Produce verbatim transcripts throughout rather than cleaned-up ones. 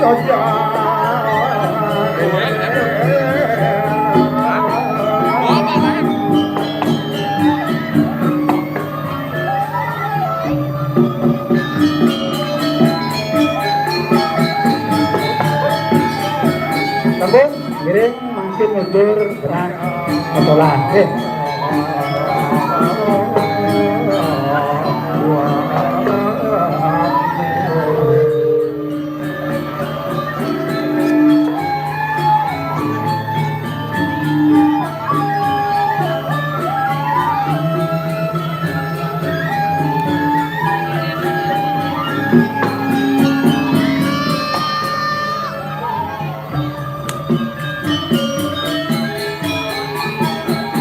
Sampun, ngiring mangkin mundur gerak motolan. Eh.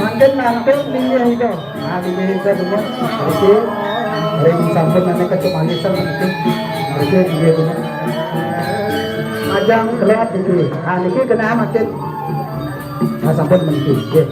Mangkin nangkep linggih ida. Nah, linggih ida dumun. Oke. Ring sampun ane kecumalisan mangkin. Oke, linggih dumun. Ajang kelot niki. Nah, niki kena mangkin. Nah, sampun mangkin. Nggih.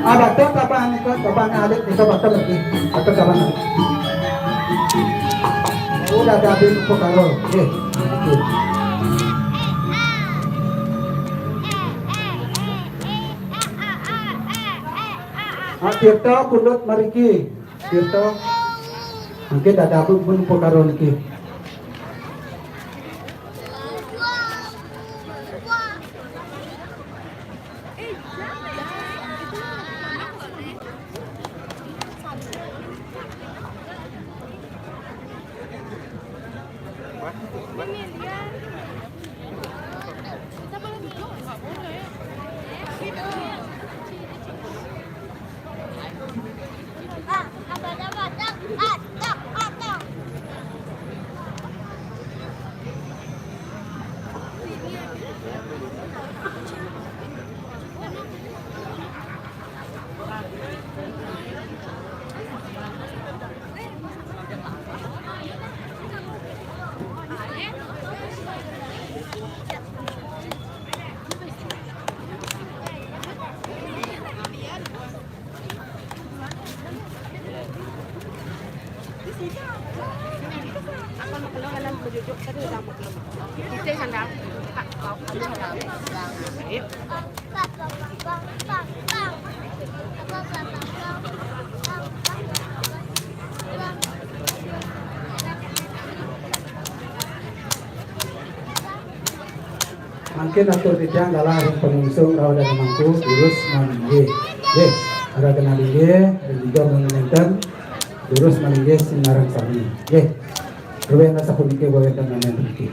Ah, batur kapan nika, kapan alit nika batur lagi. Batur kapan alit. Udah ada abis perkara. Oke. Oke. Ah, Tirta pundut mariki. Tirta. Mangkin ada abis perkara niki. Mangkin atur titiang galah ring pangungsung rauh dané mangku, durus malinggih. Nggih, rauh dané malinggih, dan juga mun nénten, durus malinggih sinareng sami. Nggih. Ruwéna sapuniki wénten ané mriki.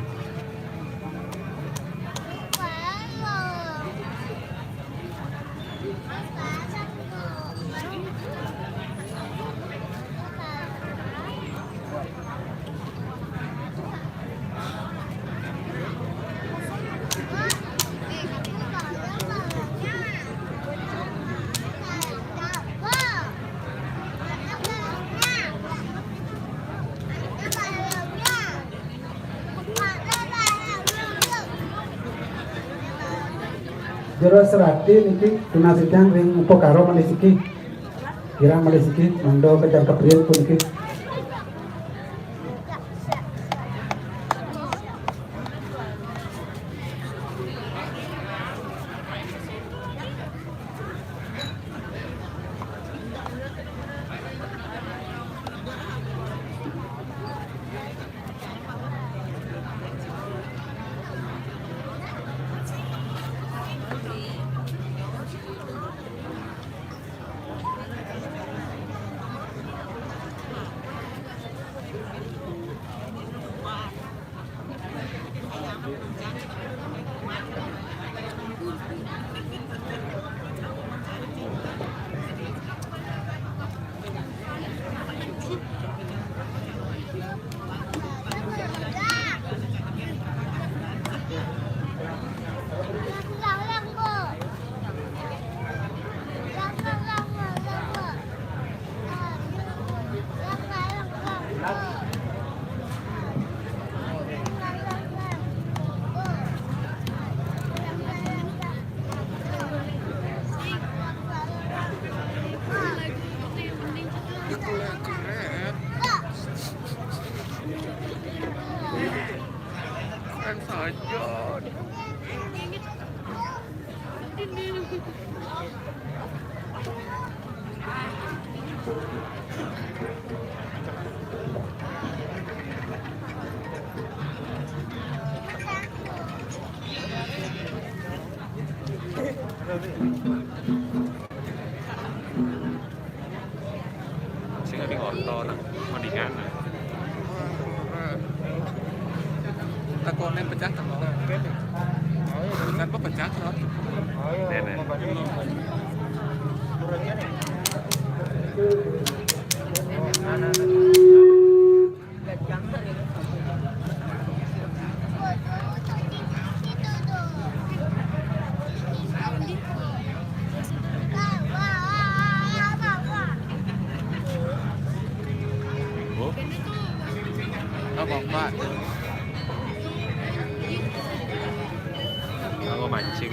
Jero serati niki tunas titiang ring upakara malih siki. Kirang malih siki, mangda kajangkep riin puniki. Keren. Keren saja. Sing lagi orto nang mendingan. Takone pecah kan. Pecah apa pecah, loh? Nenek. Apa, Pak? Aku mancing.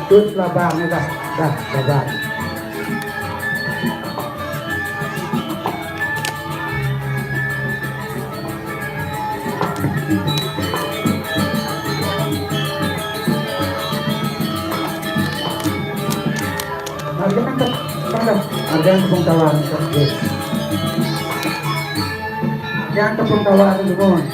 Tut labang dah, dah labang. Harga kan tak, kan tak, harga yang tepung tawar, guys. Harga yang tepung tawar, teman.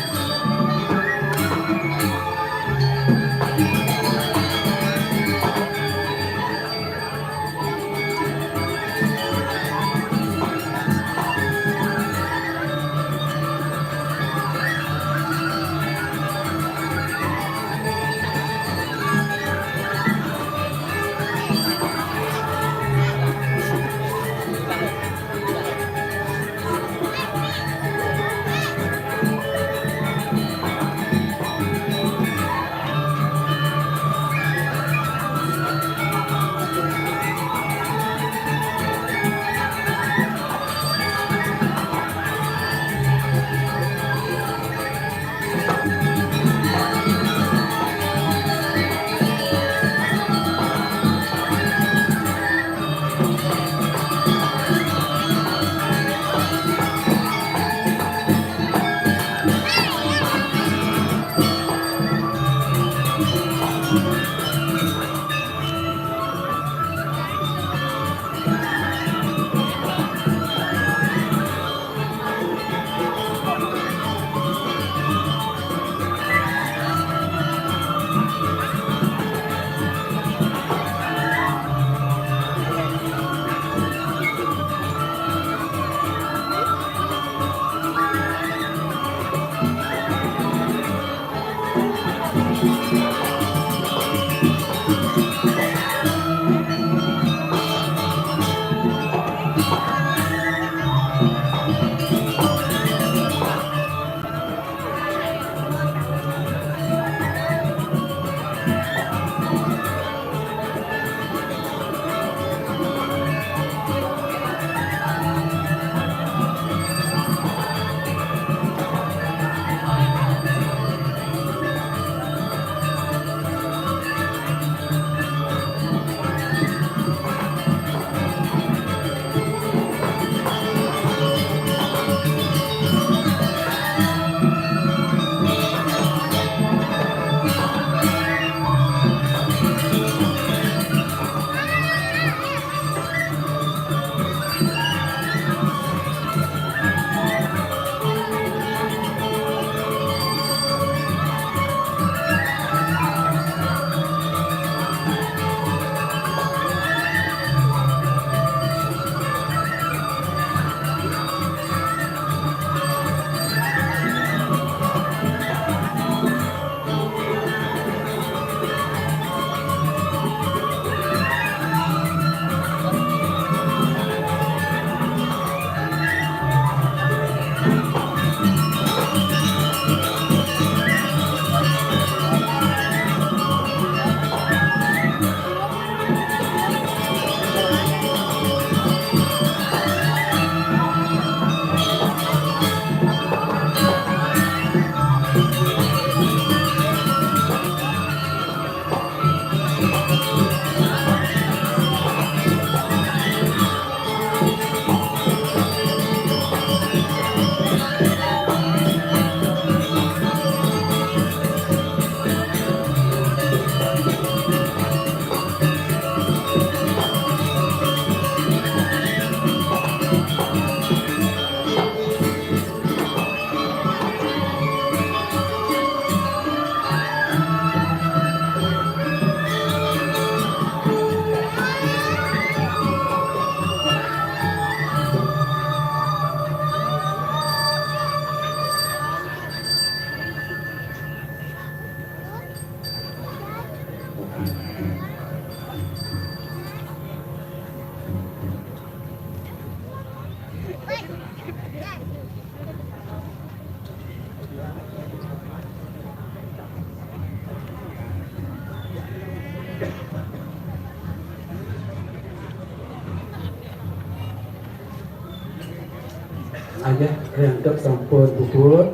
Aja, riantuk sampun puput.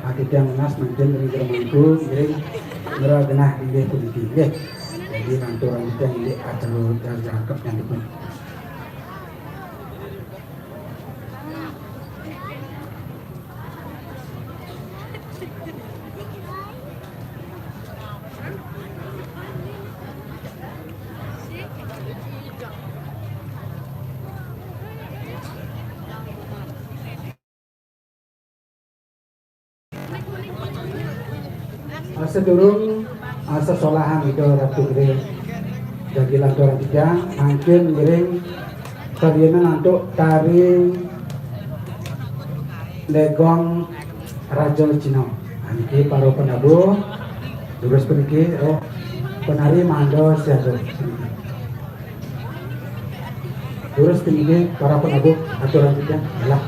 Ati tiang nunas mangkin ring jero mangku, ngiring ngira genah inggih puniki, nggih. Jadi, lanturang titiang indik acara jangkep nyantukan. Ah, sadurung, ah, sesolahan Ida Ratu Gede jagi lanturang titiang, mangkin ngiring sadayana antuk tari Legong Raja Cina. Nah, niki para penabuh, durus puniki, oh, penari mangda siaga. Durus puniki para penabuh, aturang titiang, yalah.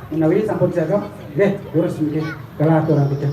Menawi sampun cakep, nggih, terus nggih. Kelah atur kita.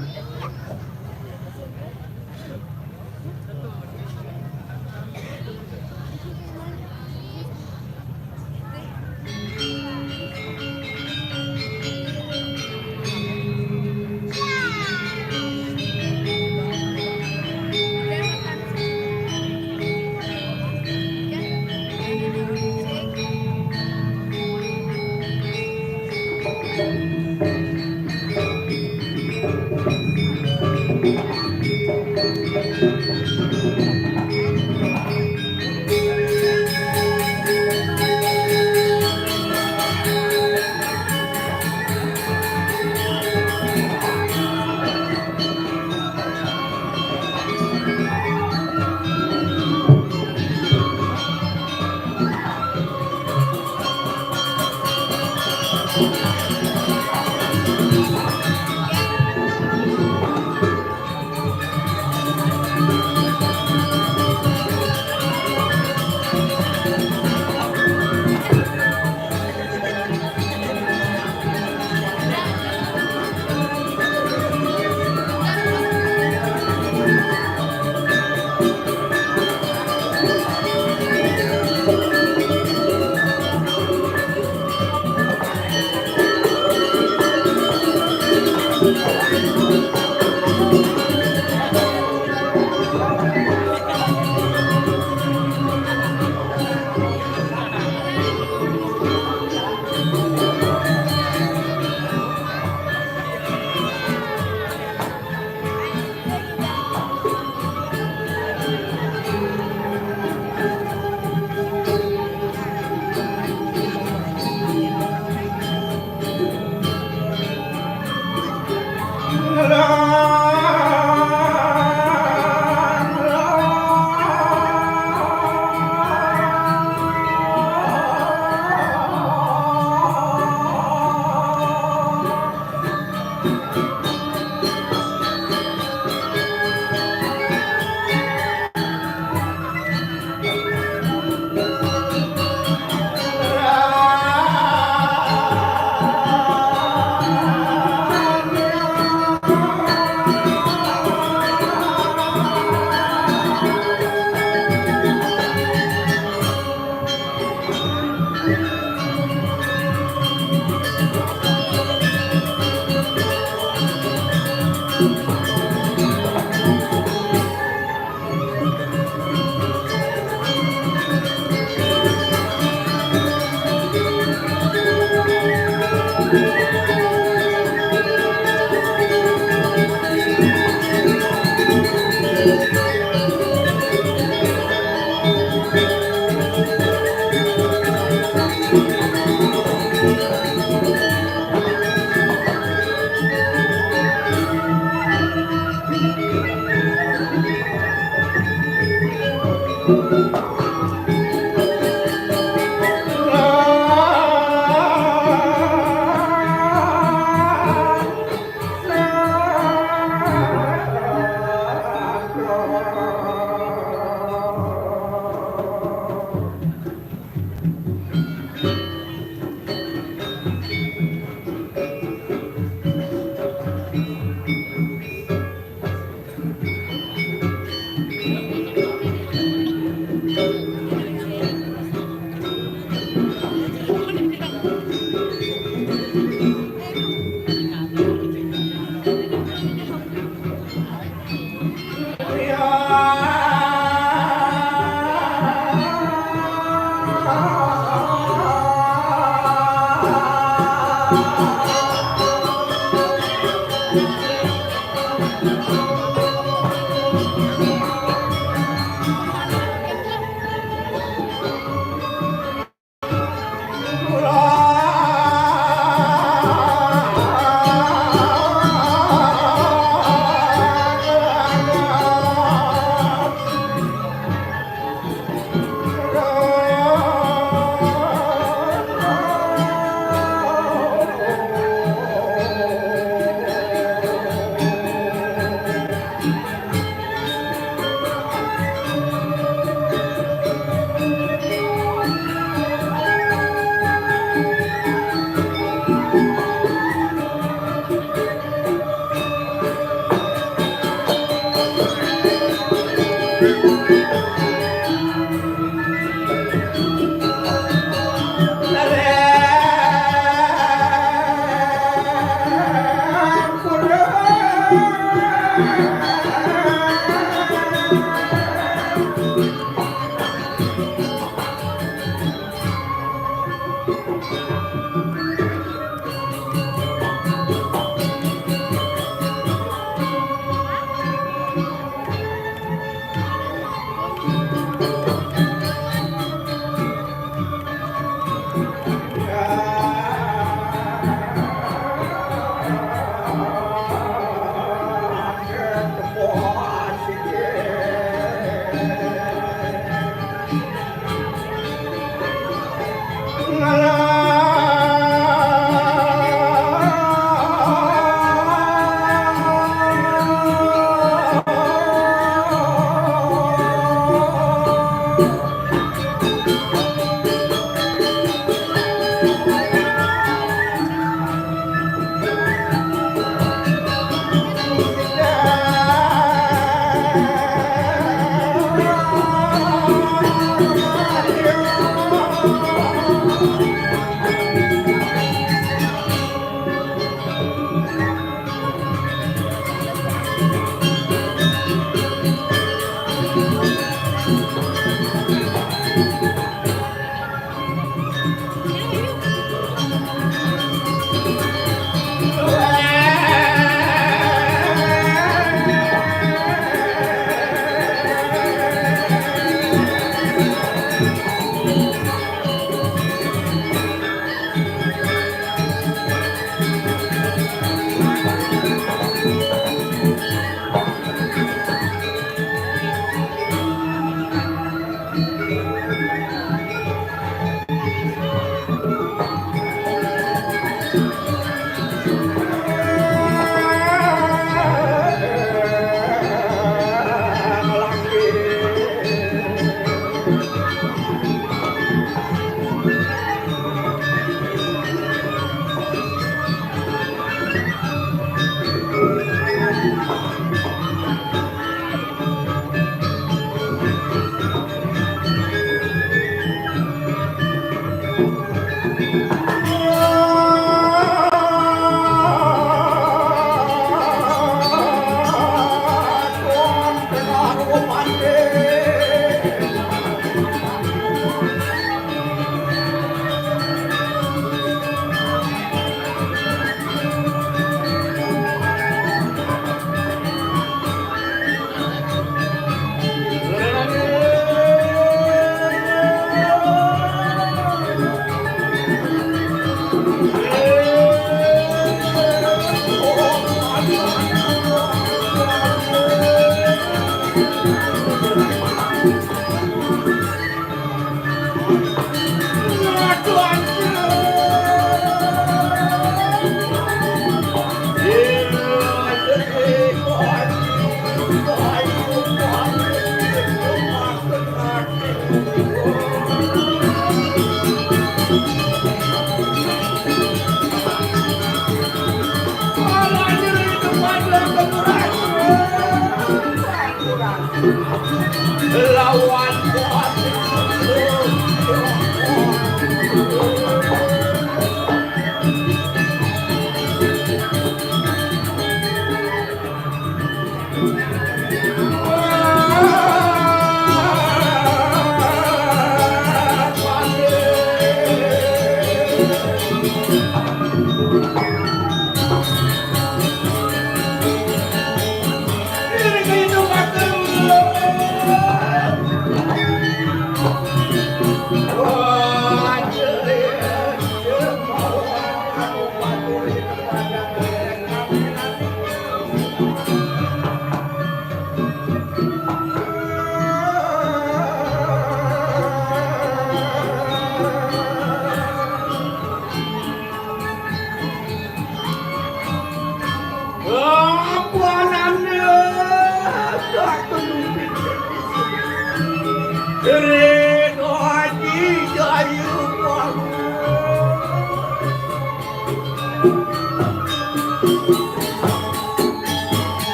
Lawan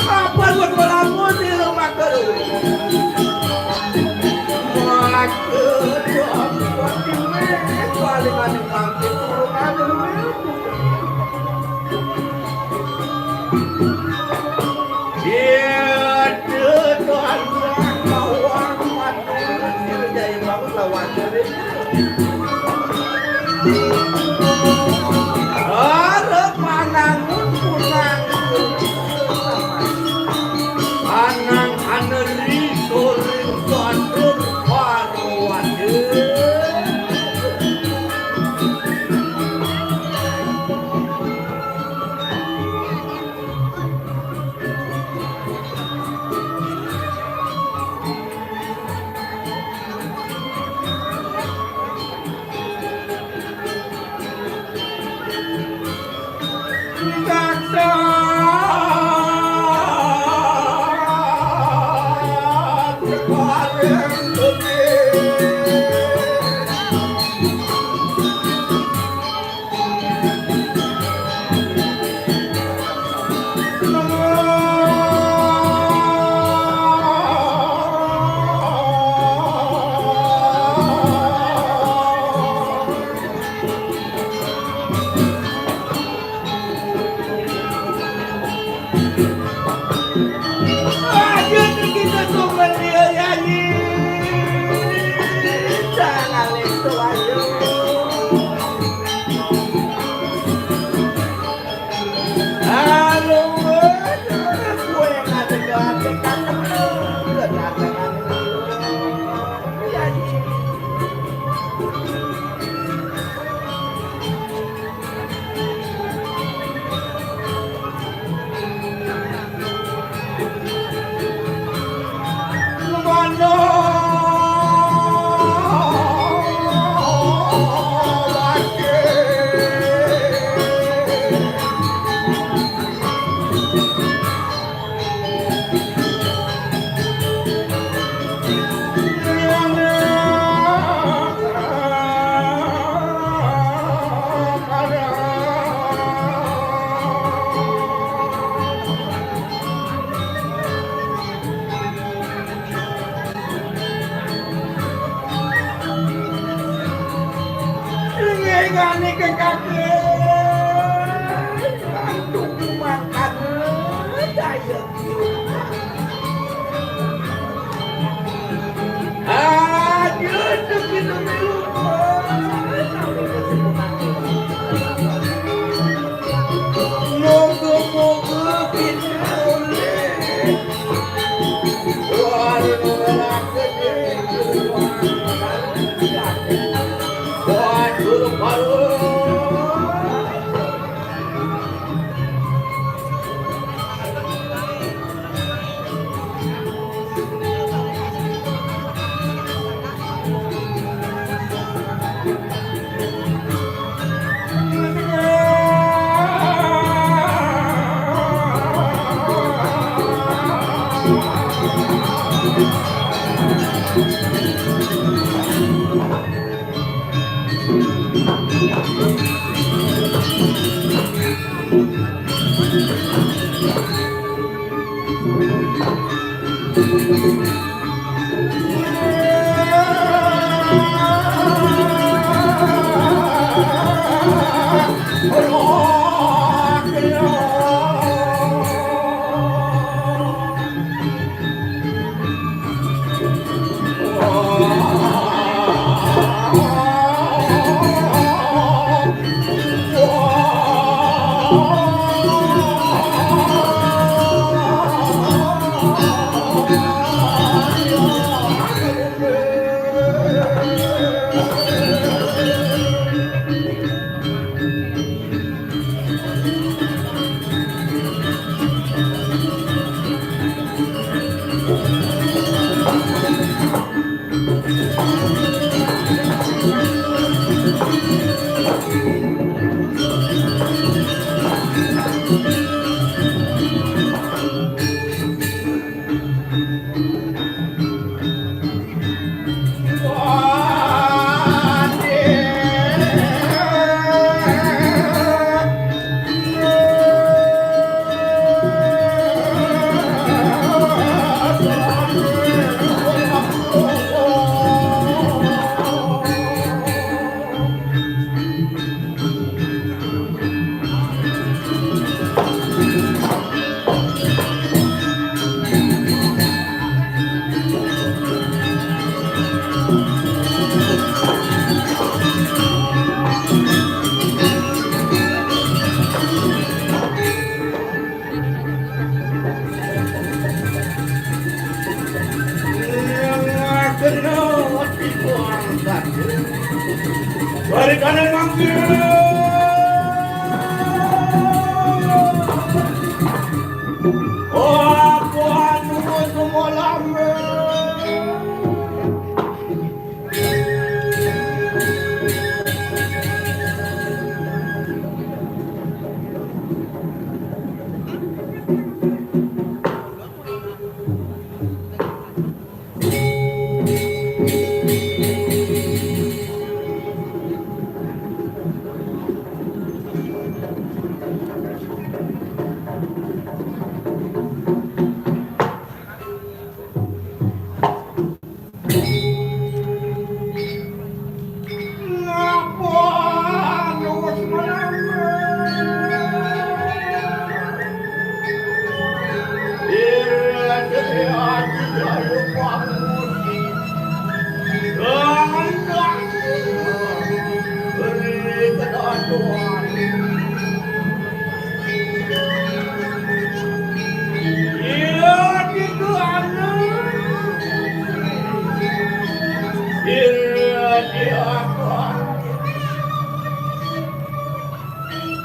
Apa buat melamun di rumah kerja? Maka paling aneh mangke turun anu. Iya, tuh, tuh, anak kawan, aduh, jadi bangun lawan. Arep manangun punang. Anang aneri soring batur parwade. Ngene kekake. Antuk makan daya. Aduh, tuh kita melu. Moga-moga kita oleh.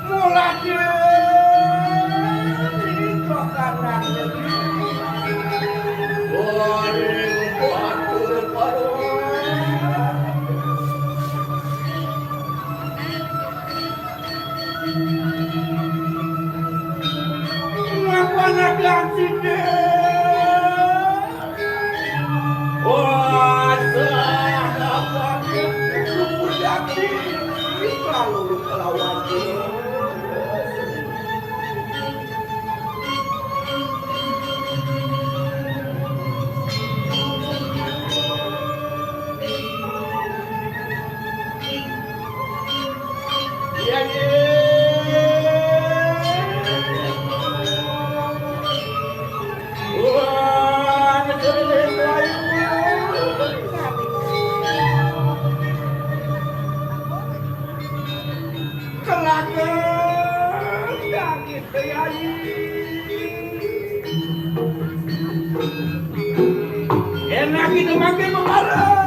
Mula diri kok kanan negeri. Waring batur baru. Ngapa nadang sida? Wah, sahabat, lupa daging, lalu kelawan. Kelakar daging bayi. Enak itu makin memarah.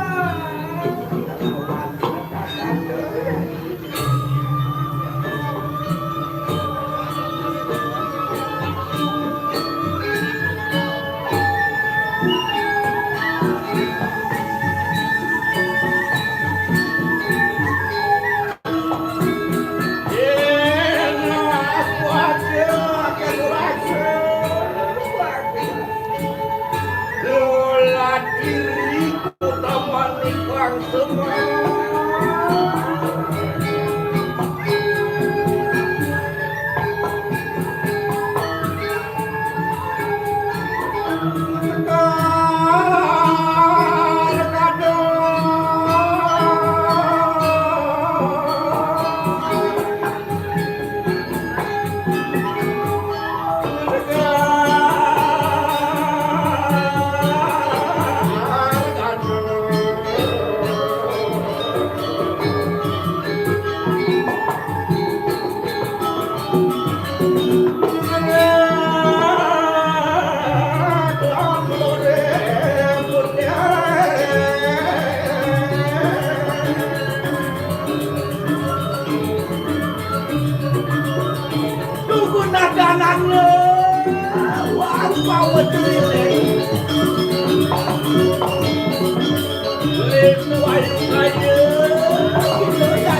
Tunggu nadanan le. Wah, pawet lele. Lele ayu kaya. Gitu ya.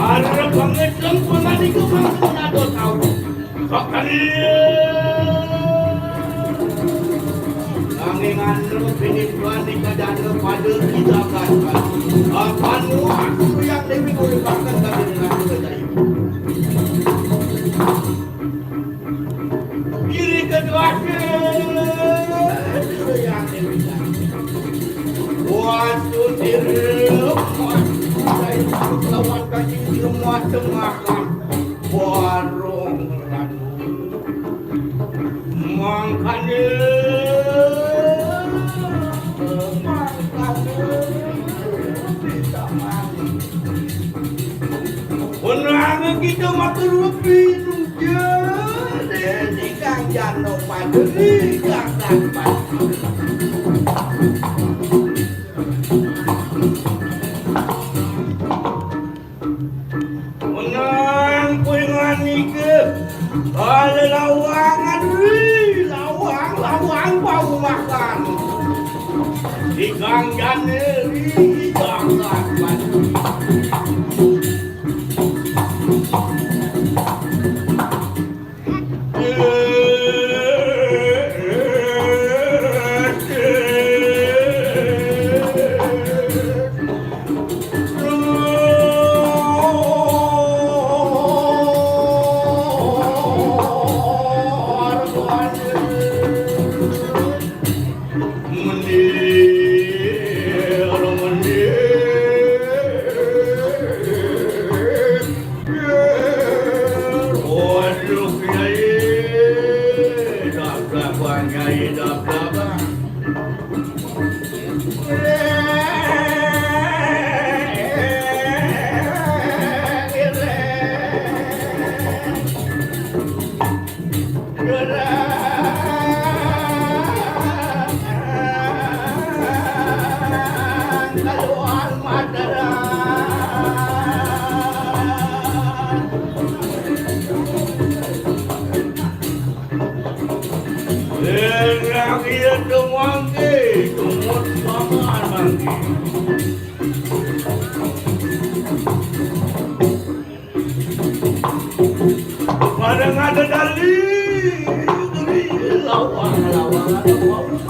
Arep banget lempeng tadi ku mangkon ado tau. Sakali. Nanging anu pinipuan di kadana pada didakan. Apan wah, yang Dewi kulipakan kami dengan kuda. Kiri kedua, yang Dewi. Waktu diri, waktu saya lawan kaki semua semakan. Warung Ranu. Mangkane, mangkane, bisa mati. Menang kita makan lebih nujane di Kang Jano Padri, Kang Jano Padri. Menang kuwi nganike. Ada lawangan, ri, lawang, lawang bau makan. Di ganggane, ri, di ganggane. Waduh, Kiai, dablabang, Kiai, dablabang. Enak iya tuh mangke, tumut paman mangke. Pada ngada dali, dali, lawang, lawang, lawang.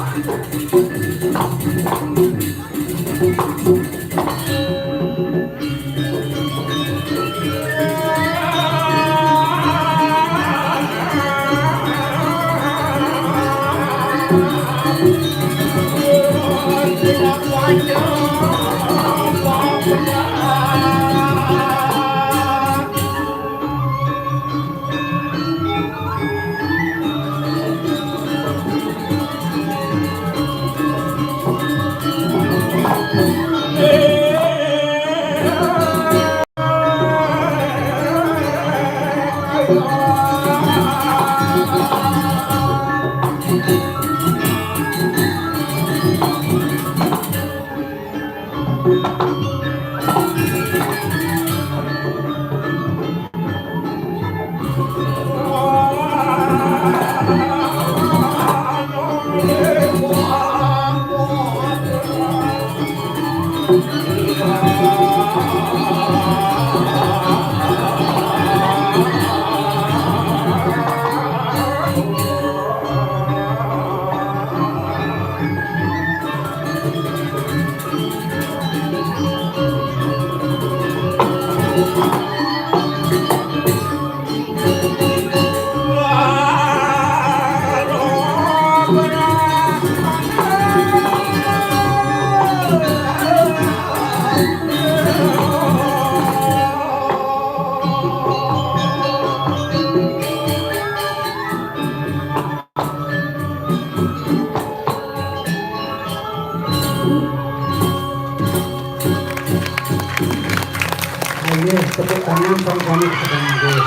Ayo, tepuk tangan sama-sama kita, nggih.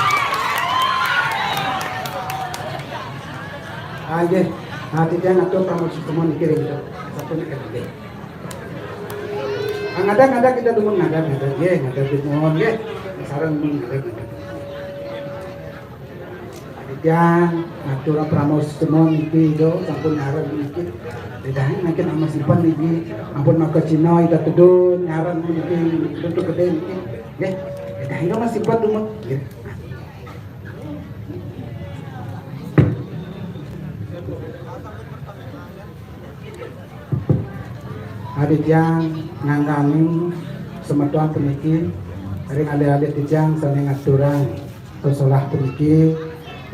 Ayo, hati dia ngatur kamu semua mikirin itu. Satu nih kan, nggih. Ah, ngadak, ngadak kita dulu, ngadak, ngadak, nggih, ngadak dulu, nggih. Sareng dulu, ngadak, ngadak. Titiang ngatur pramoscena niki, do, sampun ngarep niki. Titiang niki nama simpen niki. Ampun maka Cina ida tedun ngarep niki, tentu gede niki. Nggih. Titiang nama simpen dulu. Nggih. Adi tiang nganggani semeton puniki ring alit-alit titiang sane ngaturang pesolah puniki,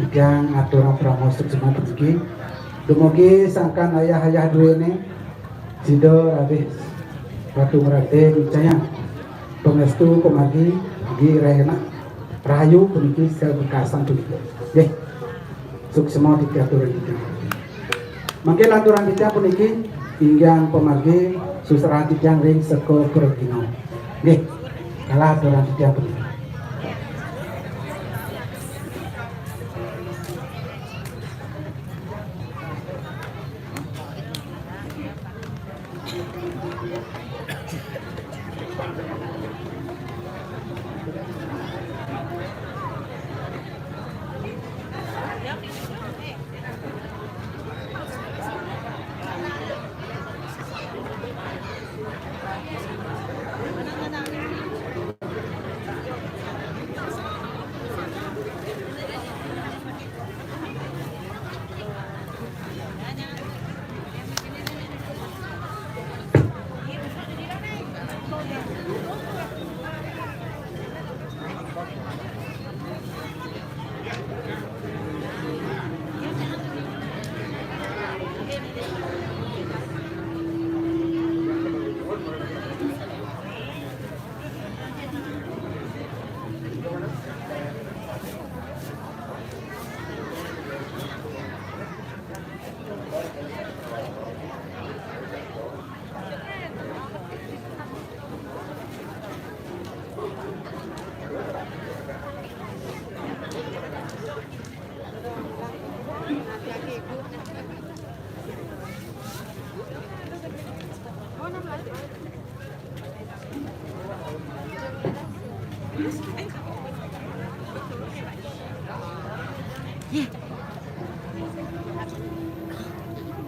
titiang ngaturang pramoscena puniki. Dumugi sangkan ayah-ayah duene, sida rabi Ratu Merate, icayang pangestu pamargi, gi rahena rahayu puniki, sel bekasan puniki. Nggih. Suksma titiang aturang titiang. Mangkin aturang titiang puniki, inggian pamargi susurahan titiang ring seka pragina. Nggih, kalah aturang titiang puniki.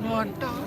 Ngontok.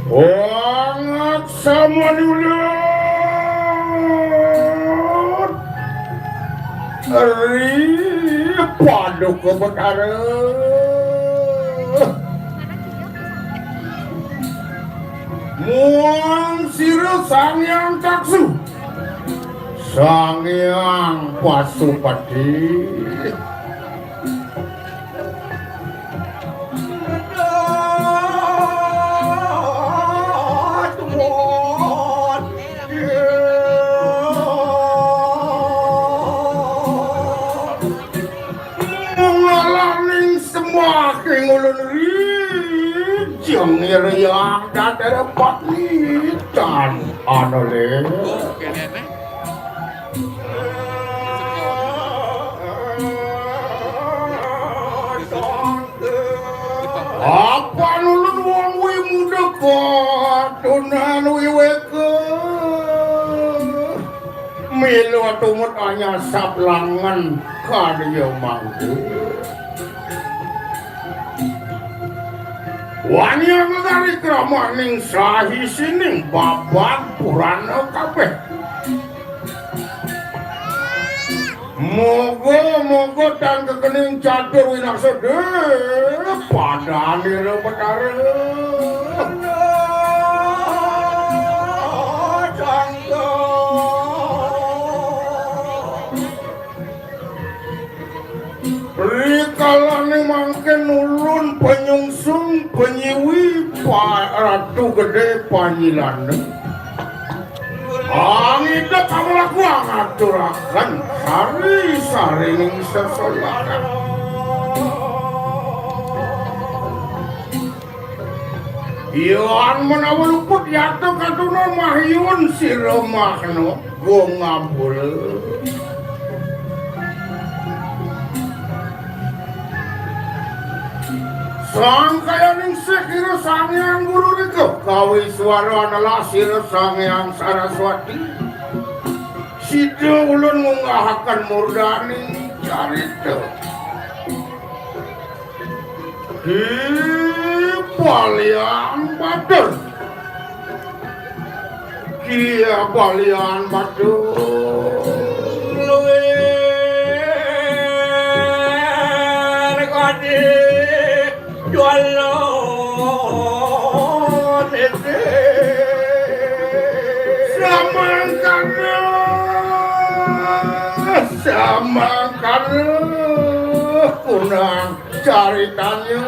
Wong samani ulut ri Paduka Betara. Muang sira Sang Hyang Taksu, Sang Hyang Pasupati. Mungalaning sembah ing ulun rijeng iryang dadar panitan analé. Apan ulun wong wimuda katunan wiwéka. Mila tumut anyasap langan kadya mangké. Wani nagari kramaning sahisining babad purana kabéh. Moga-moga tan kekening catur winaksa dé padanira Betara. Rikalaning mangkin ulun panyungsung panyiwi pa-, Ratu Gedé Panyilana. Angidep amlaku ngaturaken sari-sarining sesolakan. Yan menawa luput yata katunan mahyun sira mahna gung ampura. Sangkayaning sikira Sang Hyang Guru nika kawiswara analah sira Sang Hyang Saraswati. Sida ulun ngunggahaken murdaning carita. Ki Balian Batur. Ki Balian Batur. Luwih kadi juara titi. Samangkana, samangkana, kunang caritanya.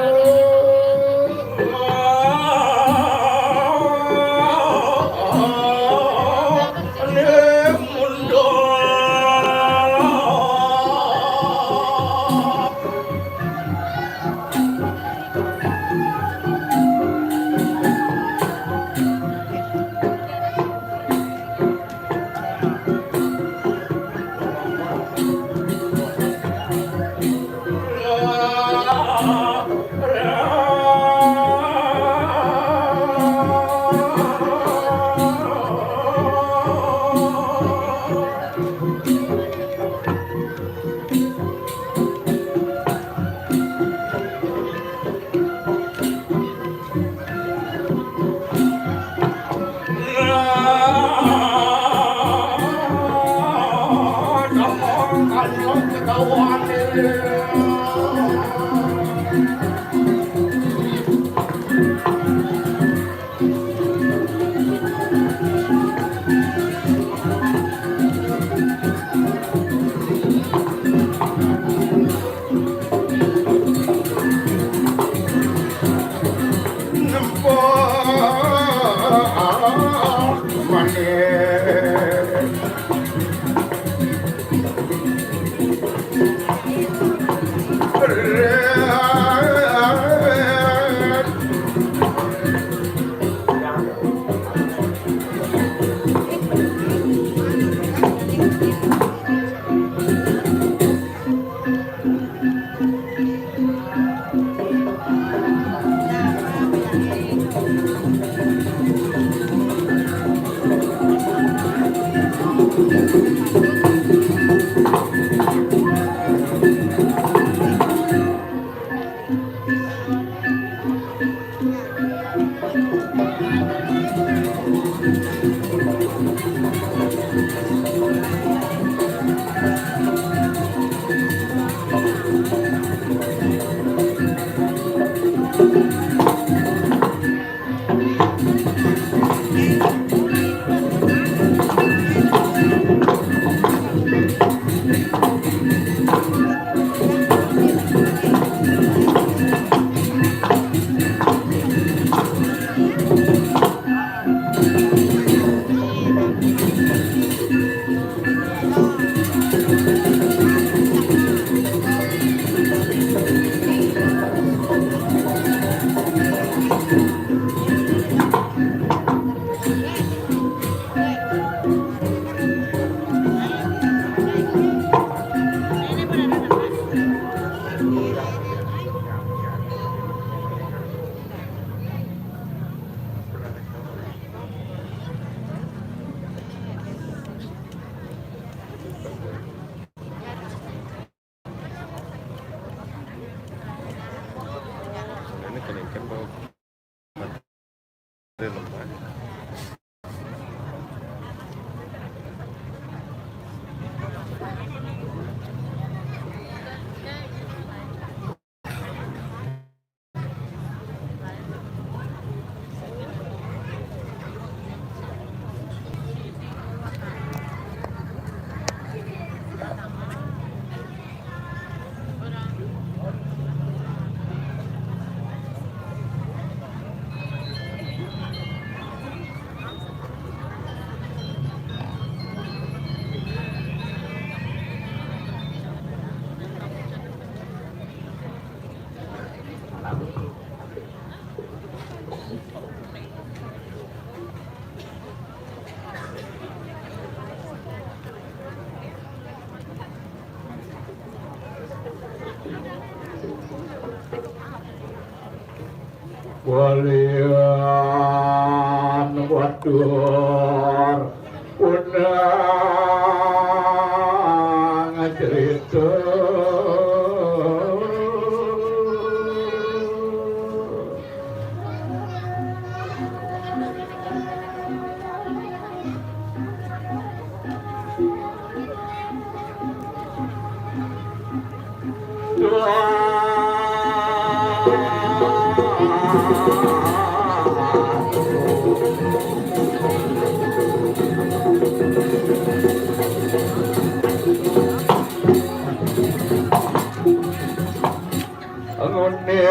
Walian watur undang cerita. Ngene.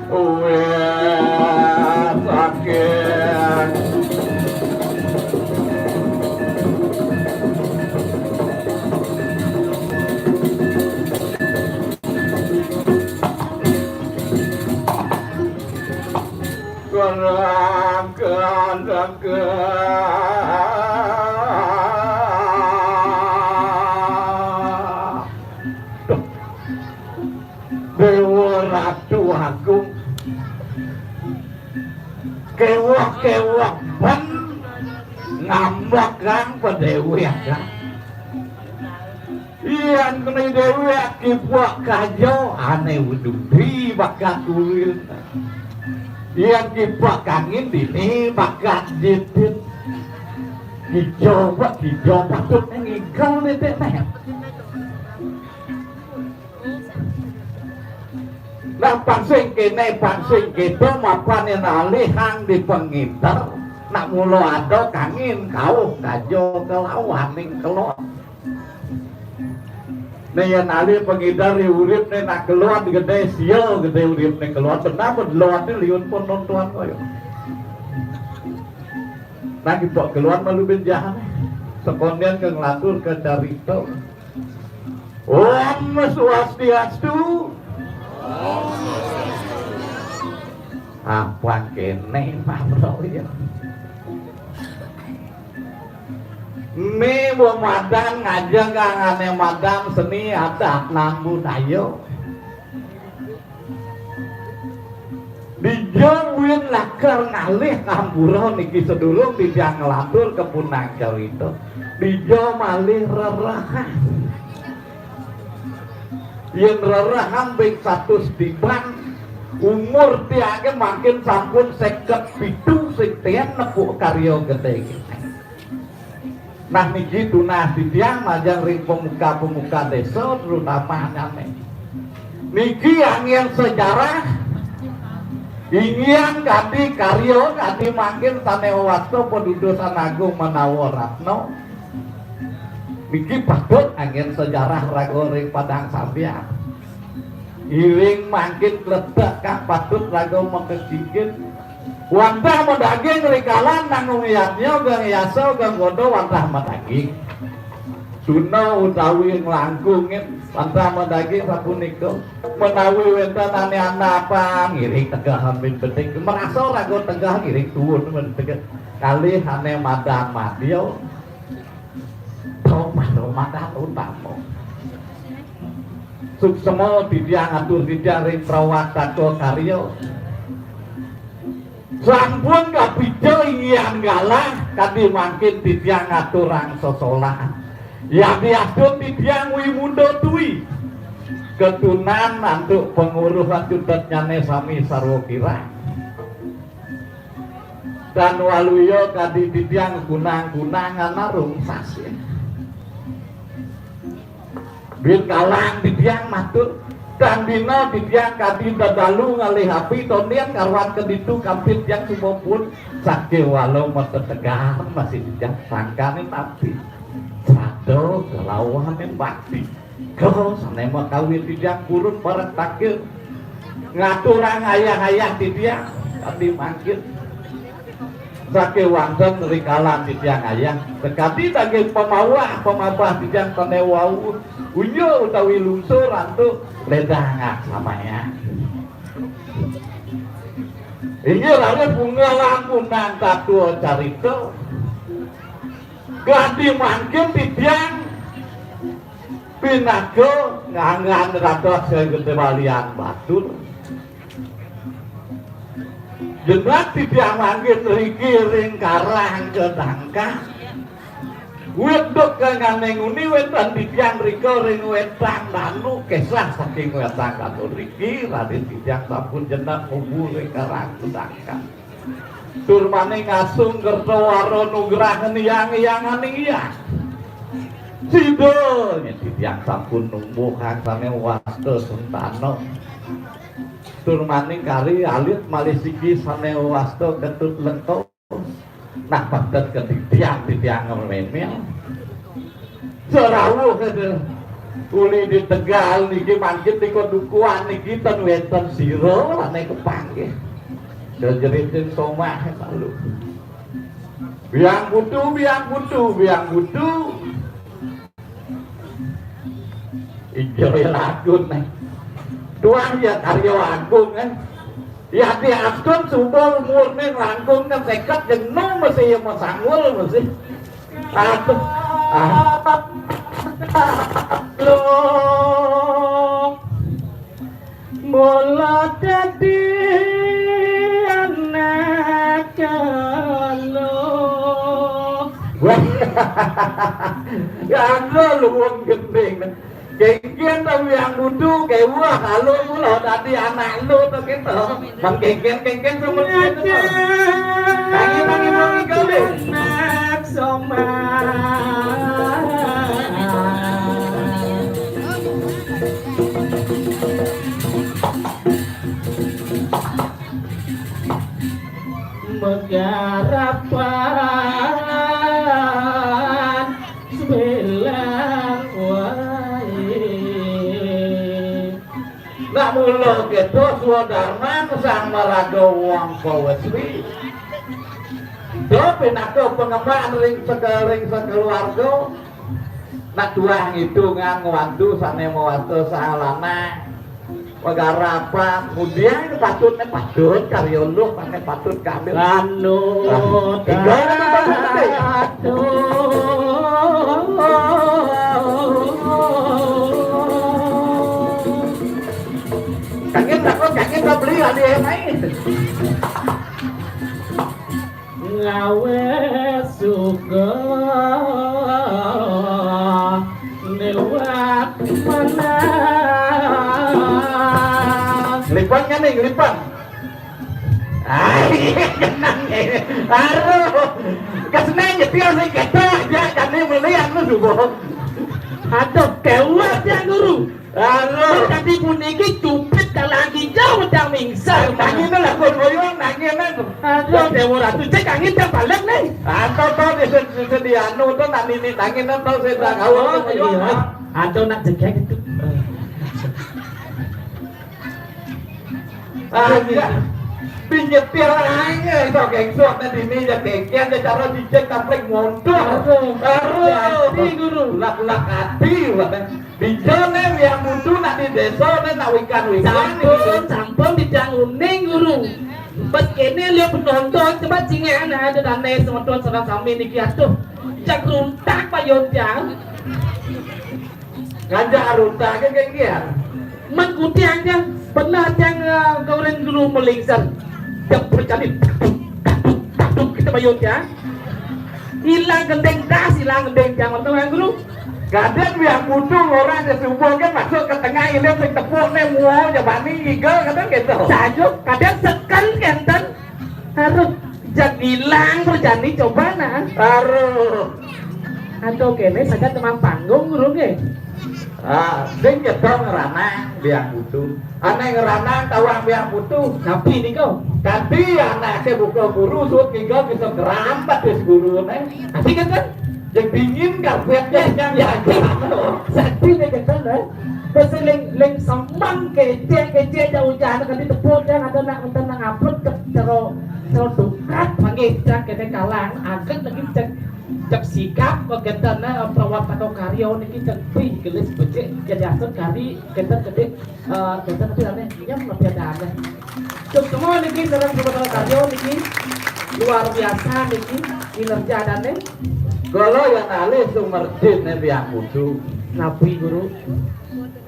Wis sakit. Kerang, kerang, kerang. Duh. Dewa Ratu Agung. Kewok-kewok ben ngambek kang pedewek kang. Yen kene dewek kipok kajo ane wedudi bakat kuwil. Yen kipok kangin dini bakat jitit. Kijo bak kijo patut ngigel detek meh. Nah, pansing kene, pansing kito, mapan yen alih hang di pengider, nak mulo ado kangin kauh kajo kelawan ning kelon. Ne yen alih pengider di urip ne nak kelon gede sia gede urip ne kelon, benar bedelon ne liun pun nonton koyo. Nah, kipok kelon malu ben jahat. Sekonden ke ngelatur ke carito. Om Swastiastu. Apa kene mabro ya? Ni bo madan ngajeng kangane madan seni adat nang budaya. Dija buin lakar ngalih ka hampura niki sadurung titiang nglantur ka punang carita. Dija malih rerehang. Yén rerehang beng satus tiban, umur tiangé mangkin sampun seket pitu sing ten nepuk karya gedé kéné. Nah, niki tunas titiang majeng ring pemuka-pemuka désa, terutamanya niki anggén sejarah, inggihan kadi karya, kadi mangkin sané wasta padudusan agung menawa ratna. Niki patut anggén sejarah raga ring Padang Sambian. Iring mangkin kletek kang patut raga makekingkin. Wantah madaging rikalan nanggung yadnya, geng yasa, geng goda wantah madaging. Tuna utawi nglangkungin wantah madaging sapunika. Menawi wénten ané anapan, ngiring tegehan min bedik. Merasa raga tegeh, ngiring tuun min bedik. Kalih ané madan madya. Tomat, tomat utama. Suksma titiang atur titiang ring prawaktaka karya. Sampun kapija inggihan galah, kadi mangkin titiang ngaturang sesolahan. Yadiastun titiang wimuda tui. Ketunan antuk panguruh cutetnyané sami sarwa kirang. Tan waluya kadi titiang kunang-kunangan arung sasih. Bin kalang titiang matur, tan dina titiang kadi dedalu ngalih api, tondén karuan keditu kampit tiang sumapun, sakéwala matetegar masih titiang sangkaning api. Srada kalawaning bakti. Kala sané makawin titiang purun parektaka ngaturang ayah-ayah titiang kadi mangkin. Sakéwanten rikalan titiang ayah, sakadi daging pamawah pamabah titiang sané wau, unja utawi lungsur antuk ledang aksamayang. Inggih raris punggalan pundang tatua carita. Kadi mangkin titiang pinaka nganggan ratos ka Gedé Balian Batur. Jenar titiang mangkin riki ring Karang Kedangkang. Wit duk kangané nguni wénten titiang rika ring Wétang Danu, kesah saking Wétang Danu riki, raris titiang sampun jenar ngubu ring Karang Kedangkang. Tur maning ngasung kerta wara nugrahan hyang-hyanganing hyang. Sida nyén titiang sampun numbuhang sané wasta sentana. Tur maning kari alit malih siki sané wasta Ketut Lengkos. Nah, pantes ka titiang, titiang ngemémél. Serawuh itu. Uli di Tegal niki mangkin di Kodukuan niki ten wénten sira ané kepanggih. Jeritin somah lalu. Biang butu, biang butu, biang butu. Ijo ya lagu nih. Tuan ya karya agung, eh. Yadiastun suba umurné langkung kan seket, jenu mesti ya masanggul mesti. Aduh. Ah. Lo mula dadi anak lo. Wah. Ya lo lu wong gending. Kéngkén to biang butu, kéweh, kalau mula dadi anak lu to kéto. Bang kéngkén, kéngkén semut kéto. Tangi, tangi, tangi, kali. Anak somah. Megarapan sebilang wae. Nak mula kéto swadarman sang maraga wong pawesri. Do pinaka pangembang ring seke-, ring sakeluarga. Nak tuah ngitungang wantu sané mawasta saha lanang. Pagarapan, ngudiang patutné patut, karya luh pané patut kaambil. Anu. Ah, tiga, tiga, tiga. Kangen takut, kangen Beli hadiah main. Ngawe suka liwat mana. Lipat kan nih, lipat. Ai, aduh. Kesene nyetir sing ketok, dia kan nih melihat lu subuh. Aduh, kewat ya, Guru. Aduh. Tadi puniki cupit lagi jauh udah mingsan. Nangin lah, pun boyong, nangin lah. Aduh, Dewa Ratu, cek angin jam balik nih. Atau tau di sediano tuh, nani nih, nangin lah, tau saya tak tahu. Oh, iya. Aduh, nak cek gitu. Ah, iya. Pinyetir aja, itu gengsot, nanti ini ya gengsot, ya cara dicek, kaplek, mondok. Aduh. Aduh. Hati, Guru. Lak-lak hati, Pak. Dijone yang mutu nak di desa ne nak wikan-wikan. Sampun, sampun dijang uning, Guru. Bes kene lihat penonton, coba cinge anak ada dane semeton sareng sami niki, aduh. Jak runtak payun tiang. Ngajak runtak ke kegian. Men kutiang tiang, benar tiang, eh, goreng dulu melingser. Tiang percali, daduk, daduk, daduk, kita payun tiang. Hilang gendeng das, hilang gendeng tiang, mertua yang dulu. Kadang biar putung orang sesubuh kan masuk ke tengah ini, sing tepuk nih, wow, jabani, ngiga, kadang gitu. Sajuk, kadang seken kenten. Aduh, jak ngilang perjani coba nah. Aduh. Aduh, kene saja teman panggung, Guru, nggih. Ah, sing nyedo ngeranang biang putu. Ane ngeranang tawang biang putu. Napi nika? Tadi anake buka guru, suut ngiga bisa kerambat wis gurune. Ati kenten? Yang dingin karpetnya yang jajan. Sakti nih kenten, eh. Pas ling, ling semang kecek, kecek jauh jalan, kan ditepuk, jangan ada nak, nonton nang upload, cek cero, cero dukat, panggil cek kene kalang, agak lagi cek, cek sikap, kok kenten, eh, perawat atau karyo niki cek, wih, gelis becik, jadi asut kari, kenten gede, eh, kenten tapi aneh, nyam lebih ada aneh. Cuk, semua niki sareng Bapak Karyo niki luar biasa niki kinerja dane. Kala yang alih sumerjit ne biang putu. Napi, Guru?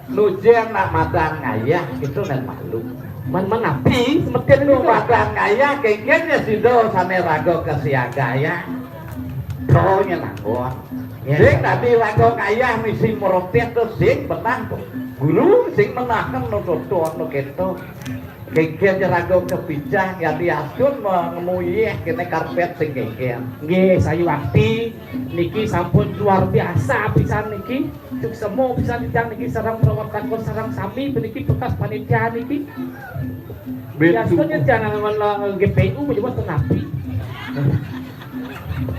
Nujen nak madan ngayah itu nen malu. Man, man napi semerjit nu niku? Madan ngayah kengken ya sida sane raga kesiaga ya. Kau nyen anggon. Ya, sing ya. Tadi raga ngayah misi merotet tu sing benah tu. Guru sing menahan nu toto nu keto. Geger jeraga kepicang, ya diatur me-, ngemuyeh kene karpet sing geger. Nggih, sayuwakti niki sampun luar biasa pisan niki. Cuk semo pisan titiang niki sareng perawat takon sareng sami puniki bekas panitia niki. Betul. Biasanya jangan ngomong G P U menyebut tenapi.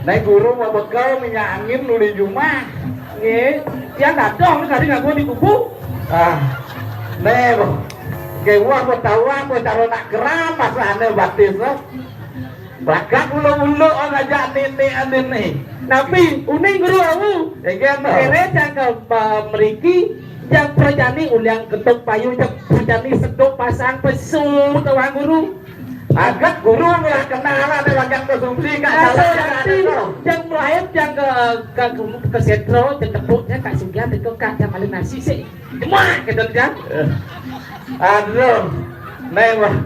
Nek guru mau bekel minyak angin nuli jumah. Nggih, tiang dadong kali ngaku di kubu. Ah, nek kewah betawa, kok cara nak keram masane batis, eh. Bakat ulu-ulu aja nini adini. Napi uning guru awu. Iya, no. Kere jangka, eh, meriki, yang perjani uliang ketuk payu, yang perjani seduk pasang pesu tawang guru. Agak guru nggak kenal ada bagian konsumsi, Kak. Ada salah, yang ada, nanti no. Yang melayu yang ke, ke, ke setro, yang tepuknya Kak Sugian itu Kak yang paling nasi sih. Cuma gitu kan. Eh. Aduh. Nek wah.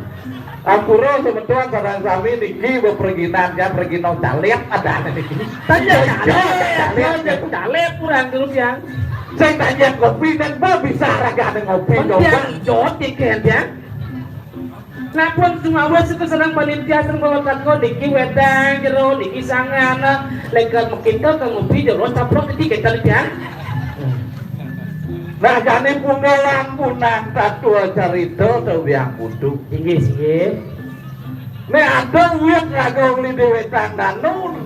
Ampura semeton sareng sami niki beperginan ya, pergino calep ada niki. Tanya calep, calep, calep kurang dulu ya. Saya tanya kopi dan ba bisa raga ada ngopi dong, Bang. Jot iki ya. Napun sumawis itu seneng panitia sing bawa teko niki wedang jero niki sangan lek mekinto ke ngopi jero caprok iki kita ya. Nah, jane punggalan punang tatua carita to biang kudu. Inggih, inggih. Nek ada wit raga uli di wetan danun.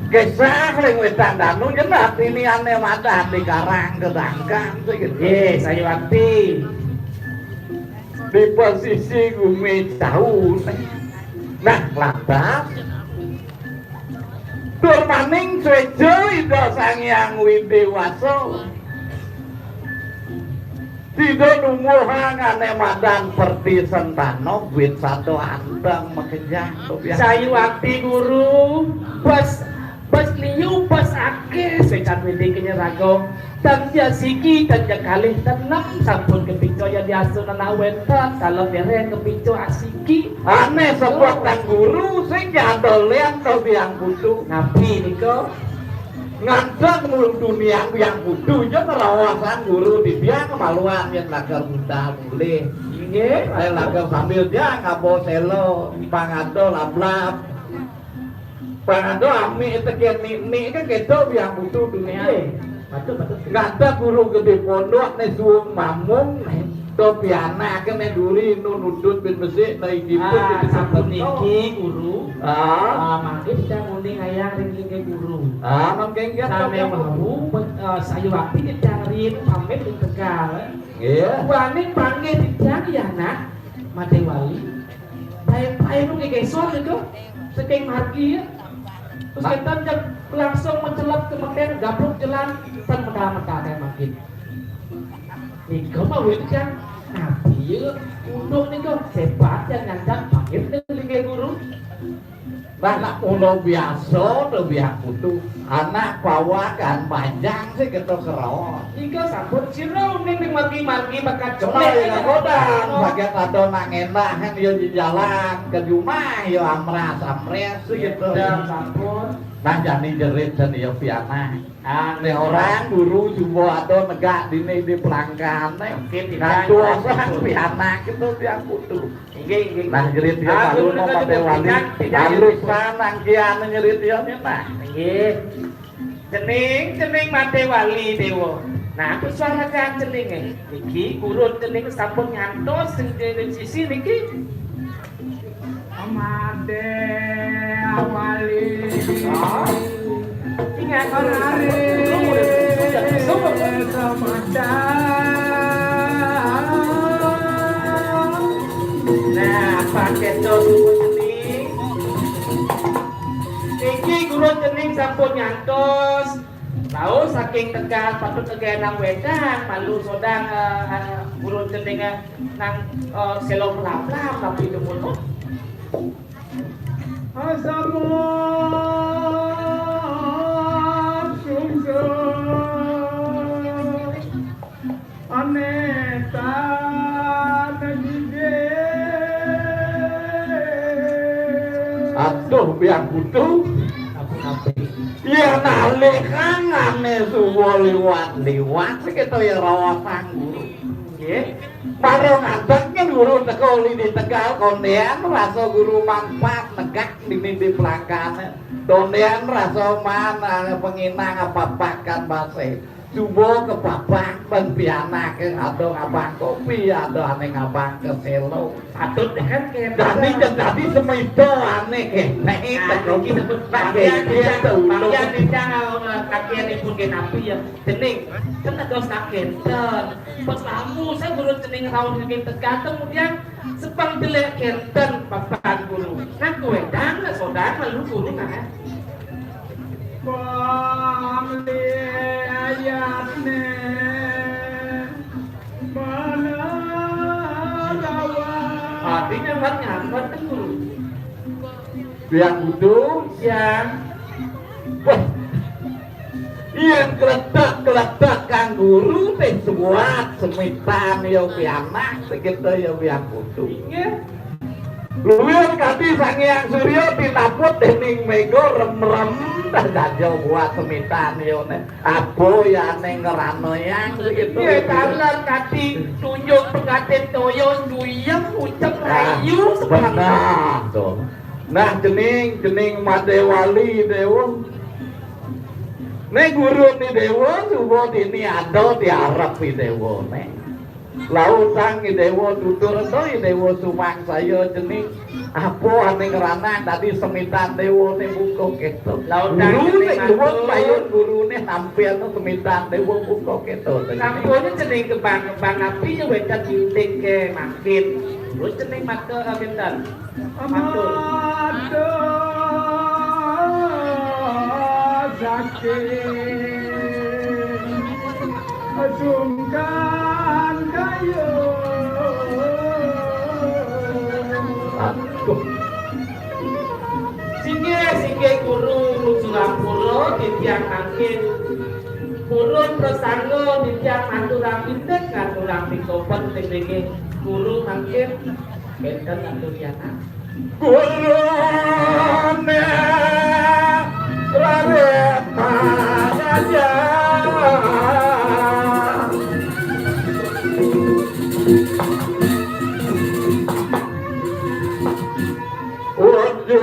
Kesah ling wetan danun jenar ini ane madah di karang kedangkan gitu. Nggih, sayuwakti. Di pesisi gumi taun. Nah, lantas tur maning sweja Ida Sang Hyang Widi Wasa. Sida nungguhang ane madan perti sentana wit sado anteng makejang. Sayuwakti guru, bas, bas liu Pas akéh sétan wéding kenya raga, tan ja siki, tan ja kalih, tan nem sampun kapica ya diastunan wénten, kala dereng kapica asiki. Ané sebet Kang Guru, sing ja dolen to Biang Putu. Napi nika? Ngantén mulu dunia Biang Putu ja ngraosang guru titiang maluan yén lakar budal mulih. Inggih. Lain lakar sambil ja ngaba séla, pang ada lablab. Pang ada amik tekén nik-nik kan kéto Biang Putu dunia. Nggih. Patut, patut. Ngantén guru gedé pondok né suung mamung né. To pianak né duri nu nutut bin besik né igipun. Ah, di sampun tempat niki, Guru. Ah. Ah, mangkin titiang uning ayang ring inggih Guru. Ah, mangkin inggih. Sané wau, eh, sayuwakti titiang riin pamit ring Tegal. Nggih. Duaning panggih titiang, ya, Nak, Madé Wali. Paé-paé nu gegéson nika, saking margi, ya. Terus, nah, kénten jam langsung mencelep ke meken, gabluk jalan, tan medal-medal kayak mangkin. Nika mah wit kan, napi ya, unduk nika, sebat yang nyandak panggil ke linggih guru. Nah, nak mula biasa to Biang Putu, anak pawakan panjang sih kita keraos. Nika sampun sira uning ning margi-margi bakat. Cuma colek ya, nika. Kodan, oh, saget ada nak ngendahan ya di jalan, ke rumah ya amras-amres sih gitu. Dan sampun. Nah, jani jerit dan ya pianah. Ah, né orang guru suba ada negak dini di pelangkan, né. Oke, tidak. Ngadu orang pianak itu Biang Putu. Inggih, inggih. Nah, jerit ya, ah, lalu guru mau negak Madé Wali. Tidak, tidak, halus tidak. Panangkian nyerit ya, né, nah. Inggih. Cening, cening Madé Wali Déwa. Nah, aku suarakan cening, eh. Niki guru cening sampun ngantos sing ring sisi niki. Madé Wali. Ingat, hari Sabada. Nah, pakai to guru cening. Niki guru cening sampun nyantos. Tahu saking Tegal patut tegenang wedang, malu sodang, eh, eh, guru cening, eh, nang, eh, selo pelam-pelam, tapi demun, oh. Asama sungguh anetan gigit. Aduh, Biang Putu. Ampun, ampun. Ya, nalih kang ane suwa liwat-liwat, seketo ya raos Sang Guru. Nggih. Mara ngadeg kan guru teka uli di Tegal, kondean rasa guru manfaat negak dini di pelangkane. Kondean rasa man, ah, penginang apa pakan base. Suba ke papak ban pianake ada ngabang kopi, ada ane ngabang ke selo. Patut kan kene. Dadi jadi semita ane kene. Nah, iki sebut bagian kita, bagian kita, eh, kakian ipun ke napi ya. Cening, kan ada sakit. Pas lamu saya guru cening raun ngekin tekan, kemudian sepang jelek kenten papan guru. Nah, kue dang, sodang, lalu guru, nah. Pamli ayatne mana lawan. Artinya, kan nyambat kan guru. Biang Budu. Siang. Wah. Yen kletak-kletak kang guru teh suwat semitan ya pianak segitu ya Biang Budu. Inggih. Luwih kadi Sang Hyang Surya tinaput dening mega remrem dah jaja buat semitan ya ne. Apa ya ning ngrana yang segitu. Inggih, taler kadi tunjuk pengantin toya duyem ucep. Nah, rayu sebenarnya. Benar, tuh. Nah, cening, cening Madé Wali Déwa. Né guru ni Déwa, suba dini ada diarep i Déwa, né. Lautang i Déwa tutur ento i Déwa sumangsaya cening. Apa aning ranah dadi semitan Déwa né buka kéto. Lautang guru cening né guru matur. Payun guru né nampi anu semitan Déwa buka kéto. Sampun cening kebang-kebang api ya wénten ginting ké mangkin. Terus cening mata, eh, pinten? Matur. Mata saking sungkan kayu. Aduh. Singgih, singgih guru Surampura, Titiang mangkin purun prasangga titiang ngaturang indik, ngaturang pikobet ring guru mangkin. Kénten atur yatna. Guruné raris mangajab. Wujudné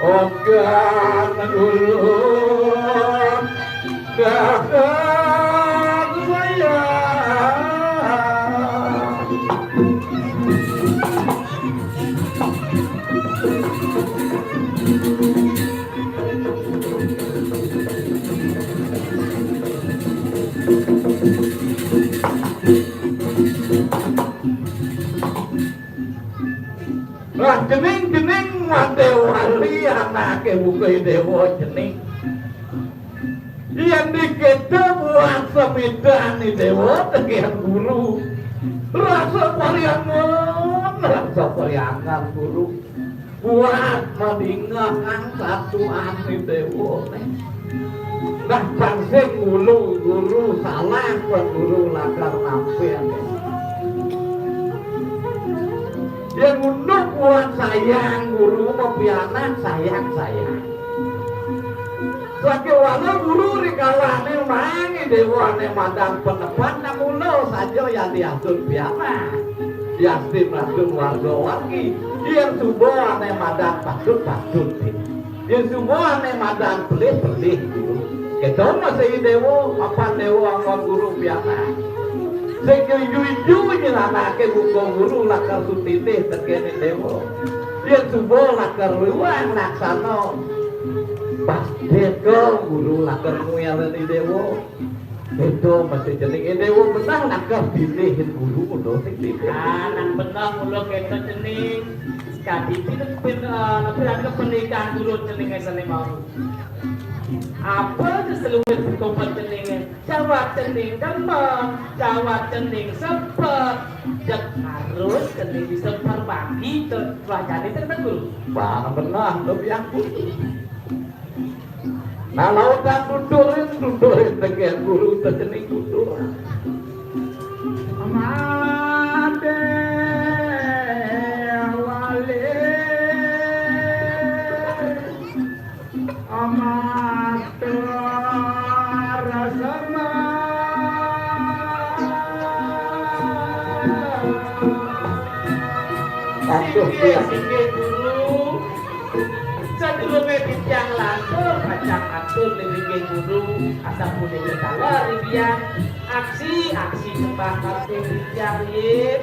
okan dulu dagang wayang. Lah, cening, cening, Madé Wali anaké buka déwa, cening. Yén dikéto buat samidan i déwa tekén guru. Rasa pariangan, rasa pariangan guru. Buat madingehan satuan i déwa. Nah, pang sing ngulu guru salah, pang guru lakar nampén. Yén unduk buat sayang guru mapianak sayang-sayang. Sakéwala guru ri kalané maang i déwa ané madan penebat, namuna saja yadiastun pianak. Yastin racun warga wargi. Yén suba ané madan patut, patut. Yén suba ané madan pelih, pelih guru. Kéto masih i déwa, mapan déwa anggon guru pianak. Sing ijo-ijo nyén anaké buka guru lakar sutindih tekén i déwa. Yén suba lakar liwang laksana. Pas déka guru lakar nguéling i déwa. Kéto masih cening, i déwa beneh lakar tindih guru mula sing tindih. Ah, nang beneh mula kéto cening. Kadi pin, pin, eh, pin pernikahan guru cening sane mau. Apa seseluruh koper cening? Jawab cening demen, jawab cening sepet. Dek harus cening bisa berbagi ke wajane tentang guru. Bang benah lo yang guru. Nah, lautang tuturin, tuturin tekén guru, tecening tutur. Madé Wali, amatur sembah. Aduh, singgih, ya. Singgih guru. Sadurunge titiang lantur pacang atur ring inggih guru, asapunika taler ring titiang. Aksi, aksi sembah bakti titiang, nggih.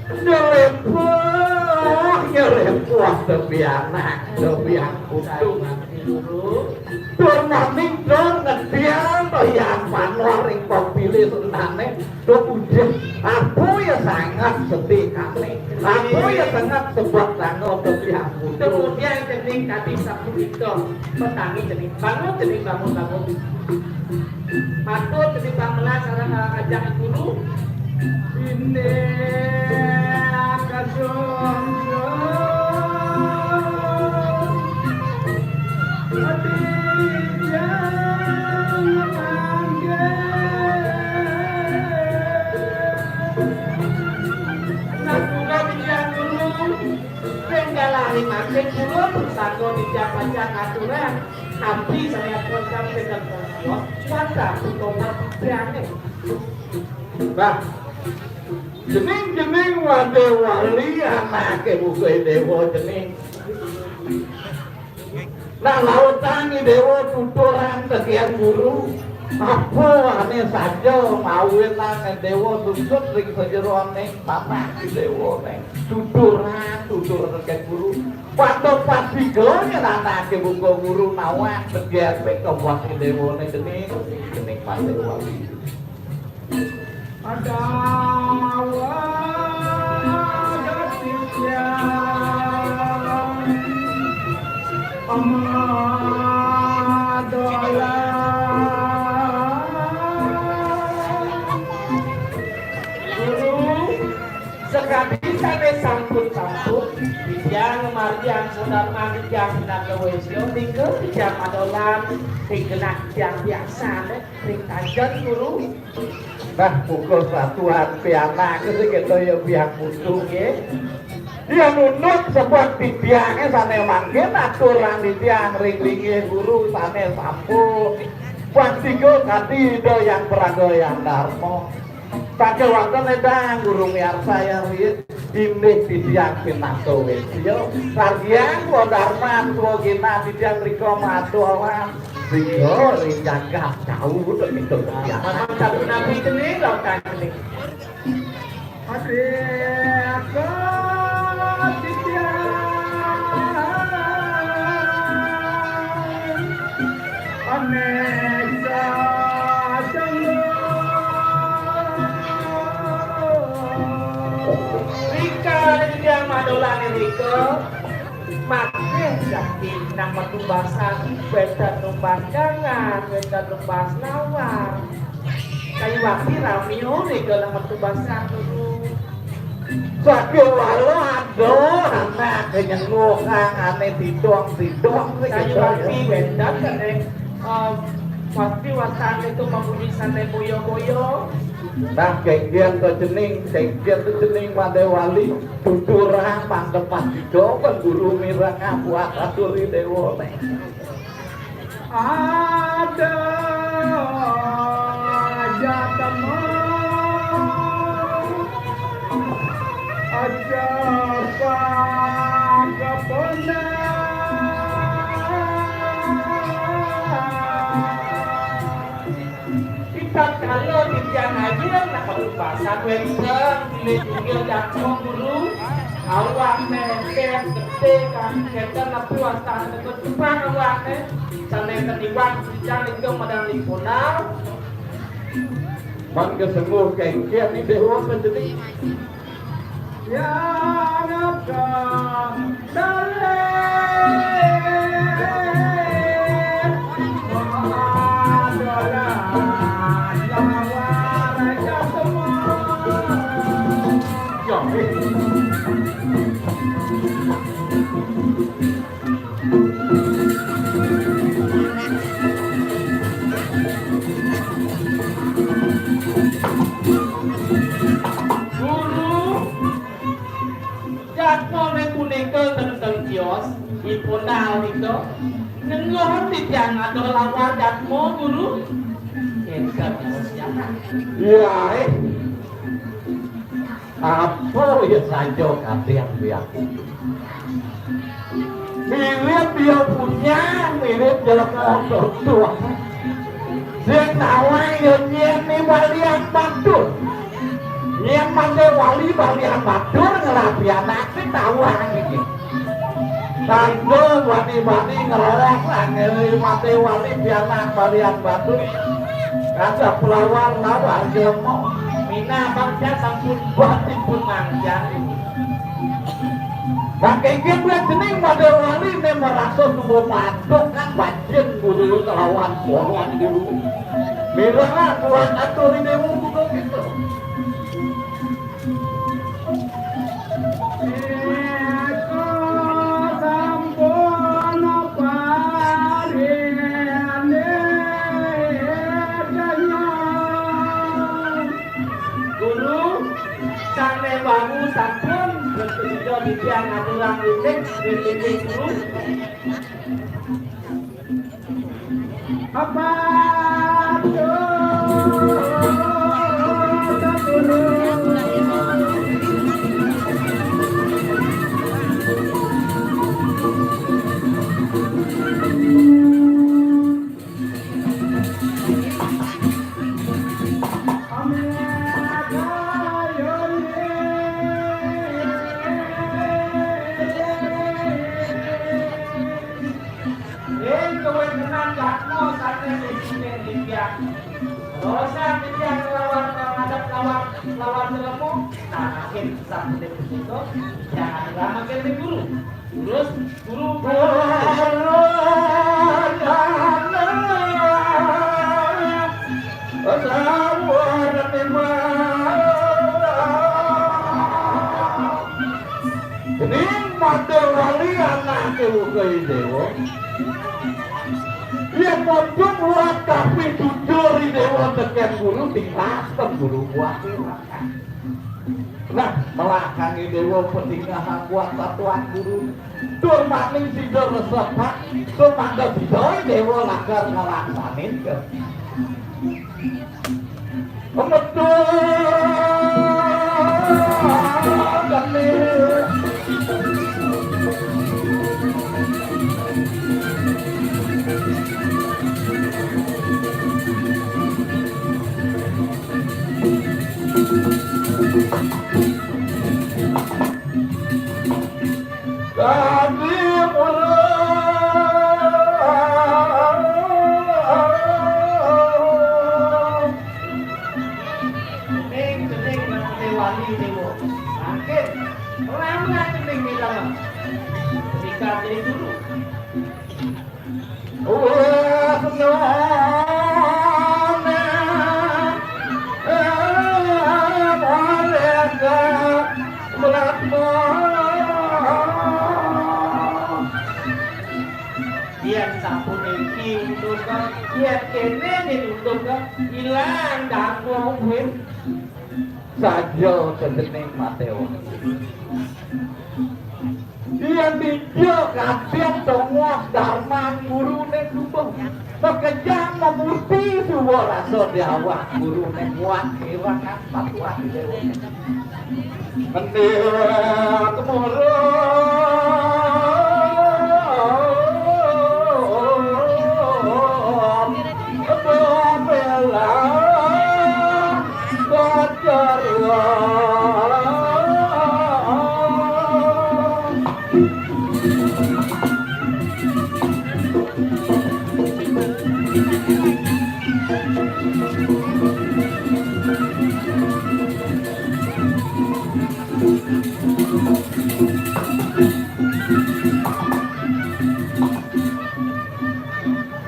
Nyelepuh, nyelepuh, tepianak, tepiang kutu. Guru. Tur maning tur ngediang to yang panor ring pepilih senane. Duh, udah, aku ya sangat sedih kami. Aku ya sangat sebab tanggal lebih aku. Kemudian cening kadi sapunika, petani cening bangun, cening bangun, bangun. Matur cening pamelas sareng, eh, ajak guru. Indah kasungguh. Sampura titiang guru, penggalari mangkin kula pusaka titiang pacang aturang, napi saya pun sampeyan kula wantah utama titiange. Nah, jening-jening wade wali anake buka dewa jening. Nah, lautang i dewa tuturang tekian guru. Apa ane saja mawinang dewa susut ring sajeroning tanah i dewa neng. Tuturang, tuturang tekian guru. Pada pasiga nyen anake buka guru nawang tekian ping kawat i dewa neng jening, jening Pak Dewa. Adawa gatitya amadola. Guru, Yang margi angsa darman titiang pinaka wesya, nika titiang madolan ring genah titiang biasané ring Tajen, Guru. Nah, pukul satuan pianak sing kéto ya biang kudu nggih. Ya nunut sebab titiangé sané mangkin aturang titiang ring linggih guru sané sampun. Buat tiga kadi Ida Yang Praga Yang Darma. Sakéwanten édang guru miarsa ya rit, indik titiang pinaka wesya. Sargiang swadarman swagina titiang mrika madolan. Sehingga ring jagat jauh to kita. Memang satu nabi cening, lautan cening. Adéka titiang anék sadéngék. Rika titiang madolan rika. Makéh jati nang Metu Basan, wénten numbas jangan, wénten numbas lawar. Kayu api ramia nika nang Metu Basan dulu. Sakéwala ada anak nyengukang ané tidong-tidong. Kayu api wénten kéné, eh, pasti wasan itu mambunyi sané boya-boya. Nah, kéngkén to cening, kéngkén to cening Madé Wali, tuturang pangdepan kita, pun guru mireng buat aturi déwa né. Ada jatema, aja pangkepena. Ritatkala titiang ngayun nang Metu Basan wénten bilih tunggil jatma guru, awakné énter gedé kang kénten napi wastané teka cupang awakné, sané ten iwang titiang nika madang dipundal. Man kasengguh kéngkén ni déwa kajeli. Yang akan dalem adalah lawar jatema. Ya, eh. Guru, jadmane punika tentang tios, dipundal nika. Nengguh titiang ada lawar jadma, Guru. Enten, Guru. Ya, eh. Apa ya saja kadang biaku. Mirip dia punya, mirip jelema tuh. Sing nawang ya nyén ni balian batur. Nyén mate wali balian batur ngelapi anak sing nawang iki. Tanggo bani-bani ngeroh angel mate wali pianak balian batur. Kata pelawar lawar jelema. Mina bangsa sampun buat timpun mangsa. Nah, kengkén wéh cening Madé Wali né merasa suba mantuk kan bajin guru kelawan polwan guru. Mira kuat atur dewa kudu gitu. Eka sampun parindegana. Guru, sané wau sampun prasida titiang ngaturang indik ring Guru. Apa? Ing kawéntenan jadma sané mimpiné lipian. Dosa titiang nglawan ngadep lawan, lawan jelema, nah, akhir sapunika, titiang aturang mangkin ring Guru. Terus, Guru, Ning Madé Dewa, Dewa. Yén mundhut luwat kabéh jujur Dewa tekén guru, tinggal guru buat. Nah, melakangé Dewa petingahan buat satuan guru. Tur maning sida resepat, sumangga sida Dewa lakar nglaksanin ke. Metu. Kami pulang. Ning, ning, nang wali dewa. Mangkin, lamrah ning bilang. Ketika dia dulu. Yén sapuniki untuka, yén kéné ning untuka, ilang dangku kuwi. Saja sejening Mateo. Yén dija kadén tongos darman guruné suba. Makejang mamurti suba rasa di awak guruné muat kéwangan patuhan Déwa. Mending kemurung bela.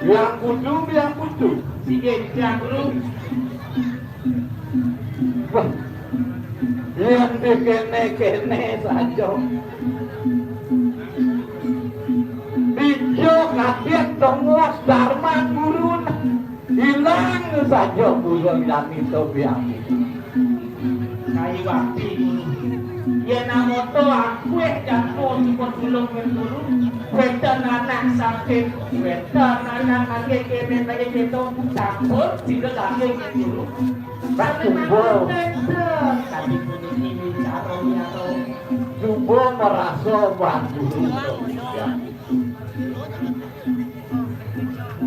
Yang kudu, yang kudu. Sing, yang kudu. Wah, yén kéné-kéné saja. Dija kadén tongos darman gurun, ilang saja bulan jani tobiang. Kayu api guru. Yén amoto akué jatuh suka tulung guru. Wétan anak sakit, wétan anak lagi kéné lagi kéto, sampun sida daging guru. Bah, coba. Tapi puniki wicara nyata. Coba merasa bantu.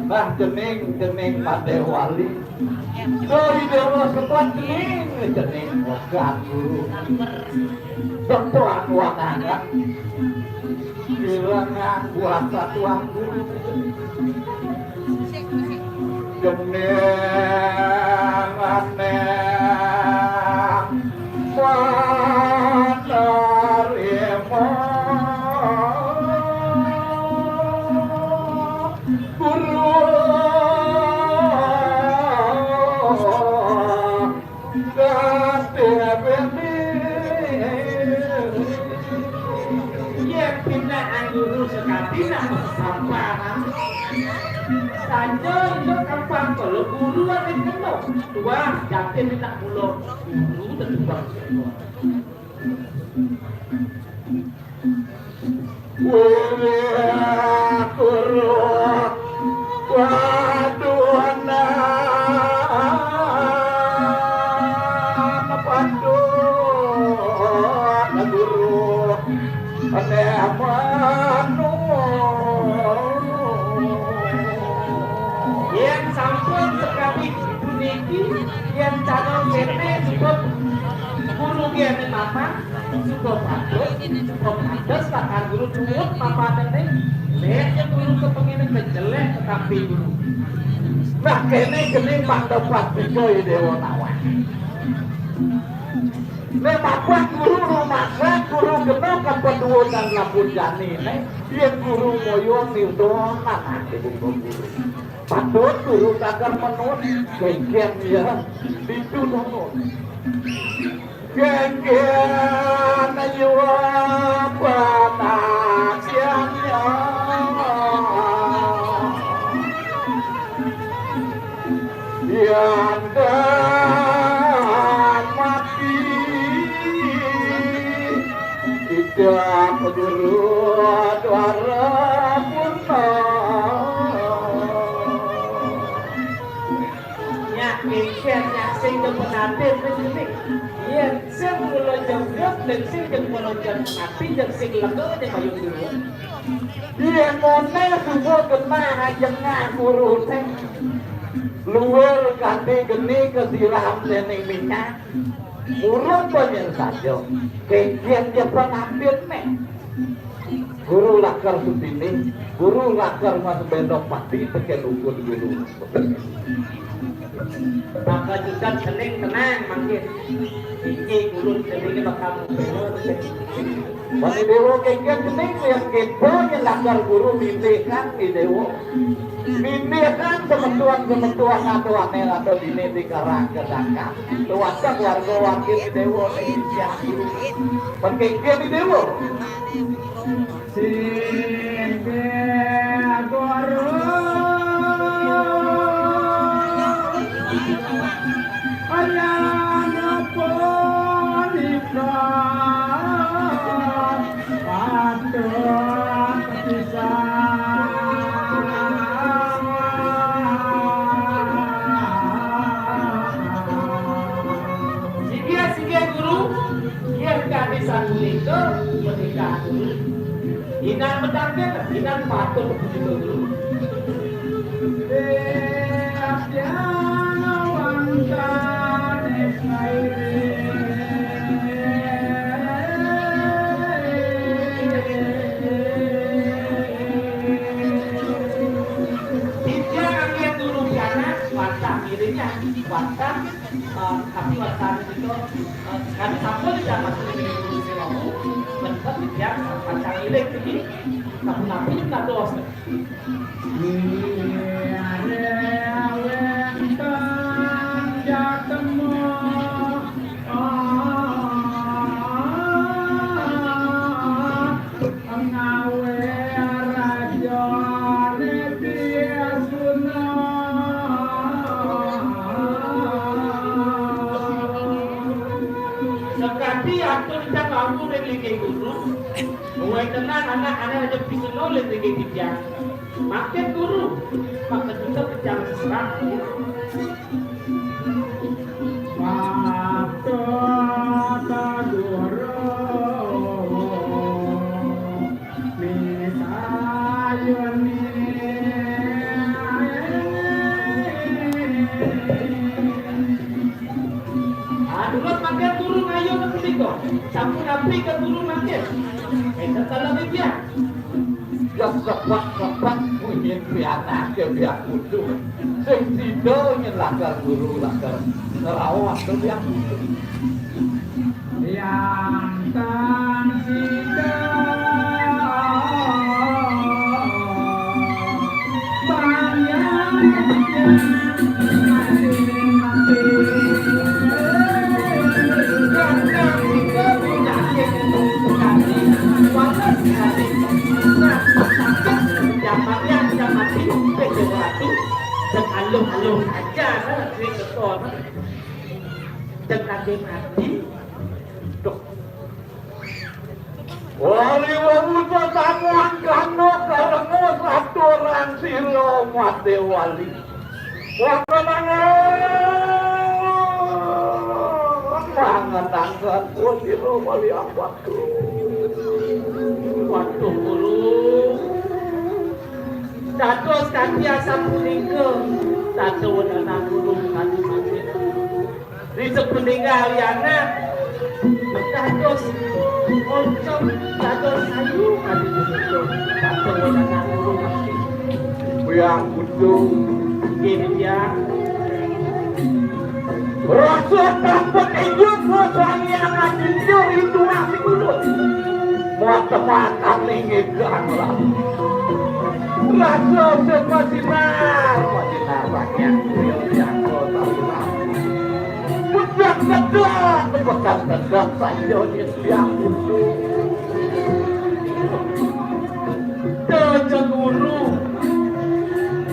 Nah, cening, cening Pandé Wali. Doi Déwa Sepat cening, cening Mogan Guru. Tempuran wanangan. Bilangan buat satuan guru. Jenengan menerima guru. Yén pindah angguru sekati nang samparan. Saja ijo kapan kala guru até kena. Tuah, jatin minta mula guru tetubang. Wiwih guru paduanan, paduan guru neh manu. Yén sampun sekadi puniki, yén calon kéné cukup guru kéné mapan. Suba patut, suba pantes lakar guru tuut mapanené. Nek guru kepengin kejelek ketampi guru. Nah, kéné jening pandapat tiga Déwa Nawang. Nek mapan guru rumasak, guru kena kepeduan dan lampun jani. Nek yén guru moyong nirdonan ati guru. Patut guru tagar menut, genggen ya, itu nunut. Genggen ayo apa nasiannya. Jangan mati tidak guru dwara purna. Nyak kengken, nyak sing demen atin, sing sing. Iya, sing kula jenggot, dan sing jeng kula jeng mati, dan sing lega, dan mayung dulu. Iya, mone subuh genah jengah guru teh. Luar kanthi geni kesiram dening minyak. Urung panjen saja. Kengken jepan atin nih. Guru lakar sutini, guru lakar mas bendok pati teken ukun guru. Bakal jutan kening tenang mangkin. Iki guru kening bakal. Wani dewa kengken kening yang kepo yang lakar guru mimpi kan di dewa. Mimpi kan semetuan-semetuan atau aneh atau dini di karang kedakan. Tuasak warga wakil di dewa nih. Kengken di dewa. Sing guru ayana punika patut pisan. Singgih, singgih guru, yen kami sapunika menika guru. Inan medangke, inan patut puji guru. Titiang anggen guru pianak, wantah ngiringnya, wantah, eh, tapi wantah itu, eh, kami sampun tidak masuk di guru sewamu, bentuk titiang wantah ngiring ini, tapi nabi kados. Sakadi atur titiang wau ring linggih guru, muai tenan anak ané aja pisuna ring linggih titiang. Mangkin guru, maka kita pejang seserah. Patut guru misayuni. Anurut mangkin guru ngayu punika. Sampun apik ka guru mangkin. Enten kala titiang. Ya sepak-sepak munyin pianake biang kudu. Sing sida nyen lakar guru lakar ngrawat biang kudu. Yang tan sida banyak Wali wau tetamuan kano karengo saturan sira Madé Wali. Wah, kenangan, mangenangan, wah, sira Wali Ampatu. Waduh, guru. Dados kaki asapunika, tata wenana guru kadi mangkin. Di sepeninggal yana, dados oncom, dados sayu, kadi punika. Kata wenang guru kaki. Biang kudu. Nggih, Biang. Rasa dapat ijuk, rasa yang ajinjur itu nasi kudu. Mata-mata ninggikan lah. Rasa semasinar, masinar rakyat, yang kota. Pedang tegak, pedang tegak, saja yang butuh. Dojo guru,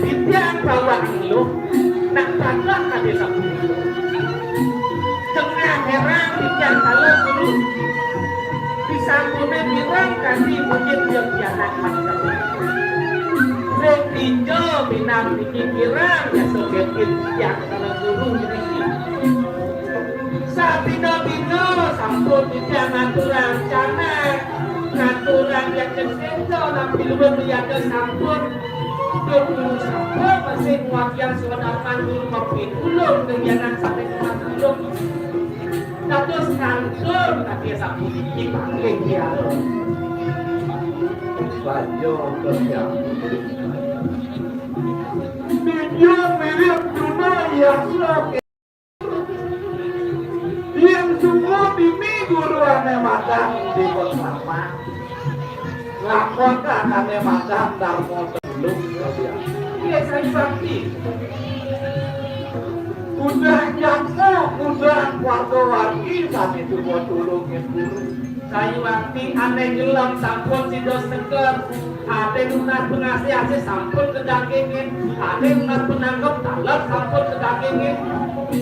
titiang bawang lu, nak bangga Kabeh sapunika. Tengah herang titiang kala guru. Disampune mireng kanthi mungkin yang pianak masker. Ring dija minab niki kirang jasa kepit titiang kala guru niki. Sabina-bina sampun titiang ngaturang canang, ngaturang yadnya seta, nampi luwih yadnya sampun. Guru sampun masih ngwagiang swadarman guru mapitulung kegiatan sampai kelas tulung. Dados ngantur tapi sampun iki panggih tiara. Saja kegiatan. Dia mirip Juna Yasna. Yen sungguh dini guru ane magang di pertama, lakon ane magang darmo telung. Iya, saya bakti. Udah jangkau, udah warga-wargi, sami suka tulungin guru. Sayuwakti ane gelem sampun sida seger. Ane nunas pengasih-asih sampun kedagingin. Ane nunas penanggep taler sampun kedagingin.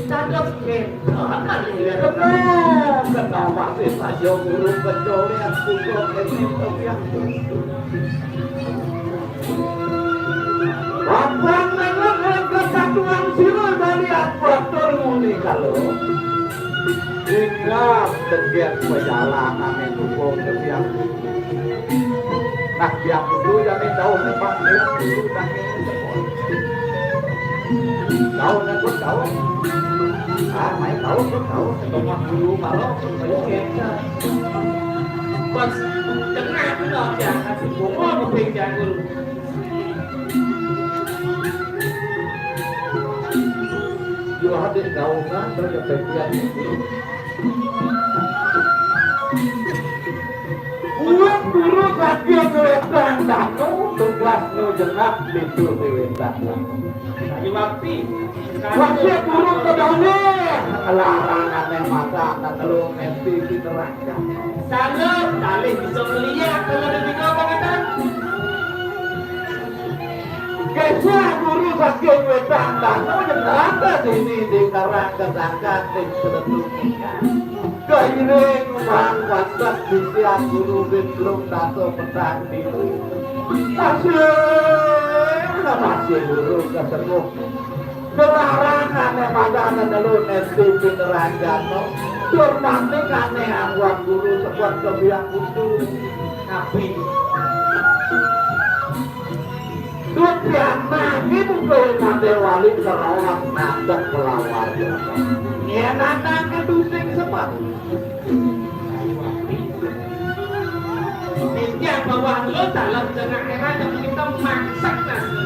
Dados menten kalih. Kena, kena masih saja guru kecuali aku kok ini tapi aku. Papan nengok ing kesatuan sira Bali Akbar tur nguni kala. Ingat tegek perjalanan itu pun kebiang. Nah, biang itu jadi tahu memang dia dulu tak tahu itu tahu. Ah, main tahu tu tahu. Semua guru kalau pas tengah tu dah dia kasih bunga mungkin dia guru. Yo, adik gaungan, dah ketepian. Uang guru saking wetan danu, tugas nu jenak, pintu di wetan danu. Kayu api. Wakil guru kedone, larang ane mata, ane telu, mesti diterangkan. Salut, kalih bisa ngeliat kalau ada tiga apa kata. Kesah guru saking wetan danu nyebrang ke sini di Karang Ketangkan di Seretung. Kairing bang watak bisian guru bitlung tato petang diri. Masih, masih guru kesepuh. Kelarang ane madane telu nesti pineranjano. Durmane kane angguan guru sebuat kebiak kudu. Nabi. Dupiana iki mungko mate wali kerohan nandhek pelawar. Yen ana keduting sepat. Titiang bawah lo dalam tengah era yang kita masak nasi.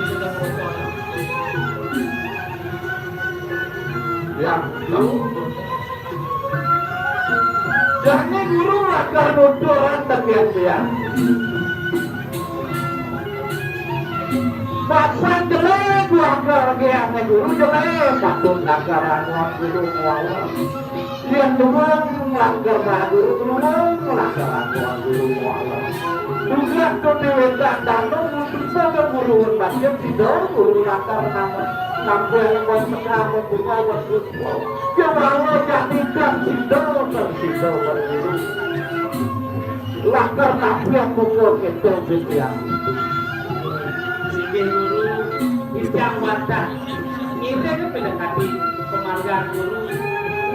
Yang Jane guru lakar nuturan tegian tiang. Pasan jelek lakar giane guru jelek, patut lakar anuan guru muawa. Yen durung lakar guru durung lakar anuan guru muawa. Tugas tu diwetan danu untuk pada guru bagian tidak guru lakar nama. Sampai kon tengah membuka waktu. Kewala jadikan sido tersida berguru. Lakar napian mukul kita bitian. Singgih guru, titiang wantah. Ngiring pendekati pemargan guru.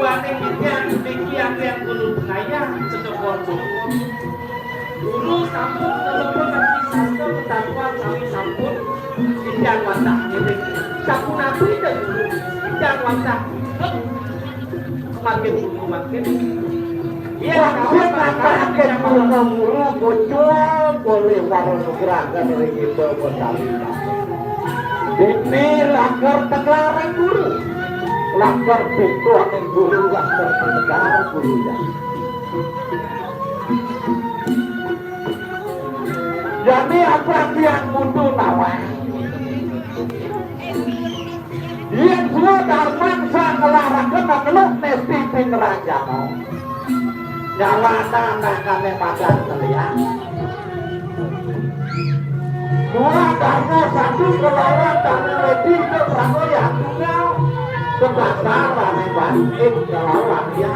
Wane titiang niki anggih guru penayah secepon guru. Guru sampun telepon nanti sastra ketakuan sami sampun. Titiang wantah ngiring. Sapunapi dah guru. Titiang wantah. Makin guru makin. Iya, kawan, kawan, kawan, guru bocor boleh warung nugrakan ring iba botali. Ini lakar tegar guru. Lakar pintu angin guru, lakar tegar guru ya. Jadi apa yang butuh nawang? Yen kula darman sang ngelaraken mangeluk nesti pinranjana. Nyalana nangkane madan kaliyan. Kula darma satu kelawan tanah wedi ke pranoya tunggal. Pasar ane bangkit kelawan ya.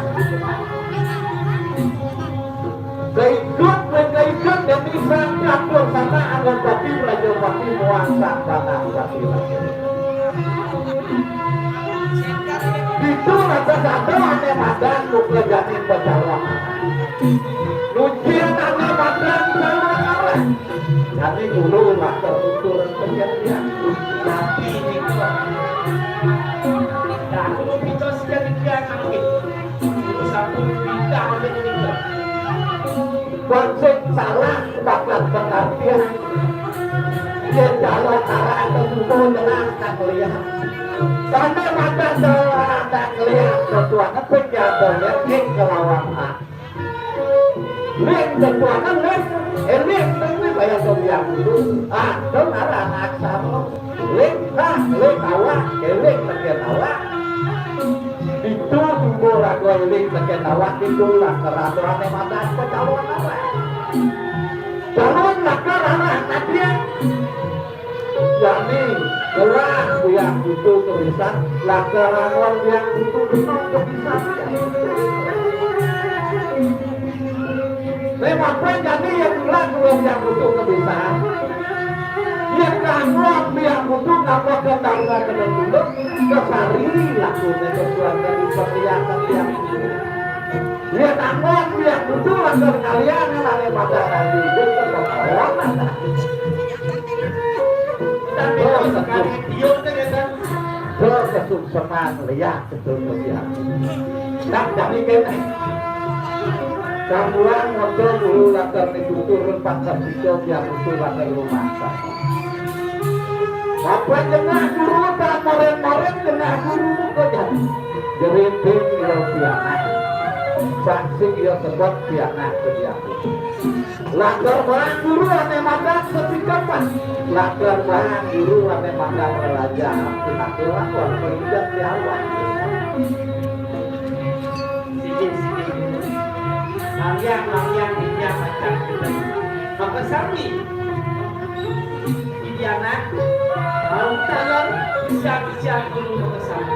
Keikut, keikut demi sang catur sana anggota tim Raja Pati muang sang tanah pati. Ditu rasa satu ane madan buka janin bacalon. Nuncian ane madan calon arah. Jadi dulu lah tertutur terjadian. Tapi ini kok. Nah, dulu kita sekali dia sakit. Dulu satu kita ambil ini. Konsep salah bakal pengertian. Dia jalan arah atau buku jelas tak lihat. Karena mata salah tak lihat. Ketua ngetik ya, boleh kelawan. Ling ketuanan ling, eling ling ling bayar to biang dulu. Ah, dong arah anak sama. Ling, ah, ling awak, eling bagian awak. Itu sumber aku eling bagian awak, itu lah keratuan yang ada apa calon awak. Calon lah kerana anak dia. Jani, gelah biang kutu kebisan, lakarangon biang kutu benung kebisan. Memang pun jani ya gelah dua biang kutu kebisan. Ya kangon biang kutu ngapa ke tangga kena dulu, kesari laku neke tuan dari perliakan biang kutu. Ya kangon biang kutu, lantar kalian yang ada pada nanti itu kebohongan. Tapi kalau sekali tiup tu kata, terus kesukseman lihat betul dia. Tak dari kena. Kamuan motor dulu latar ni tutur empat belas itu biar betul latar rumah. Apa kena guru tak moren-moren kena guru kok jadi. Geriting dia pianak. Saksi dia sebab pianak ke dia. Latar barang guru ane madan setikapan. Latar barang guru ane madan raja. Kena tuan tuan pengidat di awal. Sini, sini. Lampiang, lampiang, lampiang, macam kita. Maka sami. Ini anak, mau tahu, bisa, bisa guru maka sami.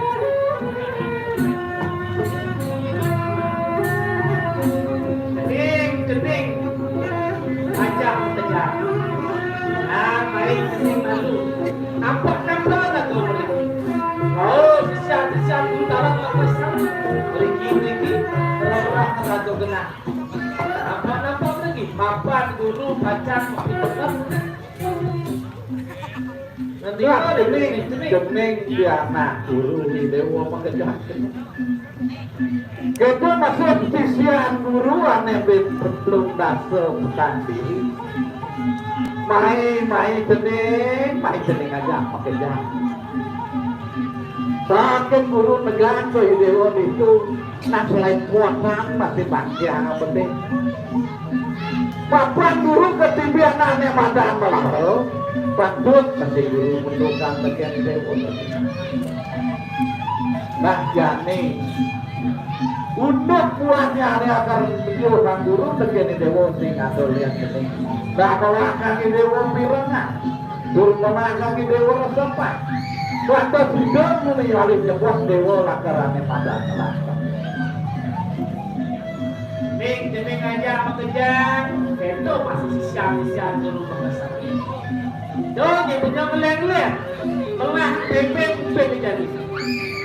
Kening, kening. Macam tegar. Ah, main kening malu. Nampak, nampak lah tu. Oh, bisa, bisa guru dalam maka sami. Riki, riki. Orang-orang kata tu kena. Apa-apa lagi? Papan guru pacang makin tetap. Nanti nah, kau ada jening, jening, jening. Jening dia anak guru ni dewa makejang. Kita masuk sisian guru ane belum dasa petang diri. Mai, mai jening, mai jening aja makejang. Saking guru negara ke dewa itu. Nah, selain kuatan masih bangkit anak penting. Papan guru ketibian ane madan melaro, patut masih guru mendokan bagian dewa. Nah, jani. Untuk buahnya ane akan video sang guru bagian dewa sing ada lihat ini. Nah, kalau akan dewa pirengan. Durmana kami dewa resepan. Waktu sudah muni alih jebos dewa lakarane pada ngelakar. Ning jeneng aja makejang, ento masih sisian-sisian guru pengesan. Dong, ya punya meleng-leng. Melah pepeng pepeng jadi.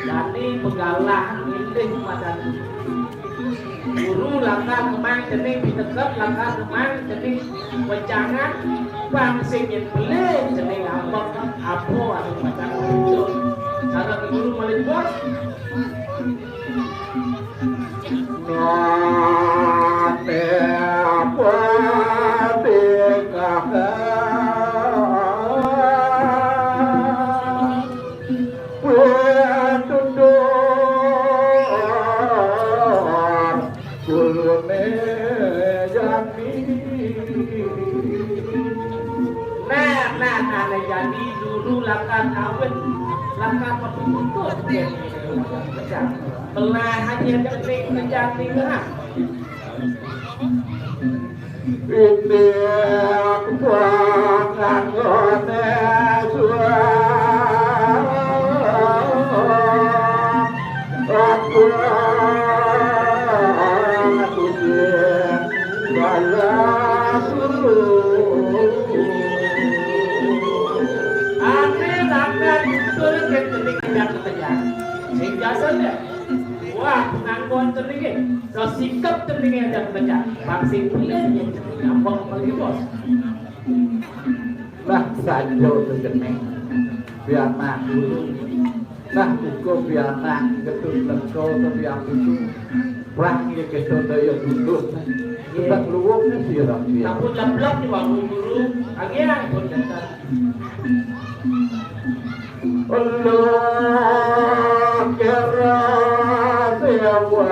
Jani pegalah milih pada guru. Guru lakar kemang cening pitekep, lakar kemang cening wejangan, pang sing nyen pelih cening ambek apo anu pacang muncul. Cara guru malih bos. Nate apa tingkah. Kuwi tutur gurune jati. Nah, nah, nah, nah, jadi dulu lakar kawin, lakar petuntut. Belahan yang penting menjadi lah. Indik panganggone suara. Ane sampeyan turun ke cening yang ketegar. Sing jasane. Wah, penganggon ceninge. Sesikep ceninge yang ketegar. Bang sing pilih ya cening apa kembali bos. Nah, sanjo tu cening. Biar nak dulu. Nah, uga pianak Ketut Lengko to pianak itu. Wah, iya Ketut Daya Duduk. Kita keluwung sira piye? Sampun leblok di wangun guru. Agih pun datang. Allah kira sewa.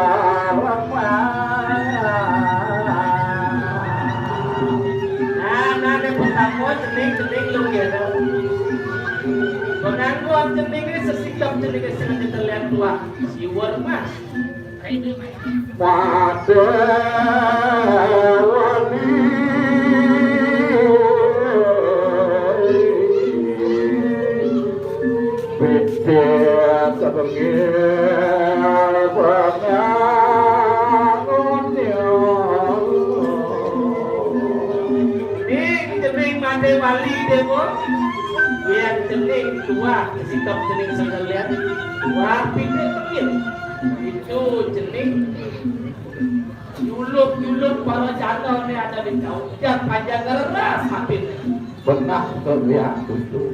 Nah, nah, nek pertama cening, cening lu kira. Pengangguan cening ini sesikap cening sing ditelek tuah. Siwur mas. Pada wali. Becek kebengil pengangunnya. Ning cening mate wali dewa. Yen cening tuah sikap cening sekalian. Tuah pindah pengin. Itu cening. Juluk-juluk para janda ni ada di kau. Jan panjang ngereras hati ni. Benah tu dia tutu.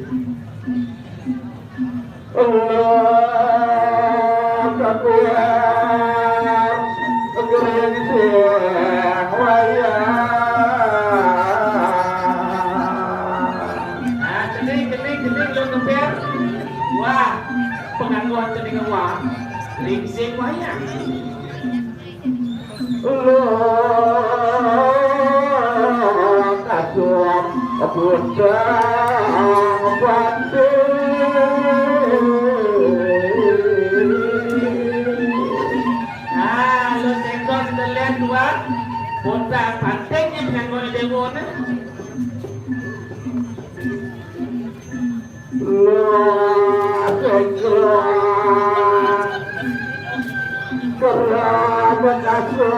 Allah takbir. Geringsing wayang. Nah, cening, cening, cening, lu kemper. Wah, pengangguan cening wah. Geringsing wayang. Lo kasum bundang banting. Nah, lo tengok sekalian dua. Bundang banting ni penganggona dewa ni. Lah, segera kerabat asal.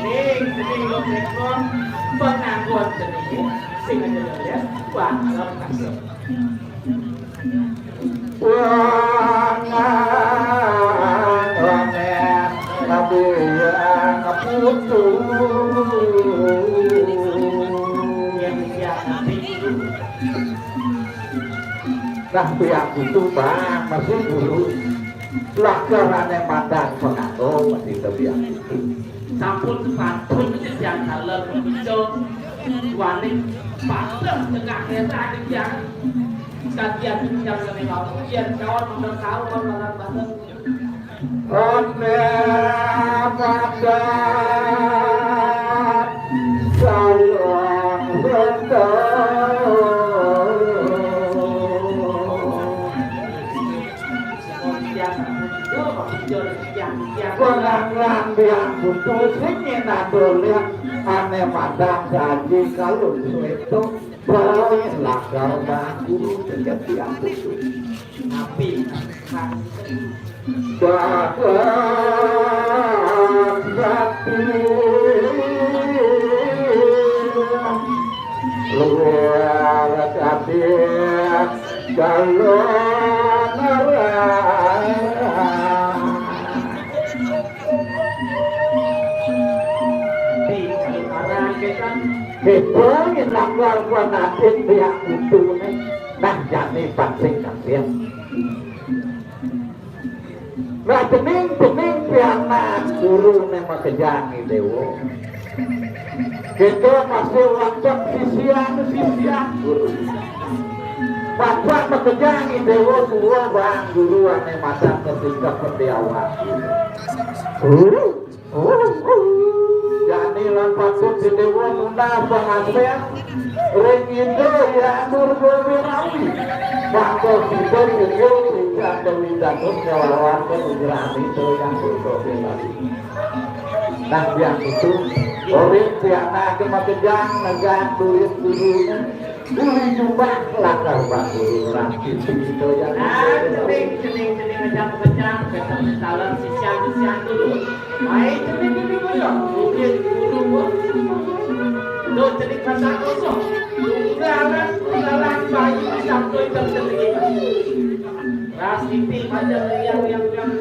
Ning, ning, lo tengok penganggona ning. Sing aja lo ya, bang, lo kasih. Pangan omen biang putu. Nah, biang putu, Bang, masih dulu. Lakarane mandang penganggo, masih biang putu. Sampun sepatut tiyang taler menika wani pateh tengah kerane tiyang. Sakian tiyang sami wau yen kawan mongkon kawan bareng-bareng. Ane padha salang beto. Penangan biang putu sing nyenado liat ane madang saji kalun sueto. Bae lakar baku kejadian putu. Napi? Dapat sakti luar kabeh. Kalau marah. Di sekarang kita. Heboh nyelang warga natin dia itu nih. Nah, jani pancing kasihan. Nah, dening-dening pianak gurune makejang Dewa. Kita masih wonten sisian-sisian guru. Bapak makejang Dewa tuwa bang guru ane matan ketika pendiawan. Guru. Jani lan patut Dewa nundhah pangasten ring Ida Hyang Durga Wirawi. Mangda sida inggih ingkang Dewi Danup nyawaraken putrane Hyang Durga Wirawi. Nah, yang itu, urip pianak makejang negak duit gurune. Uli jubah lakar batu lagi begitu ya. Ah, cening, cening, cening, ngejang-ngejang, besok salam sisian-sisian dulu. Main cening ini dulu, mungkin dulu. Tuh, cening masa kosong. Tunggalan, tunggalan bayi sampai tercening. Ras titik aja yang, yang, yang,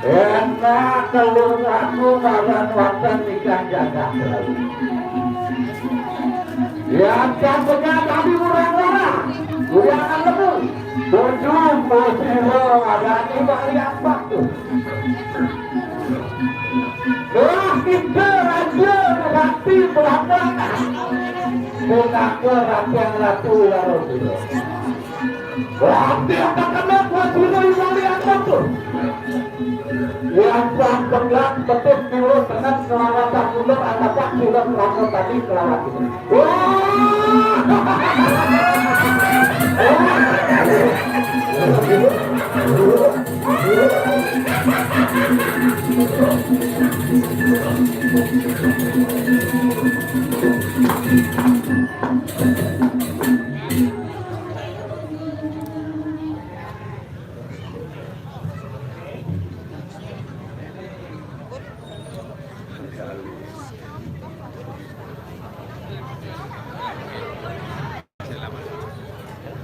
Enak kalau aku makan makan ikan jagat. Ya, tak punya tadi murah-murah. Udah akan lemu. Tujuh puluh kilo ada di balik apa tuh? Lah, kita raja mati berapa? Mengaku rakyat ratu lalu. Berarti akan kena buat dulu di balik apa tuh? Yang tak pegat betul dulu dengan selawatan dulu, apa tak sudah selama tadi selawat itu. Selamat.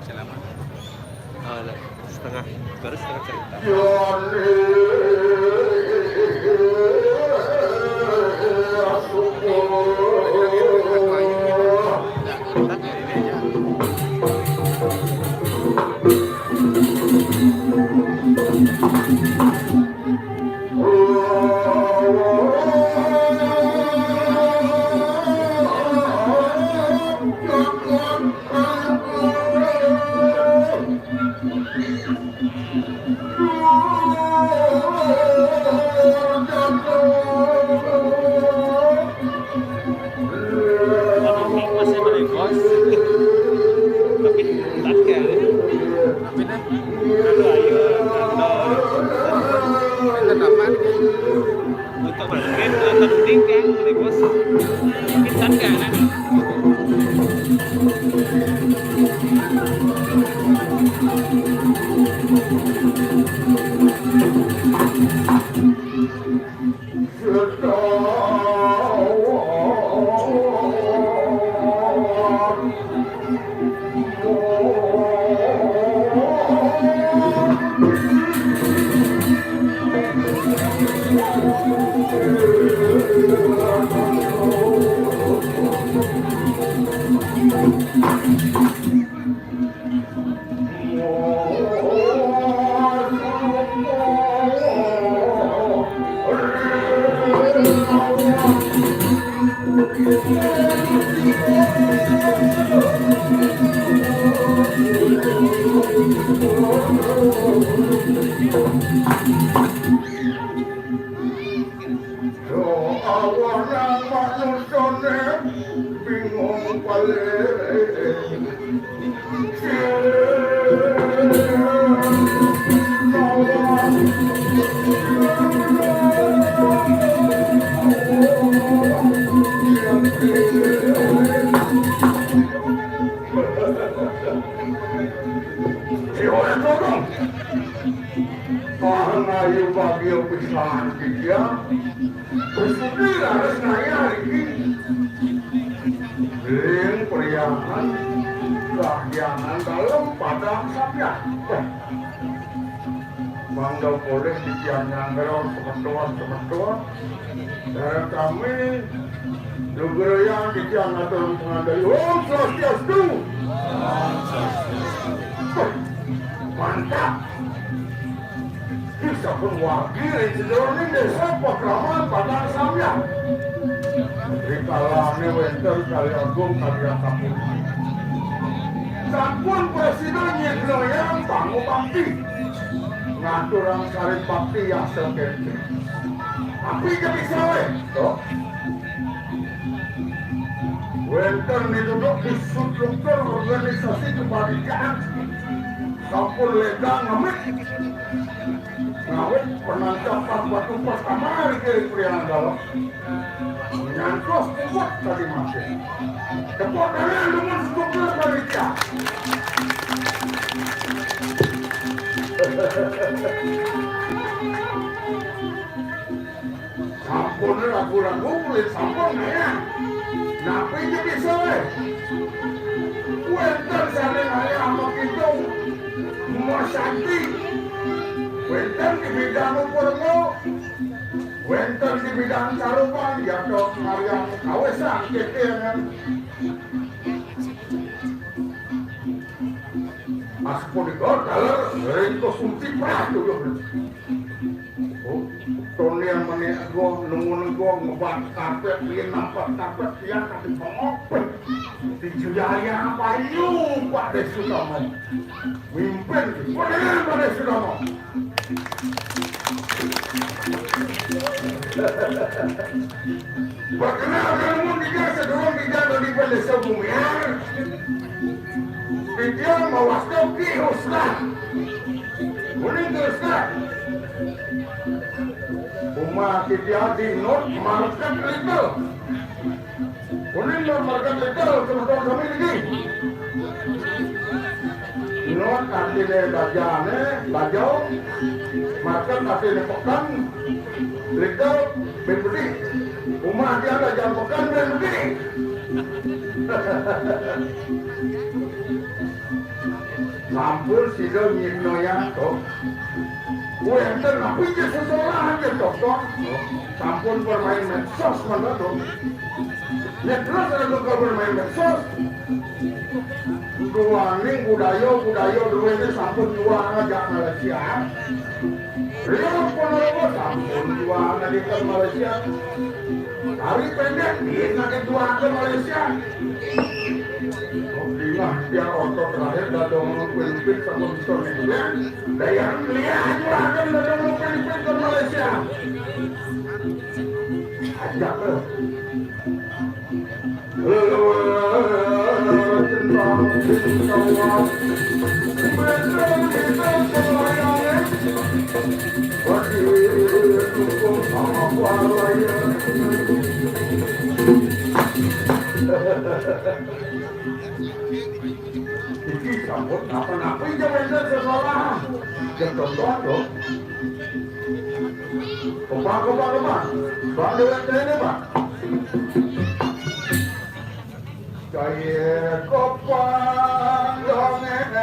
Selamat. Ah, lah, setengah, baru setengah cerita. Yo, awak nang manusiané bingung paling. Yo, tolong. Pangayu bagia pisan, Ditya. Bersyukur harus ngayah iki. Ring periangan, kahyangan dalem padang sampiyan. Wah, mangda polih titiang nyanggra semeton-semeton. Sareng sami lugrayang titiang ngatur pangandai. Om Swastiastu. Wah, mantap. Sampun wargi ring sajeroning désa pakraman Padang Sambian. Rikalané wénten Kali Agung, Kali Agung. Sampun prasida nyidayang pangubakti. Ngaturang sareng bakti yasa kénten. Tapi jadi saleh, to. Wénten minuduk di struktur organisasi kepanitiaan. Sampun ledang amit. Ngawit penangkapan batu pertama di Prianggala. Nyantos kuat tadi masih. Tepuk tangan dengan struktur panitia. Sampun ragu-ragu kulit sampun ngayah. Napi ja bisa, wéh? Wénten sané ngayah makidung, masanti. Wénten di bidang upama. Wénten di bidang carupan, ya, dok, ngayah kawisan kéténgan. Asapunika taler ring konsumsi prah tuyuh. Oh, Tony yang menek gua, nunggu-nunggu, ngebat karpet, dia nampak karpet, dia kasih pengopet. Dijayah payu, Pak Dés Sutomo. Mimpin, Pak Dés Sutomo. Perkenalkan, mun tiga sedulur tiga dari Desa Bumiar. Tiga mawasta Ki Ruslan. Uning Ki Ruslan. Umah tiga di North Market Little. Uning North Market Little, semeton sami niki. North artiné bajané, bajau. Market artiné pekan. Little, buin bedik. Umah tiang bajané pekan, buin bedik. Sampun sida nyidayang, to. Wénten napi ja sesolahan ja, to, to. Sampun bermain medsos mangda, to. Nya terus ada tukang bermain medsos. Duaning budaya-budaya duéné sampun juang ajak Malaysia. Rio Ponorogo sampun juang ajak Malaysia. Tari pendek, dia nak juang ke Malaysia. Dingah dia otot terakhir dadong pemimpin sama bisa nih. Daya lihat juang dadong pemimpin ke Malaysia. Ajak, eh. Iki sampun napa-napa iki wénten sesalahan. Yen contoh to. Kembang, kembang, kembang. Bang dewek kene, Bang. Kaya kembang dongeng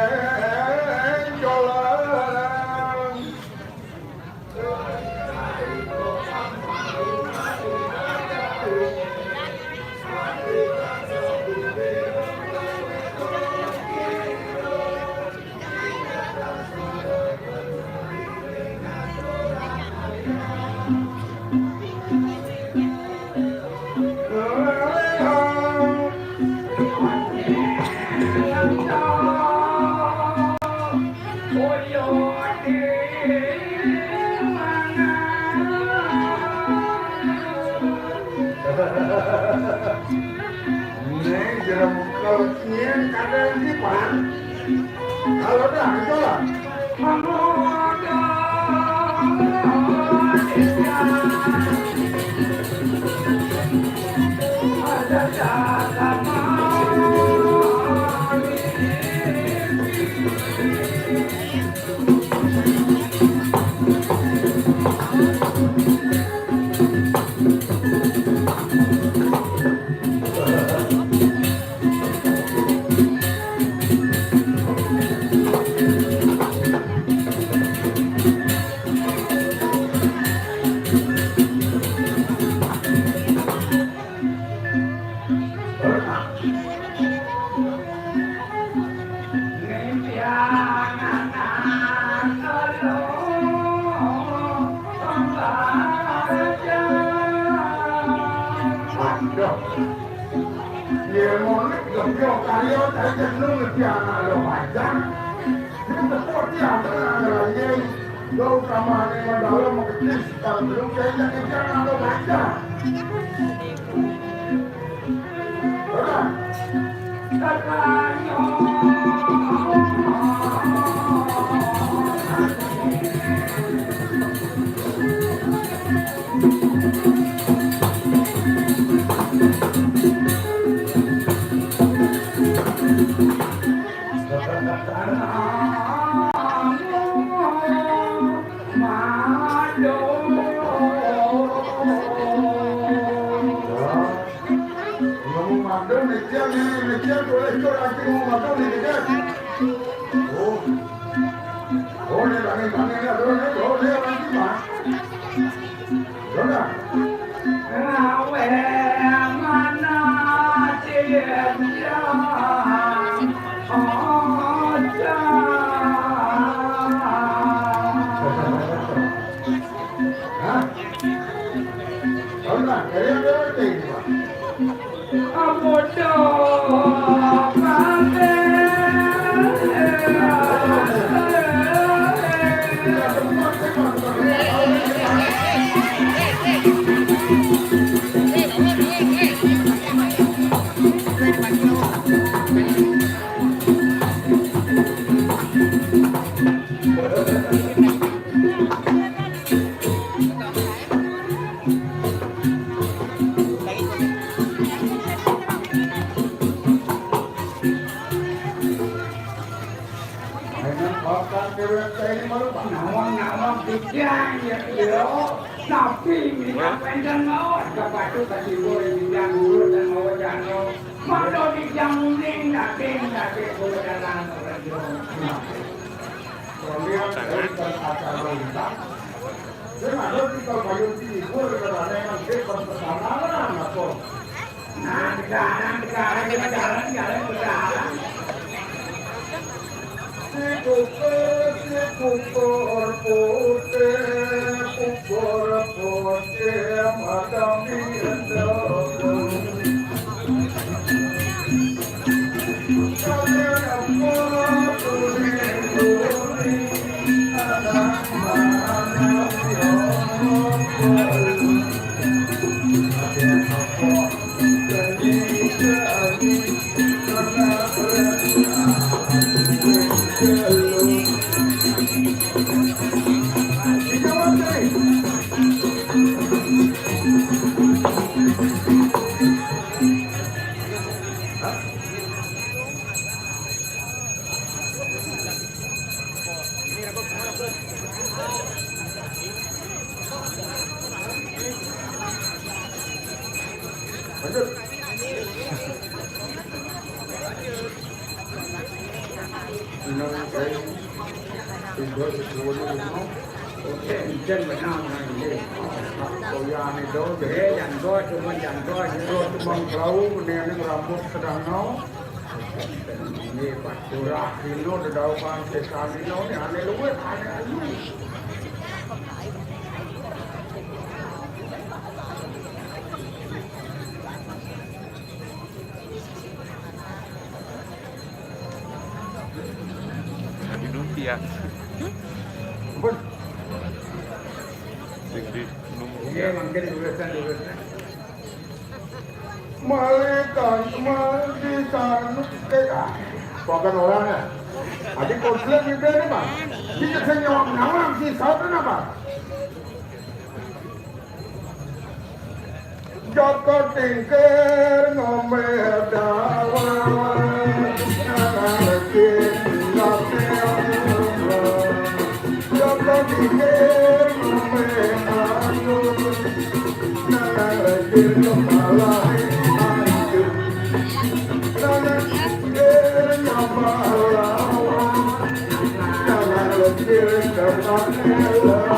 jalan. Ning jero muka nyén kadang iki, Pak. Kalau dah, itulah. Aduh. Yen ngono, yo karya dadi jeneng dadi anak lo panjang. Sing tepuk dia, tenang, yen lo utamane mandala mengkecil, kalau belum saya jadi anak lo panjang. Ora. Ngomong mandul, mikir nih, mikir boleh itu lagi ngomong mandul nih, mikir. Oh. Oh, ini lagi, lagi, lagi, oh, ini lagi, Pak. Sudah. Ngawe mana cilian oca. Hah? Sudah, kalian berarti, Pak. Nawang-nawang bidang ya, iya. Tapi minat wénten mawon kepatu ketimbul bidang guru dan mawa jano. Mangda bidang uning daging daging guru dan anak kerja. Kemudian wénten acara lintas. Sing ada kita bayu tidur karena nanti pertemanan apa? Nah, sekarang, sekarang kita jalan, jalan, jalan. Si kukur, si kukur putih, kukur putih, madam di endok. Jan gua cuma jan gua, gua cuma tahu, mendingan rambut sedang nau. Ini pas curah, ini udah tahu kan, setan ini, ini aneh luwih, aneh ayu. Di Lumpia. Ampun. Sing di Lumpia. Iya, mungkin lulusan, lulusan. Malikan, malikan, eh, ah, bukan orang ya. Tadi konflik gitu ini, Pak. Ini saya nyawang-nyawang sih, saudara, Pak. Jaka tingkir ngombe dawet, nang legi ngombe dawet. Jaka tingkir ngombe anggur, nang legi kepala anggur. Nang tingkir nyambah lawan, nang legi kepala anggur.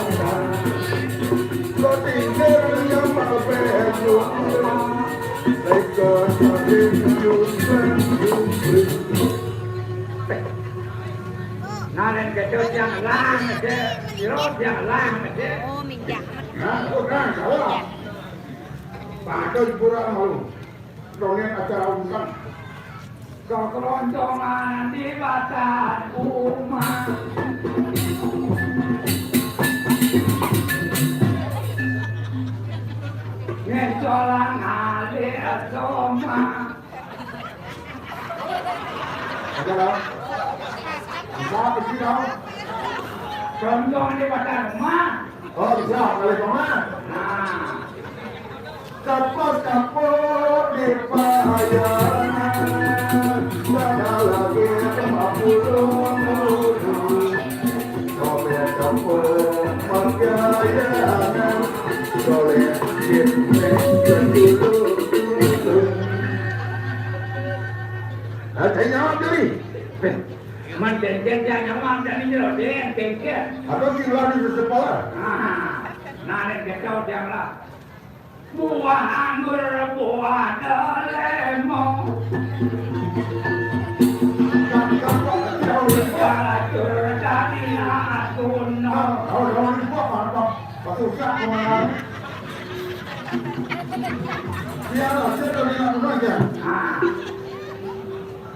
Naren kedo tiang lang, Cek. Iro tiang lang, Cek. Oh, minjak. Nah, bukan, salah. Pakai pura malu. Dongeng acara ungkang. Kekeroncongan di batan umah. Ngencolan ngalih somah. Ada, Bang? Bisa, pergi, Bang. Keroncongan di batan umah. Oh, bisa, ngalih somah. Nah. Kapok-kapok di payangan, mana lagi tempat pulung-pulung. Kapok-kapok pagkayangan, soleh jin neng kedulu. Ada nyawa diri. Man, dengken, jangan nyawa, dan ini loh, deng, dengken. Apa sih, luar biasa kepala? Nah, nah, yang kacau, janganlah. Buah anggur, buah delemo. Buah lacur dari Natuna.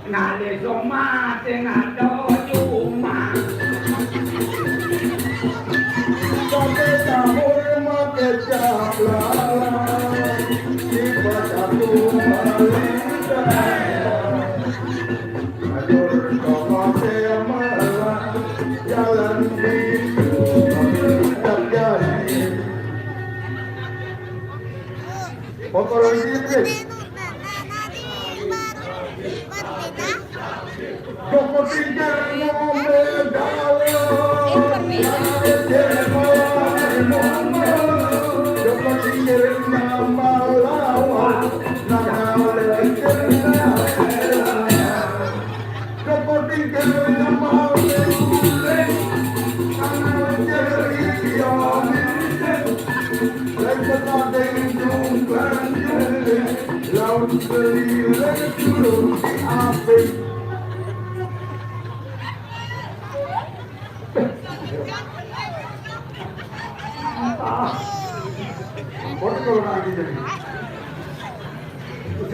Ngalih somah sing ada cuma. Pakai campur, pakai cap lalang, di batu balik. Atur sama semalam, jalan di tak jadi. Motor listrik. Joko tinggal ngombe dalam. Joko tinggal nambah lawan. Nambah lagi. Joko tinggal nambah lagi. Nambah lagi. Laut keliling turun di api. Ah. Ampun, kalau nak gitu.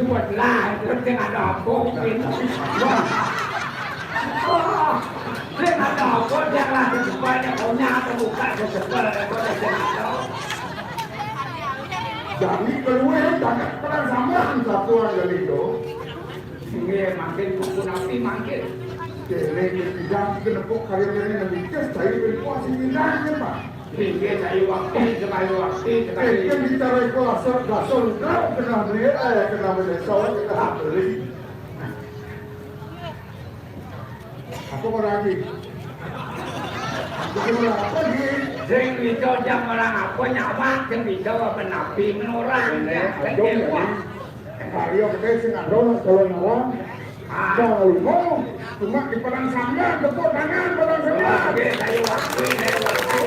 Buat lah, itu sing ada apa, gitu. Wah, sing ada apa, jangan secepatnya punya atau buka secepatnya, kalau sing ada. Jani keluar, jangan pernah sama satuan dari itu. Nggih, mangkin buku napi mangkin. Dene bidang kenepuk karya dene nembikes, saya berkuasa pindah, ya, Pak. Nggih, saya waktu, sekali waktu, sekali. Mungkin bicara itu asal, dasar, enggak, kena beli, eh, kena beli, soal kita beli. Apa mau lagi? Apa lagi? Sing bisa jam orang apa nyawa, sing bisa apa nabi menorang. Ini, ya, aduh, kan ya, dia ini. Wah. Ayo gedé sing ado nak calon arang. Nah, lu mau cuma di Padang Sangga, tepuk tangan Padang Sangga. Oke, ayo waktu, ayo waktu.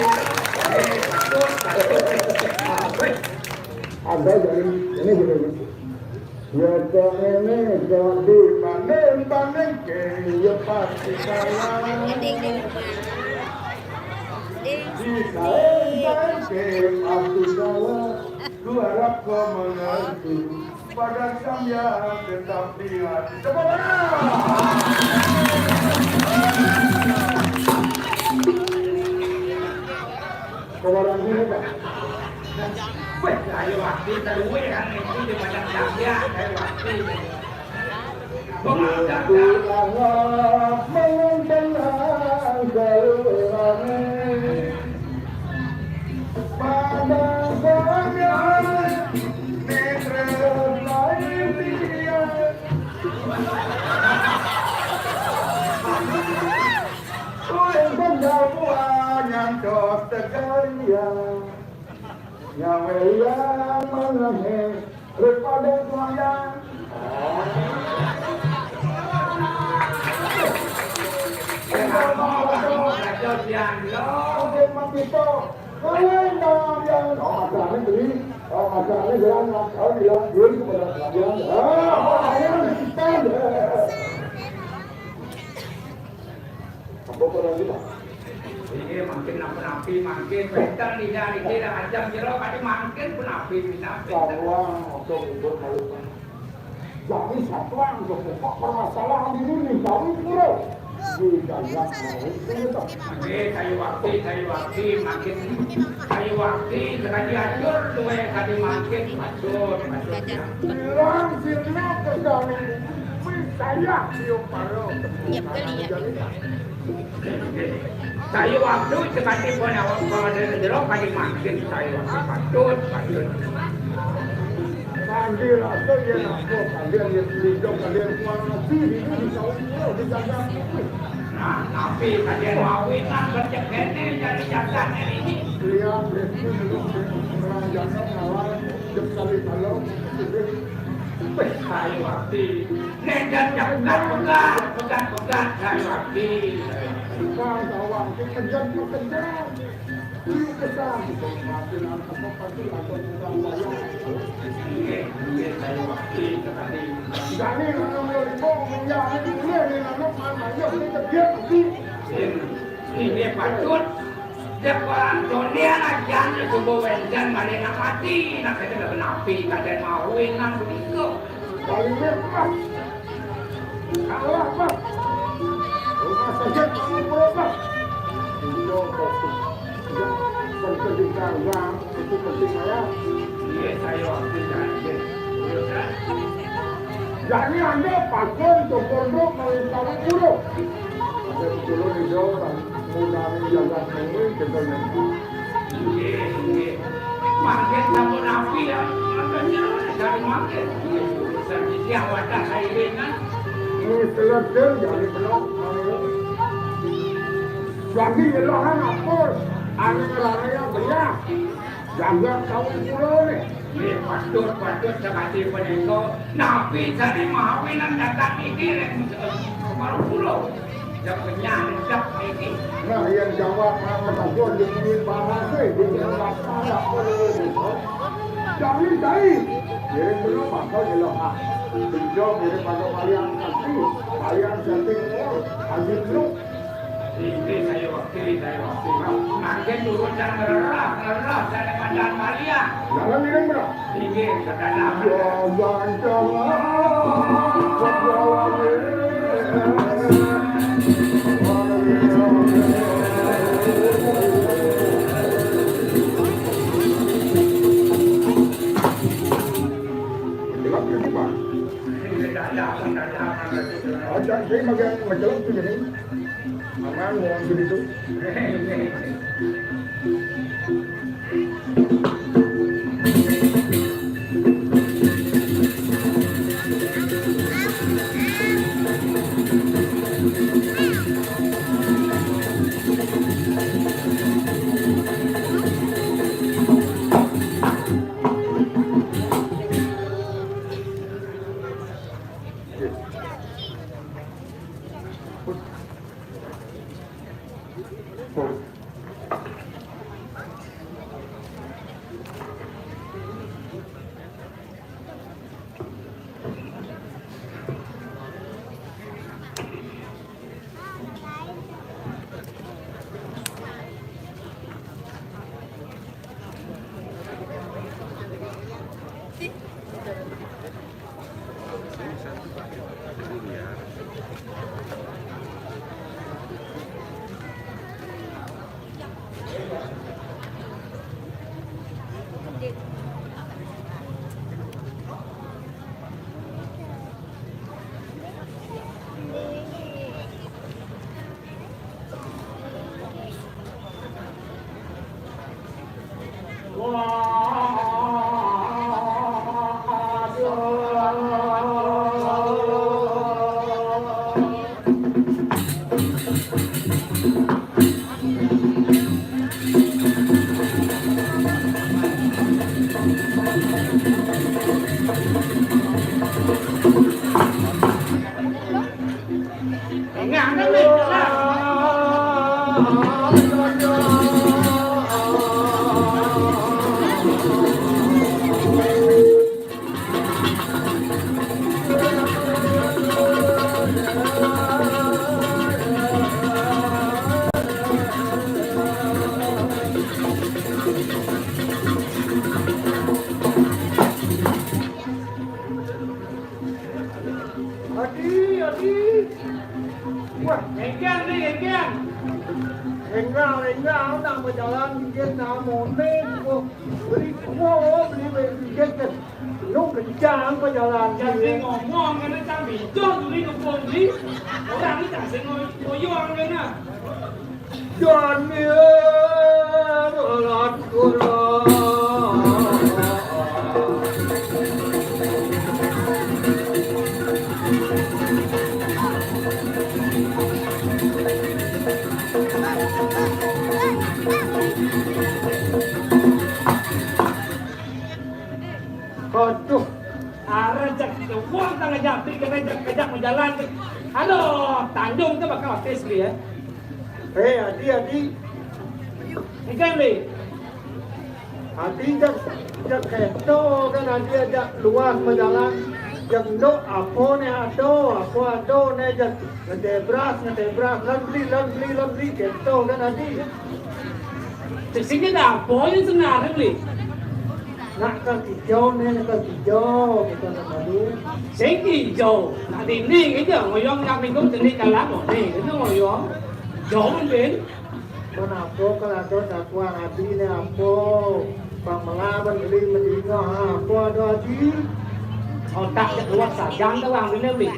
Ada dari ini gitu. Ya, kok ini kok dibanding-bandingke, ya pasti salah. Dibanding-bandingke, pasti salah. Ku harap kau mengerti. Pada samya tetap di hati. Tepuk tangan. Kemarin ini, Pak. Weh, ayo waktu terluwe kan itu di Padang Samya, ayo waktu. Aku mengenang kalau rame. Padang Samya, netra lain dia. Kowe benda buah nyantos tegarian. Nyawe yang menengah, rupane buaya. Oke, Mas Tito. Kalian yang, oh, masalahnya beli, oh, masalahnya bilang, oh, bilang, beli kepada kalian. Ah, oh, ayo, kita. Apa lagi, Pak? Ini mangkin napi-napi, mangkin penten lidah iki lah ajam jero kadi mangkin pun napi-napi. Satuan untuk ibu malu. Jadi satuan untuk pokok permasalahan ini di Jawi Pura. Di Jawi Pura. Oke, kayu wakti, kayu wakti, mangkin kayu wakti, kena diatur tuwe kadi mangkin, matur, matur. Bilang sirna ke Jawi Pura, saya siung paro. Iya, betul, iya. Saya waktu sekali pun awak pada jero kali mangkin saya waktu patut, patut. Panggil apa ya, apa? Panggil ya, pinjam, panggil kuang nasi, ini di Jawi Pura, di Jawi Pura. Nah, tapi kalian mawinan kerja kene jadi jagat ini. Iya, betul, betul. Orang jagat malah jam kali kalau, weh, saya waktu. Nek jan pegat-pegat, pegat-pegat, saya waktu. Kau tahu, aku kejam, aku kejam. Dulu kesal, maafin aku, pasti aku tukang bayar. Nggih, nggih, saya waktu sekali. Jani, kalau mau ibu, menjadi dulu, ini nama, mana, ya, ini kerja, nanti. Ini patut. Dek orang dunia, aja, coba wénten, malah nak mati, nak kata nak napi, kata mau, nang begitu. Paling murah. Kalah, Pak. Rumah sakit paling murah, Pak. Iya, Pak. Iya, penting, Pak. Itu penting, ya. Iya, saya waktu janji. Iya, kan? Jadi, Anda pakai untuk pondok, kalau tahu dulu. Ada dulu di jauh, Pak. Mudah-mudahan jaga, kita nanti. Nggih, nggih. Mangkin sampun rapi ya. Mangkin ya, dari mangkin. Nggih, urusan iki awak tak sairingan. Ini selesai jadi belum. Lagi nyelohan apa? Ane ngerane yang belah. Jagat kaum pulo nih. Nggih, patut, patut sekali punika. Napi jane mawinan datang iki ring Kepala Pulo. Yang kenyang, yang iki. Nah, yang jawab, nah, ketahuan di sini bahasa, di sini bahasa, apa dulu, gitu. Jangan dari. Jadi, belum apa, gitu, ah. Beliau mirip pada Paliang Sakti. Paliang Sakti, oh, Haji Blok. Iki saya waktu, saya waktu. Mangke turun dan ngererah, ngererah, dan madan Paliang. Jangan ini, bro. Inggih, kedalam. Ya, jangan. Gelap ini, Pak. Aja, saya makan majelang tuh, jadi. Aman, mohon begitu. Adi, Adi. Wah, engkang nih, engkang. Engkang, engkang, nak berjalan dikit, nak moning, kok beli kuah, beli, beli dikit, kan. Lu kencang berjalan. Jadi ngomong, kena cang bincang, beli kebun, beli. Orang ni tak sengaja, koyong, kena. Daniel Atura. Aduh, arah jak uang tangah japri kena jak kejak berjalan. Aduh, Tanjung tu bakal artis dia. Eh, Adi, Adi. Ikan ni. Adi jak, jak keto kan Adi ajak luas berjalan. Jak nduk apa ni ado, apa ado ni jak ngetebras, ngetebras, lan beli, lan beli, lan beli, keto kan Adi. Cek sini dah apa yang sebenarnya ni? Nak ke hijau ni, nak ke hijau, kita nak malu. Sing hijau, nak dinding aja, ngoyong nak minggu jenis dalam ni, kena ngoyong. Jauh ben. Mana apa kalau ada satuan Adi ni apa? Bang Melaban beli mendinga, ha, apa ada Adi? Otak cek luas sagang tu bang, beli beli.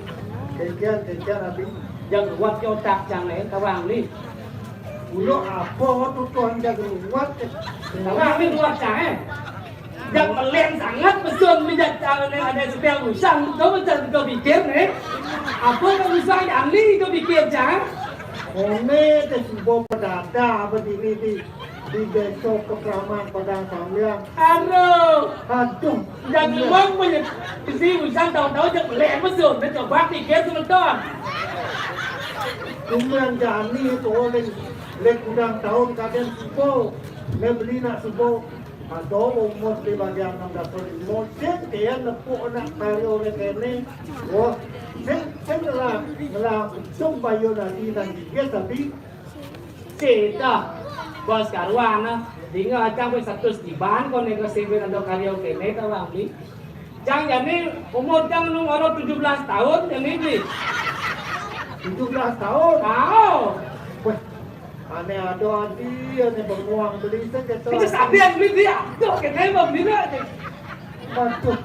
Kejar, kejar Adi. Yang luas ke otak jangan eh, tawang ni. Ulo apa tu tuan jaga luas? Tawang ni luas cang eh. Yang melen sangat pesun minyak cang ni ada sepiang usang. Kau macam kau pikir ni. Apa kau usang yang ni kau pikir cang? Ini ke subuh pedada apa dini di di desa Pekraman Padang Sambiang. Aduh. Aduh. Yang luang punya isi usang tahu-tahu je melen pesun. Dia coba pikir semeton. Cuman jani tu oleh lek kurang tahun kadang subuh. Dia beli nak subuh. Atau umur di bagian enam belas tahun. Musim dia nepuk nak tayo oleh kene. Wah, sing sing lah lah tung bayu nanti nanti dia tapi Sida, bos karuan, ah. Dinga acang wis satus tiban kon ning kesiwin ado karya kene ta, Bang Bli? Cang jani umur cang nung ora tujuh belas taun jani, Bli. Tujuh belas taun? Ao. Weh, ane ado adi, ane benguang beli sing keto. Itu adi. Sabian beli dia, aduh, kene Bang Bli nak. Waduh.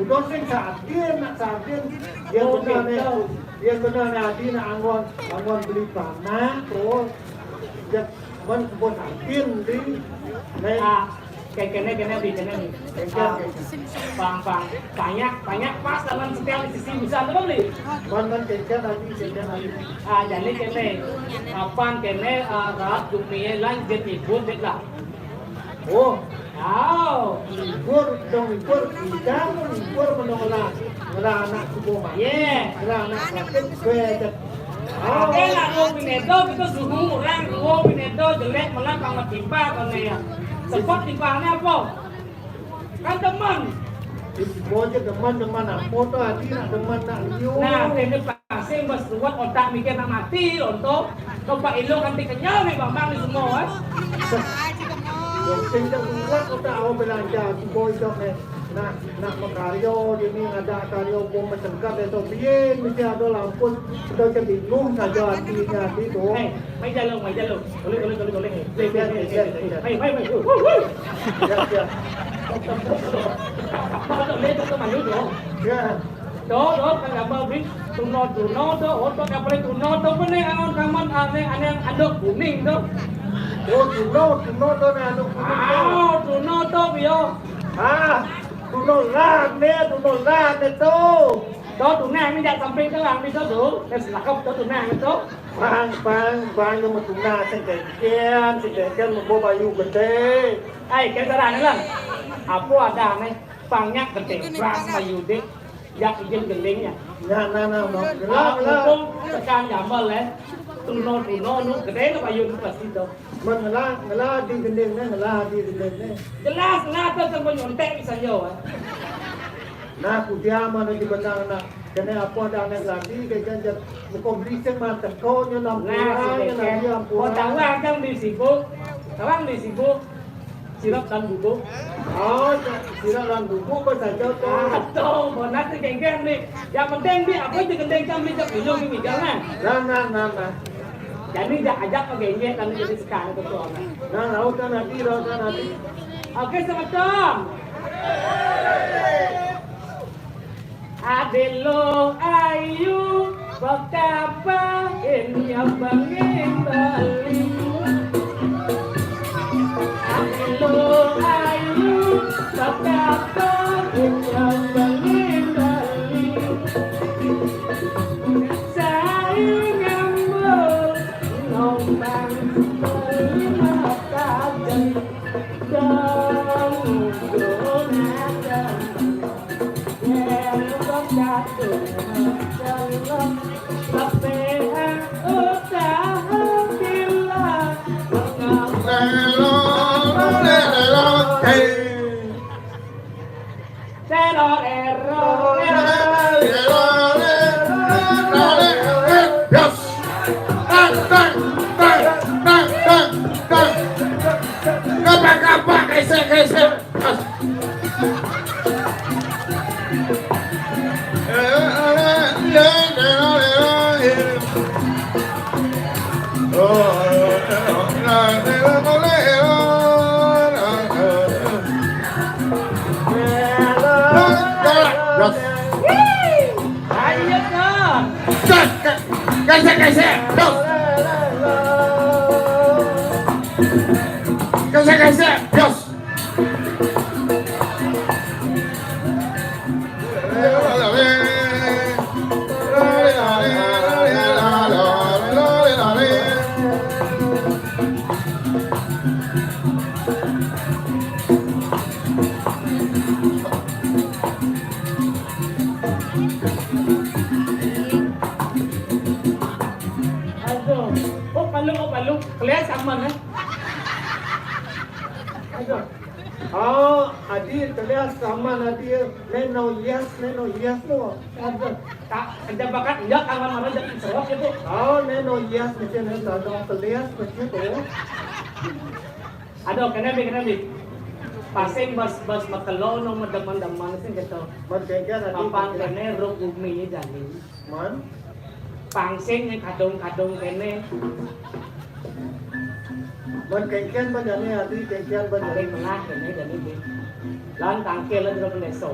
Udah sing sadin, nak sadin. Dia oh, benar nih. Dia benar nih adi nak anggon, anggon beli panak terus. Dia man kebun sadin di. Nih. Ah, kayak kene kene di kene nih. Kayak ah, kayak. Bang bang banyak banyak pas teman setel di sisi bisa tuh beli. Man man kayak lagi kayak lagi. Ah, jadi kene. Kapan kene ah, rahat dunia lanjut ibu lah. Oh. Au. Libur, dong libur, idang libur menolak. Ngelah anak subuh mati. Ye. Ngelah anak sakit, gue ajak. Au. Oke lah, ruang pinedo kita suruh orang, ruang pinedo jelek malah pang timpa kone ya. Sebab timpane apa? Kan teman. Di semua aja teman-teman apa tuh adi nak teman nak liu. Nah, kene Sing bes ruwet otak mikir nak mati, lonto. Coba ilung anti kenyal nih, Bambang, nih semua, eh. Yo, sing ruwet otak awak belanja, si boy dok, eh. Nah, nak makaryo, dini ada karyo, gua macam kan, eh, so, piye, mesti ada lampun, udah cebingung saja hatinya, hati tuh. Eh, mai jalan, mai jalan. Boleh, boleh, boleh, boleh. Boleh, boleh, boleh, boleh. Mai, mai, mai. Wuh, wuh, wuh. Ya, ya. Masuk, boleh, masuk, masuk, dong. Ya. Tuh, tuh, kan gambar beli tuno, tuno, tuh, otot yang paling tuno, tuh, apa nih, angon kaman, aneh, aneh, andok kuning, tuh. Oh, tuno, tuno to ne anu, tuno to. Ah, tuno to, Bio. Ah, tuno lah ne, tuno lah ne to. To tuno ne jak samping to, ambil to tu. Eh, selakap to tuno ne to. Bang, bang, bang, yang mau tuno sing kengken, sing kengken mau bayu gede. Ai, kaya sarane, Lang. Apa adane? Pang nyak gede bras bayu dik. Jak ijen gending ya. Nah, nah, nah, mau. Gelar, gelar. Mumpung tekan jambal, eh. Tuno-tuno nu gede ne bayu nu pasti to. Men ngelah, ngelah di gending ne, ngelah di gending ne. Jelas, ngelah to sampai nyontek bisa yo, eh. Nah, ku dia mana di benang nak. Kene apa dah nak lagi, ke kan jat, muka berisik mah teko, nyo lampu. Nah, ah, si nyo Deken. Lagi lampu. Kau tahu ah. Kan di sibuk, orang di sibuk, sirap dan bubuk. Oh, sirap dan bubuk, apa saja tu? Ah, tu, benar tu geng-geng ni. Yang penting ni, apa je gendeng kan, ni tak minum ni, jangan. Nah, nah, nah, nah. Jadi, jak ajak ke geng-geng, kan jadi sekarang tu, tu, orang. Nah, lautan hati, lautan hati. Oke, selamat datang. Ade lo ayu, pakapa ini abang Bali. Ade lo ayu, pakapa ini abang Bali. Saing ambo nombang lima tajam. Teror, error, error. Bias. Tang, tang, tang, tang, tang, tang. Kapak, kapak, gesek, gesek. Bias. Ayo, Kak. Gas, gas, gas, gas. Terus. Gas, gas, gas, gas. Terus. Aduh, oh, palu, oh, palu. Kelihatan sama, eh. Aduh. Oh, adi, terlihat sama adi. Neno yes, neno yes mo. Aduh, tak, kerja bakat iya, kawan mana jadi serok itu. Oh, neno yes, macam neno dong terlihat macam itu. Aduh, kena bi, kena bi. Pasing bas, bas makelo nong demen-demen sing gitu. Papan kene ruk bumi jadi. Man? Pangsing nih kadung-kadung kene. Man kengkian ban jani ati, kengkian ban jani. Paling tengah kene jani di. Lan tangkil lan jero pendeso.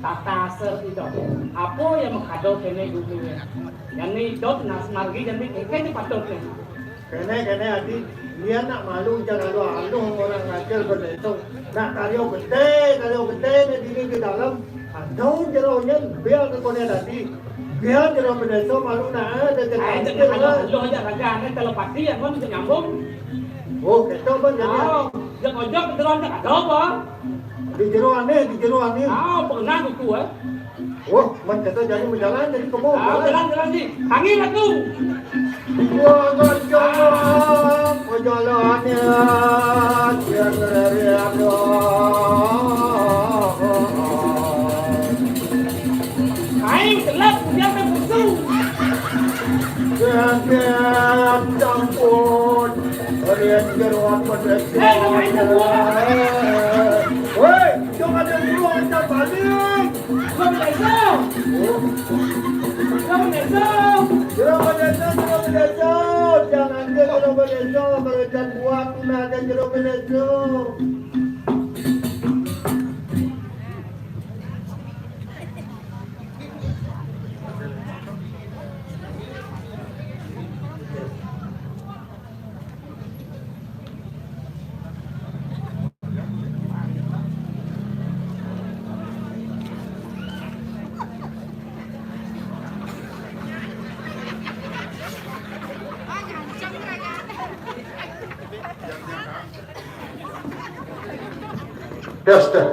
Tata ser itu. Apa yang mengkado kene bumi nih? Jani dot nas margi jani kengkian nih patut nih. Kene, kene, adi, dia nak malu jan aluh-aluh orang ngajel beneso. Nak karyo gede, karyo gede ne dini di dalam. Ado jero nyen, biar ke kone tadi. Biar jero beneso malu nak, eh, de. Ayo, jangan aluh-aluh aja, raga, ane telepati, ya, kan, bisa nyambung. Oh, keto, Bang, jadi. Oh, jek ojok, jero nyen, ado apa? Di jero ane, di jero ane. Ah, pernah kuku, eh. Oh, man kata jadi menjalan, jadi kemo. Ah, jalan, jalan, di. Panggil aku. Wah, gajah. Perjalanan yang berada. Aing gelap, hujan teh busung. Gagap campur. Rian jeroan pedes. Eh, ngapain gua? Woi, jangan ada dulu, antar balik. Gua meneso. Gua meneso. Jero meneso, jero meneso. Jangan ke jero meneso, kalau ikan buat, tuna ada jero meneso. Tes, tes.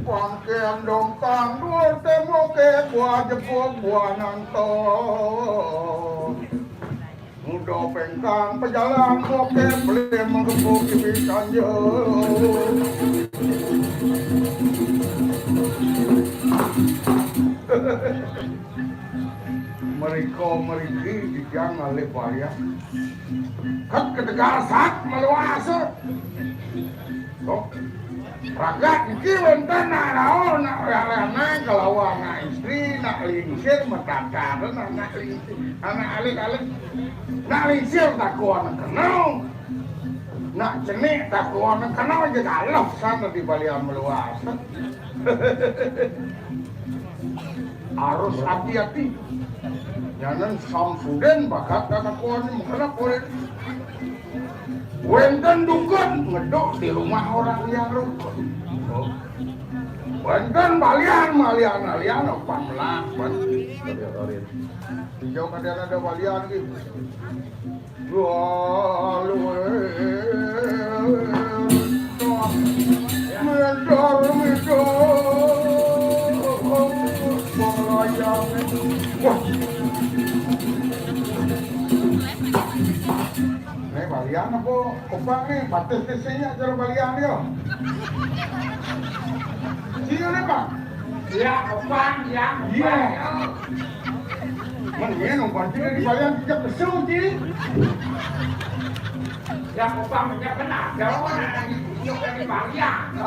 Pangkean dompang dua tembok ke buah jebuk buah nangtong. Muda pengkang pejalan moke pelih menggebuk kiwi kanjeng. Mereka meriki dijang ngalih balian. Kat ketegal sat maluasa. Kok ragat iki wénten nak rauh, nak rarana kalawan nak istri, nak lingsir, matatar, nak, nak lingsir, anak alik-alik. Nak lingsir takuan kena. Nak cenik takuan kena aja dalam sana di balian meluas. Harus hati-hati. Nyanan Samsudin bakat katakuan ini kenapa? Wénten dukun ngeduk di rumah orang yang rukun. Wénten balian, balian, balian, apa melah, hijau kadang ada balian gitu. Lalu, eh, medar, medar, melayang. Wah. Ini balian apa kopang nih? Batis di sini aja balian ya. Sini nih, Pak. Ya, kopang, ya, kopang. Iya. Men, ini nomor tiga di balian tidak besu, Ci. Ya, kopang, ya, benar. Jauh mana lagi? Yuk, lagi balian.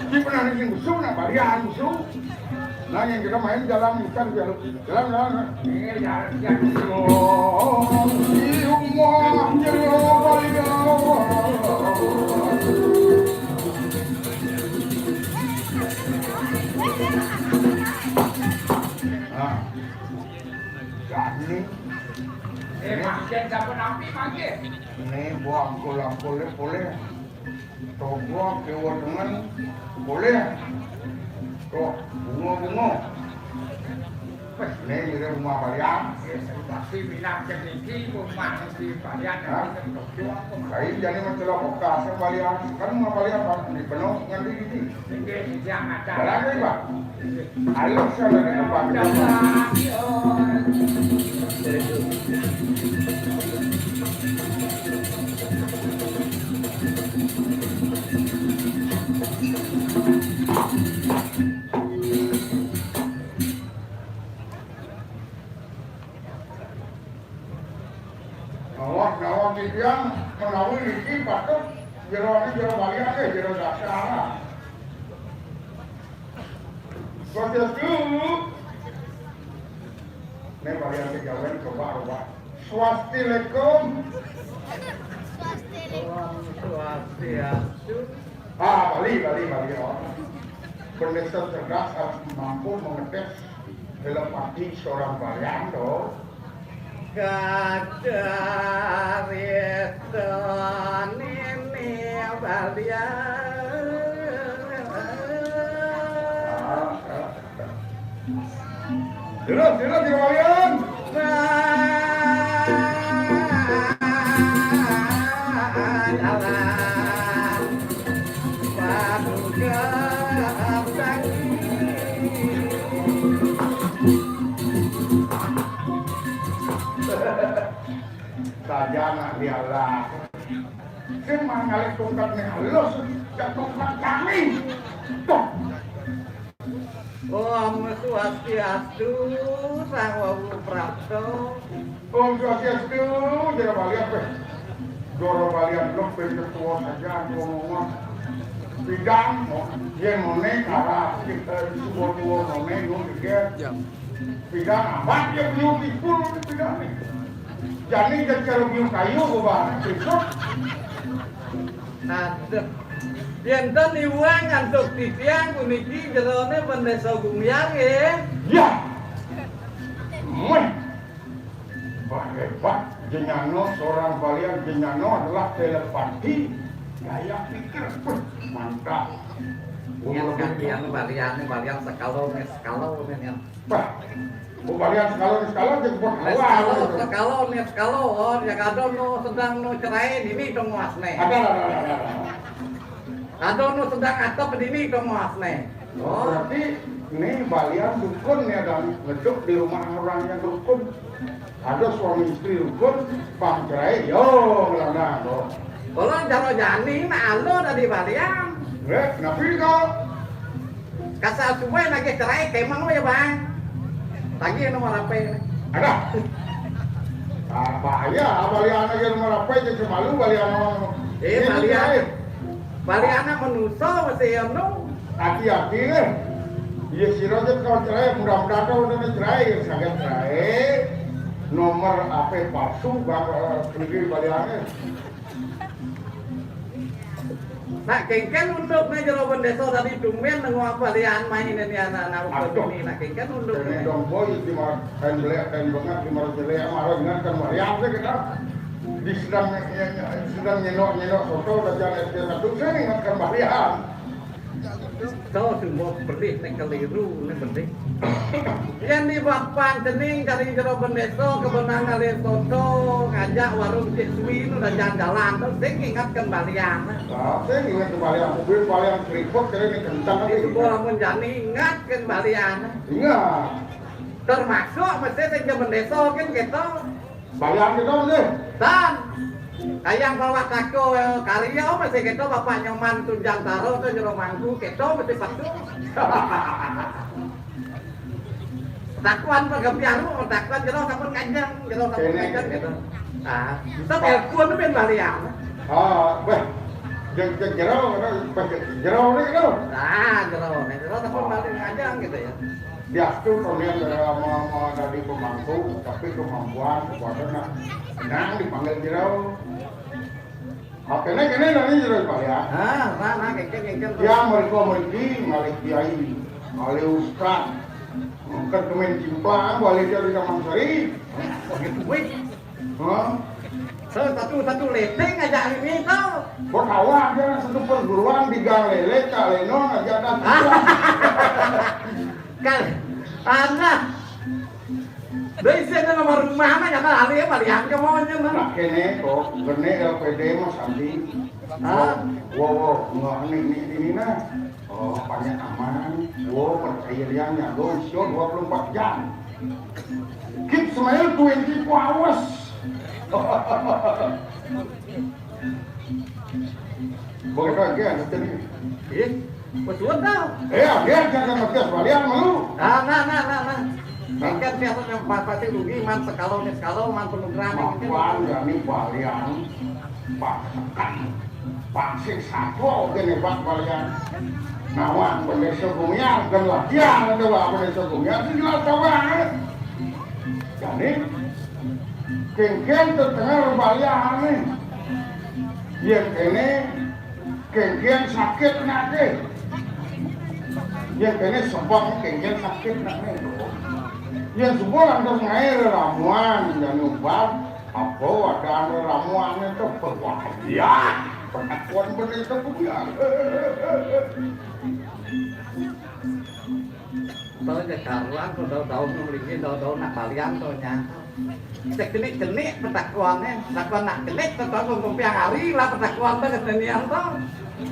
Ci pernah bikin besu, nah, balian besu. Nah, yang kita main jalan, bukan jalan. Jalan, jalan. Iya, jalan, jalan. Oh, di rumah jero balian. Nah, jani. Eh, makin siapa nampi makin? Ini buah angkul-angkulnya boleh. Togo kiwa dengan boleh. Tuh, bunga-bunga. Wes, ini mirip rumah balian. Pasti minat ke niki rumah si balian. Hah? Kain jadi mencelok bekas ke balian. Kan rumah balian, Pak, di penuh nganti gini. Jalan nih, Pak. Ayo, siapa nih, Pak? Awas, awas, titiang menawi niki patut jerone jero balian, eh, jero dasar. Swastiastu. Nek balian kejawen coba rubah. Swastilekum. Swastilekum. Om Swastiastu. Ah, bali, bali, bali, oh. Pendeta cerdas harus mampu mengetes telepati seorang balian, toh. Kacarita nini balian. Terus, terus, terus, balian. Saja nak dialah. Sing mangalih tungkat nih halus, ya tungkat kami. Tuh. Om Swastiastu, Sang Wawu Prapto. Om Swastiastu, jero balian, weh. Jero balian, loh, ben ketua saja, ngomong. Pidang, oh, yen mone, arah, eh, subuh tua mone, nu, dikit. Pidang, abad, ya, beliau pikul, pidang, nih. Jani, jadi kalau beliau kayu, gua bahas, besok. Aduh. Yen ten iwang antuk titiang puniki jerone Pendesa Gumiang, nggih. Ya. Weh. Wah, hebat. Jenyano seorang balian, Jenyano adalah telepati. Daya pikir. Weh, mantap. Yang gantian balian, balian sekalo nih, sekalo nih, yang. Bah, mau balian sekalo nih, sekalo aja buat awal. Sekalo, sekalo nih, sekalo. Oh, yang ada nu sedang nu cerai, ini dong mas nih. Ada, ada, ada, ada. Ada nu sedang atap, ini dong mas nih. Oh. Berarti nih balian dukun nih ada ngeduk di rumah orang yang dukun. Ada suami istri rukun, pang cerai, yo, ngelarang, yo. Kalau jaro jani, nah lo tadi balian. Eh, kenapa ini kau? Kasar semua lagi cerai, kemang lo ya bang. Lagi nomor apa ini? Ada. Ah, bahaya, balian lagi nomor apa itu, cuma lu balian nomor. Eh, ini balian. Balian anak manusia masih ya no. Hati-hati deh. Iya sira aja kau cerai, mudah-mudahan kau udah cerai, ya sangat cerai. Nomor apa palsu bang sendiri baliannya. Nah, kengken unduk nih jero bendesa tadi tumben nengok balian main ini anak-anak ukur ini. Nah, kengken unduk nih. Dong boy cuma kain belek kain banget cuma jelek marah ingat kan balian sih kita. Di sedang sedang nyelok-nyelok foto udah jalan S D satu saya ingatkan balian. Kau semua pedih nih keliru nih pedih. Yang di bapak cening dari jero bendeso kebenangan le soto ngajak warung Cik Sui itu udah jalan-jalan tuh sing ingatkan balian. Nah, saya ingat ke balian, mobil balian keriput kali ini kencang lagi. Itu gua lamun jani ingatkan balian. Ingat. Termasuk mesti sing ke bendeso kan gitu. Balian gitu deh. Dan kayang bawa tako karya masih gitu bapak nyoman tunjang taro tuh jero mangku gitu masih patuh. Takuan pagempiaru, takuan jero sampun ngajeng, jero sampun ngajeng gitu. Ah, bisa telepon ben balian. Ah, bah. Jeng jeng jero, bah jeng jero ni gitu. Ah, jero, jero sampun balik ngajeng gitu ya. Diatur kalian dalam mau dari pemangku, tapi kemampuan kekuatan nak senang dipanggil jero. Oke, ini ini nanti jero kalian. Ah, nah, nah, kengken, kengken. Ya, mereka mereka ngalih kiai, ngalih ustaz, mungkin kemen cimplang, balik dari Taman Sari. Wih. Hah? Satu satu leteng aja ini tau. Kok tawa aja satu perguruan di Gang Lele, Cak Leno aja ada. Kan, anak. Dari sini nomor rumah mah jangan lali ya balian ke maunya mah. Nah, kene kok, gene L P D mah sambil. Hah? Wow, wow, nggak ini ini ini nah. Oh, banyak aman. Wow, percaya dia nyago show dua puluh empat jam. Keep smile twenty four hours. Boleh kaget, betul ni. Eh, betul tau. Eh, dia jangan macam balian malu. Nah, nah, nah, nah, nah. Kan siapa yang pasti rugi, man sekalo ni sekalo, man penuh drama. Mapan, ya ni balian. Pak tekan, Pak sing satu oke nih Pak kalian. Nawang bendesa gumiang dan latihan ada Pak bendesa gumiang sing jelas tahu banget. Jadi kengkeng terdengar balian nih. Yang ini kengkeng sakit nake. Yang ini sebab kengkeng sakit nake. Yang semua lantas ngair ramuan dan ubah. Apa ada anu ramuannya tuh berwajah. Pengakuan bener itu kubiar. Tahu aja karuan, tahu-tahu memiliki, tahu-tahu nak balian tuh nyata. Sekenik-kenik petakuannya, takon nak kenik, takon kumpiang hari lah petakuan tuh kesenian tuh.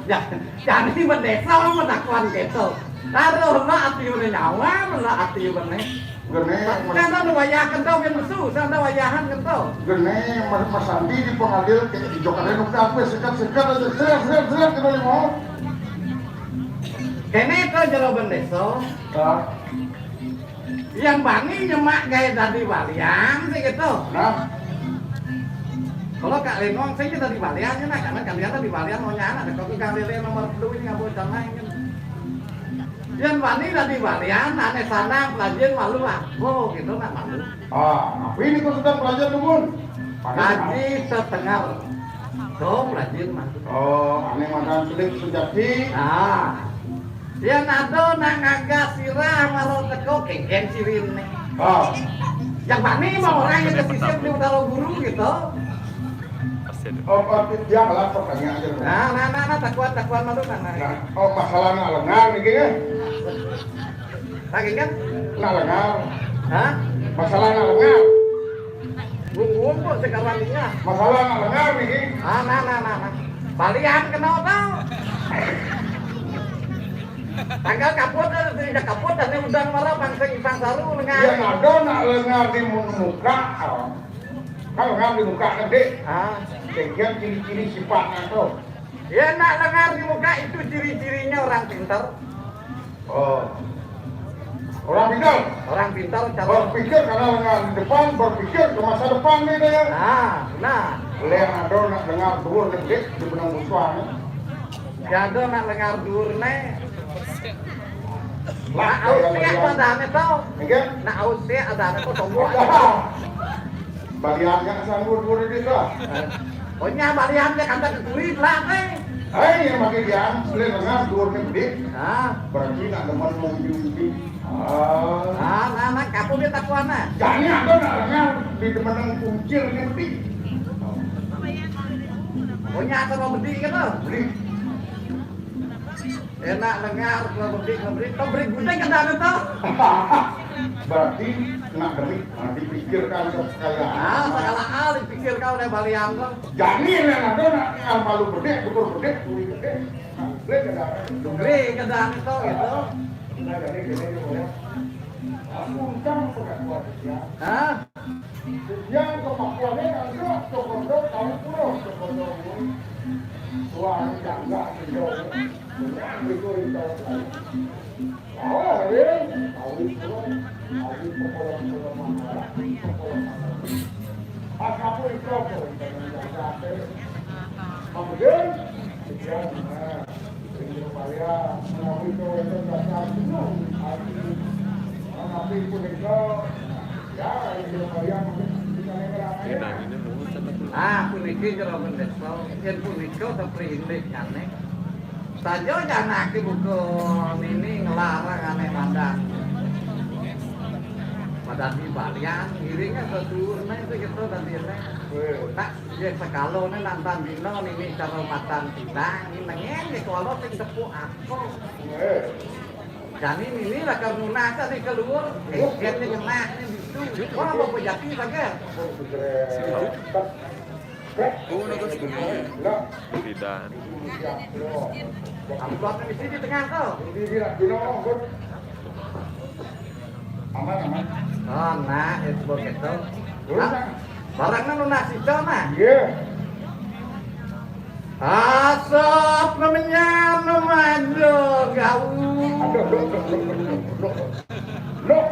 Ya, jadi mendesa mah petakuan gitu. Taruh lah hati udah nyawa, lah hati udah nih. Gene, Mas. Kan ada wayah kento kan lesu, ada wayahan kento. Gene, Mas, Mas Sandi di pengadilan kayak di Jokowi nu kabeh sekat-sekat aja, seret, seret, seret, kita lima. Kene to jero bendesa. Ah. Yang bani nyemak gaya dadi balian sih gitu. Nah. Kalau Kak Lenong sih kita di balian ya, nah, karena kalian di balian mau nyana, ada kok Kang Lele nomor dua ini nggak boleh dan lain kan. Yang bani dadi balian, aneh sana, pelajin malu ah. Oh, gitu nah malu. Ah, apa ini kau sedang belajar dukun? Haji setengah. Tuh, pelajin mah. Oh, aneh makan pelik sejati. Ah. Yang ada nak ngagas sirah malu teko kengkeng sirin nih. Ah. Yang bani mah orang yang kesisip di utara guru gitu. Oh, oh, dia lah pertanyaan aja. Nah, nah, nah, nah, takuan, takuan malu, nah, nah. Nah, oh, masalah nak lengar niki ya? Lagi kan? Nak lengar. Hah? Masalah nak lengar. Gunggung kok sekarang ini. Masalah nak lengar niki. Ah, nah, nah, nah, nah. Balian kenal tau. Tanggal kaput, eh, tidak kaput, dan udang marah bangsa Ipang Saru lengar. Yang ada nak lengar di muka. Kalau ngambil muka gede, ah, sekian ciri-ciri sifatnya tuh. Ya, nak lengar di muka itu ciri-cirinya orang pintar. Oh. Orang pintar. Orang pintar cara berpikir karena lengar di depan, berpikir ke masa depan nih deh. Ah, nah. Leh ada nak lengar duur gede di benang musuhan. Ada nak lengar duur nih. Lah, nak aus sih ada aneh tau. Enggak? Nak aus sih ada aneh tau, tunggu. Baliannya sanggup dua ribu lah. Oh, nya baliannya kan tak duit lah, teh. Eh, yang pakai dia, boleh dengar dua gede. Ah. Berarti nak demen mau judi. Ah. Ah, nah, nah, kamu dia tak kuana. Jadi ada nak dengar di demen kuncir gede. Oh, nya apa mau beli kan? Beli. Enak dengar, kalau beli, kalau beli, kau beli gudeg kan ada tuh. Berarti nak beli, nah, dipikirkan sekalian. Ah, segala hal dipikirkan oleh balian tuh. Jadi yang ada nak yang malu gede, bukan gede, beli gede. Nah, beli gede. Beli gede itu gitu. Nah, jadi gini juga ya. Aku ucap bukan kuat ya. Hah? Yang kemampuannya kan terus cokondo tahu terus cokondo. Tuan jangga gitu. Benar gitu itu. Oh, ya. Tahu itu. Tahu itu kalau kalau mana. Pas aku itu kalau jangan jangga. Kemudian dia, nah, Ah, puniki jero bendesa. Yen punika kepriindik nyane. Saja janake buka nini ngelarang ane madan. Madan di balian, ngiringe sesuwune sing kita dadine. Nak, yen sekalone nang tandina nini cara madan tindang, ngenenge kuwi sing tepuk aku. Jani nini lakar nunas tadi keluar, eh, dia ngenah nih gitu. Wah, apa jati saja. Oh, no, Gus, bener. Tidak. Amplop di sini tengah tuh. Aman, aman. Oh, nah, itu begitu. Barangnya nunas itu, nah. Iya. Asap namanya namanya gaul. Aduh, aduh, aduh, aduh, aduh, aduh. Loh.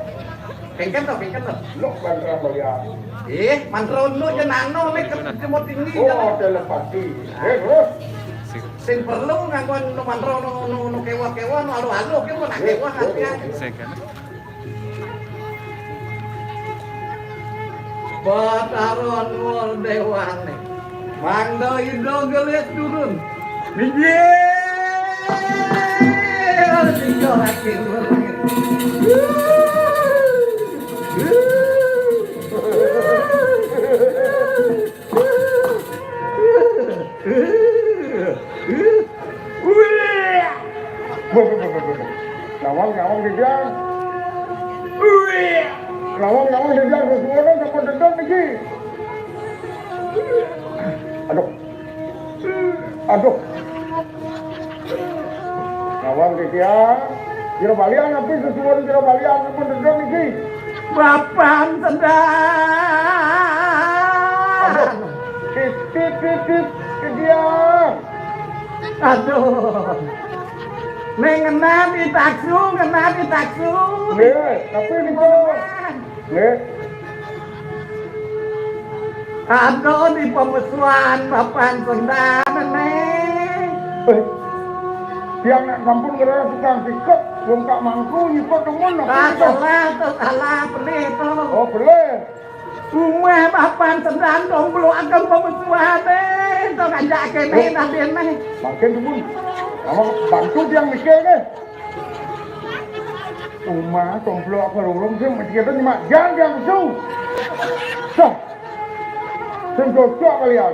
Kengken to, kengken to. Loh, mantra mulia. Eh, mantra nu jenano nek ke-, kemot ini. Oh, telepati. Eh, terus? Sing perlu nganggo nu mantra nu, nu, nu kewa-kewa, nu aluh-aluh, ki nak kewa. Sing kan. Betara Nuwun Dewane. Mangda Ida gelis turun. Inggih. Tiga kaki. Wih. Wih, wih, wih, wih, wih. Nawang, nawang, Dejang. Wih. Nawang, nawang, Dejang. Sesuatu apa dendam niki? Aduh. Aduh. Nawang, Dejang. Kira balian apa sesuatu kira balian apa dendam niki? Bapan sedang. Aduh. Tit, tit, tit, tit. Dejang. Aduh. Ning ngena ditaksu, ngena ditaksu. Nggih, tapi niku. Nggih. Aduh, di pemesuan Bapan Sendane. Eh, tiang nek sampun ngerasa tukang sikep, wong tak mangku nyipet temen apa? Ah, salah to, salah, pelih to. Oh, pelih. Umah Bapan Sendang dong belum akan pemesuane, to ngajak kene. Oh. Tadi neh. Mangkin temen. Awak bantu tiang mikir neh. Umah tomplok kelurung sing mesti ada nyemak jan tiang su. Sah. Sing cocok kalian.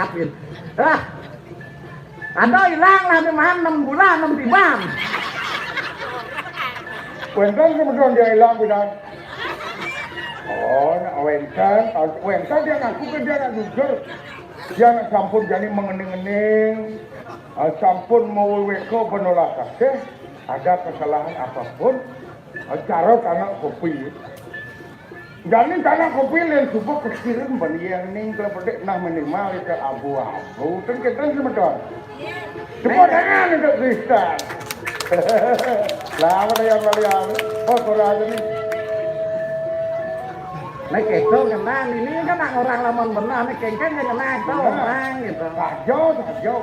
masyarakat gitu. Lah, ada ilang lah di mana enam bulan, enam tiban. Wénten sing medhot dia ilang pidan. Oh, nak wénten, wénten dia ngaku ke dia nak jujur. Dia nak sampun jani mengening-ening, ah, sampun mawéwéka penolak kasih, ada kesalahan apapun, ah, cara kana kopi. Jani kana kopi lén suba kekirim ban yén ning klepedik nah minimal itu abu-abu. Ten kita semeton. Tepuk tangan untuk Kristen. Lah, apa yang kalian? Oh, kurang ini. Nek itu kenal, ini kan nak orang lamun benar, nek kengkeng kan kenal itu orang gitu. Saja, saja.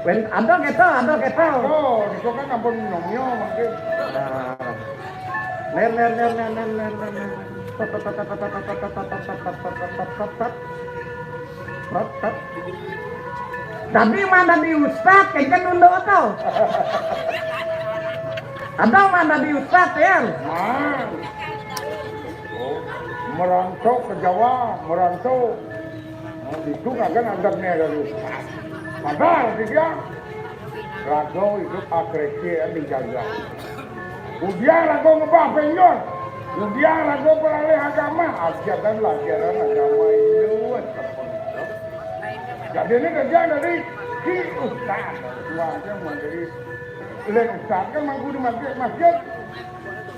Wen, ada gitu, ada gitu. Oh, itu kan ampun nyomyo mungkin. Nah. Ner, ner, ner, ner, ner, ner, ner, ner. Tet, tet, tet, tet, tet, tet, tet, tet, tet, tet, tet, tet, tet, tet. Tet, tet. Tapi mana di ustad, kayaknya nunduk tuh. Ada mana di ustad, ya? Nah. Oh, merantau ke Jawa, merantau. Nah, itu kan ada nih dari ustad. Padahal dia raga hidup agresi dijaga. Kemudian raga ngebah penjor. Kemudian raga beralih agama, ajaran pelajaran agama itu. Jadi ini kerja dari si ustad, keluarga menjadi lain ustad kan mangku di masjid, masjid.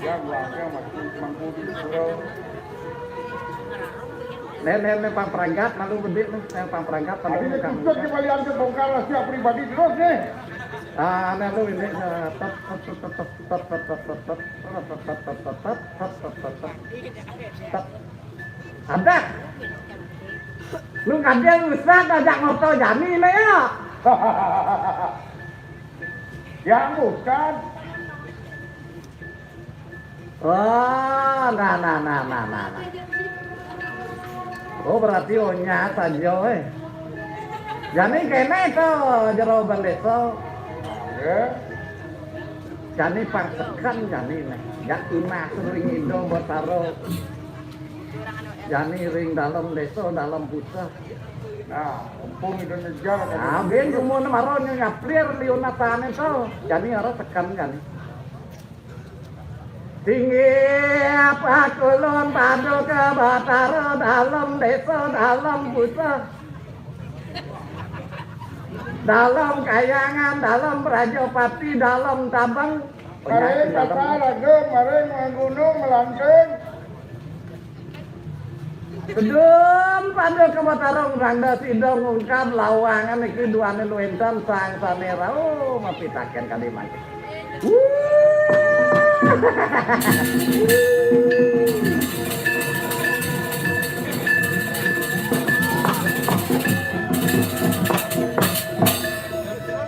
Ya keluarga mangku, mangku di surau. Nih, nih, nih, pang perangkat, lalu bedik nih, nih, pang perangkat, lalu. Tapi ini bukan. Khusus di balik bongkar rahasia pribadi terus nih. Ah, nih, lu ini, eh, tet, tet, tet, tet, tet, tet, tet, tet, tet, tet, tet, tet, tet, tet, tet, tet, tet, tet, tet. Ada. Lu kadang ustad ajak ngoto jani lah ya. Yang ustad. Oh, nah, nah, nah, nah, nah, nah. Oh, berarti onya saja, eh. Jani kene to jero bendesa. Ya. Jani pang seken jani nih. Ya inah sering indo botaro. Jani ring dalam desa, dalam pusat. Nah, empung itu ngejar. Nah, ben umur maron nyaplir liunatane to. Jani ora seken jani. Inggih pakulun Paduka Batara, dalem desa, dalem pusat, dalem kayangan, dalem prajapati, dalem tabeng. Maring tata raga, maring gunung, melangkung. Sedeng Paduka Batara, randa sida ngungkap lawangan niki duaning wénten sang sané rauh mapitaken kadi mangke. Wuh.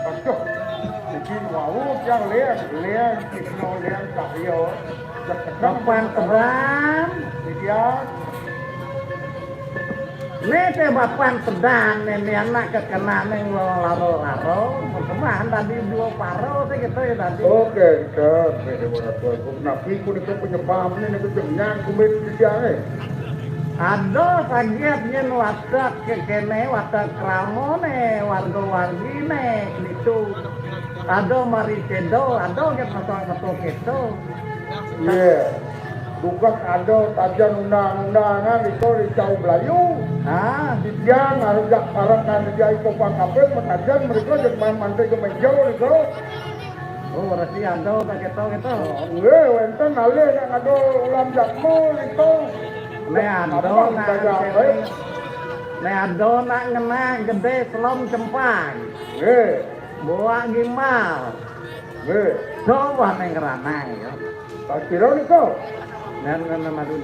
Aduh, iki wau tiang liang, liang Krisna, liang Cahya. Bapan Tedan. Iya. Né té Bapan Tedan, né, né anak kekenané wong laro-laro, perkemahan tadi dua paro té gitu ya tadi. Oke, kita beda warna tuan. Napi ku niku penyebabné niku jenengan kumbin di tiangé. Ada saget nyén watek kekéné, watek kramané, warga-warginé gitu. Ada mari cédo, ada get masang satu kéto. Iya. Dugas ada tajan undang-undangan itu di Cau Belayu. Ah. Di tiang harus jak parak kan dia itu Pak Kapil, matajan mereka jeung man mantai ke meja itu. Oh, berarti ada tak kéto gitu. Nggih, wénten alih nak ngado ulam jakma itu. Né ada nak ngena gedé selom cempang. Nggih. Boa gimbal. Nggih. Coba ning ranang ya. Kira niku. Dan ngene madu.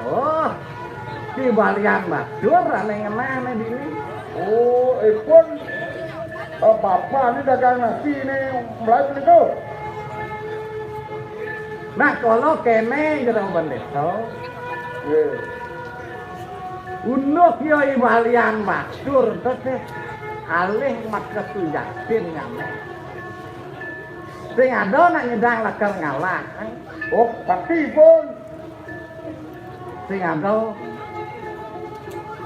Oh, di balian batur ane ngenane dini. Oh, ipun, eh, bapak ini dagang nasi ini mulai niku. Nah, kalau kene jero bendeta. Nggih. Unduk yo i balian batur teteh alih maka sujatin ngame. Sing ada nak nyedang lakar ngalah. Oh, tapi pun. Sing ada.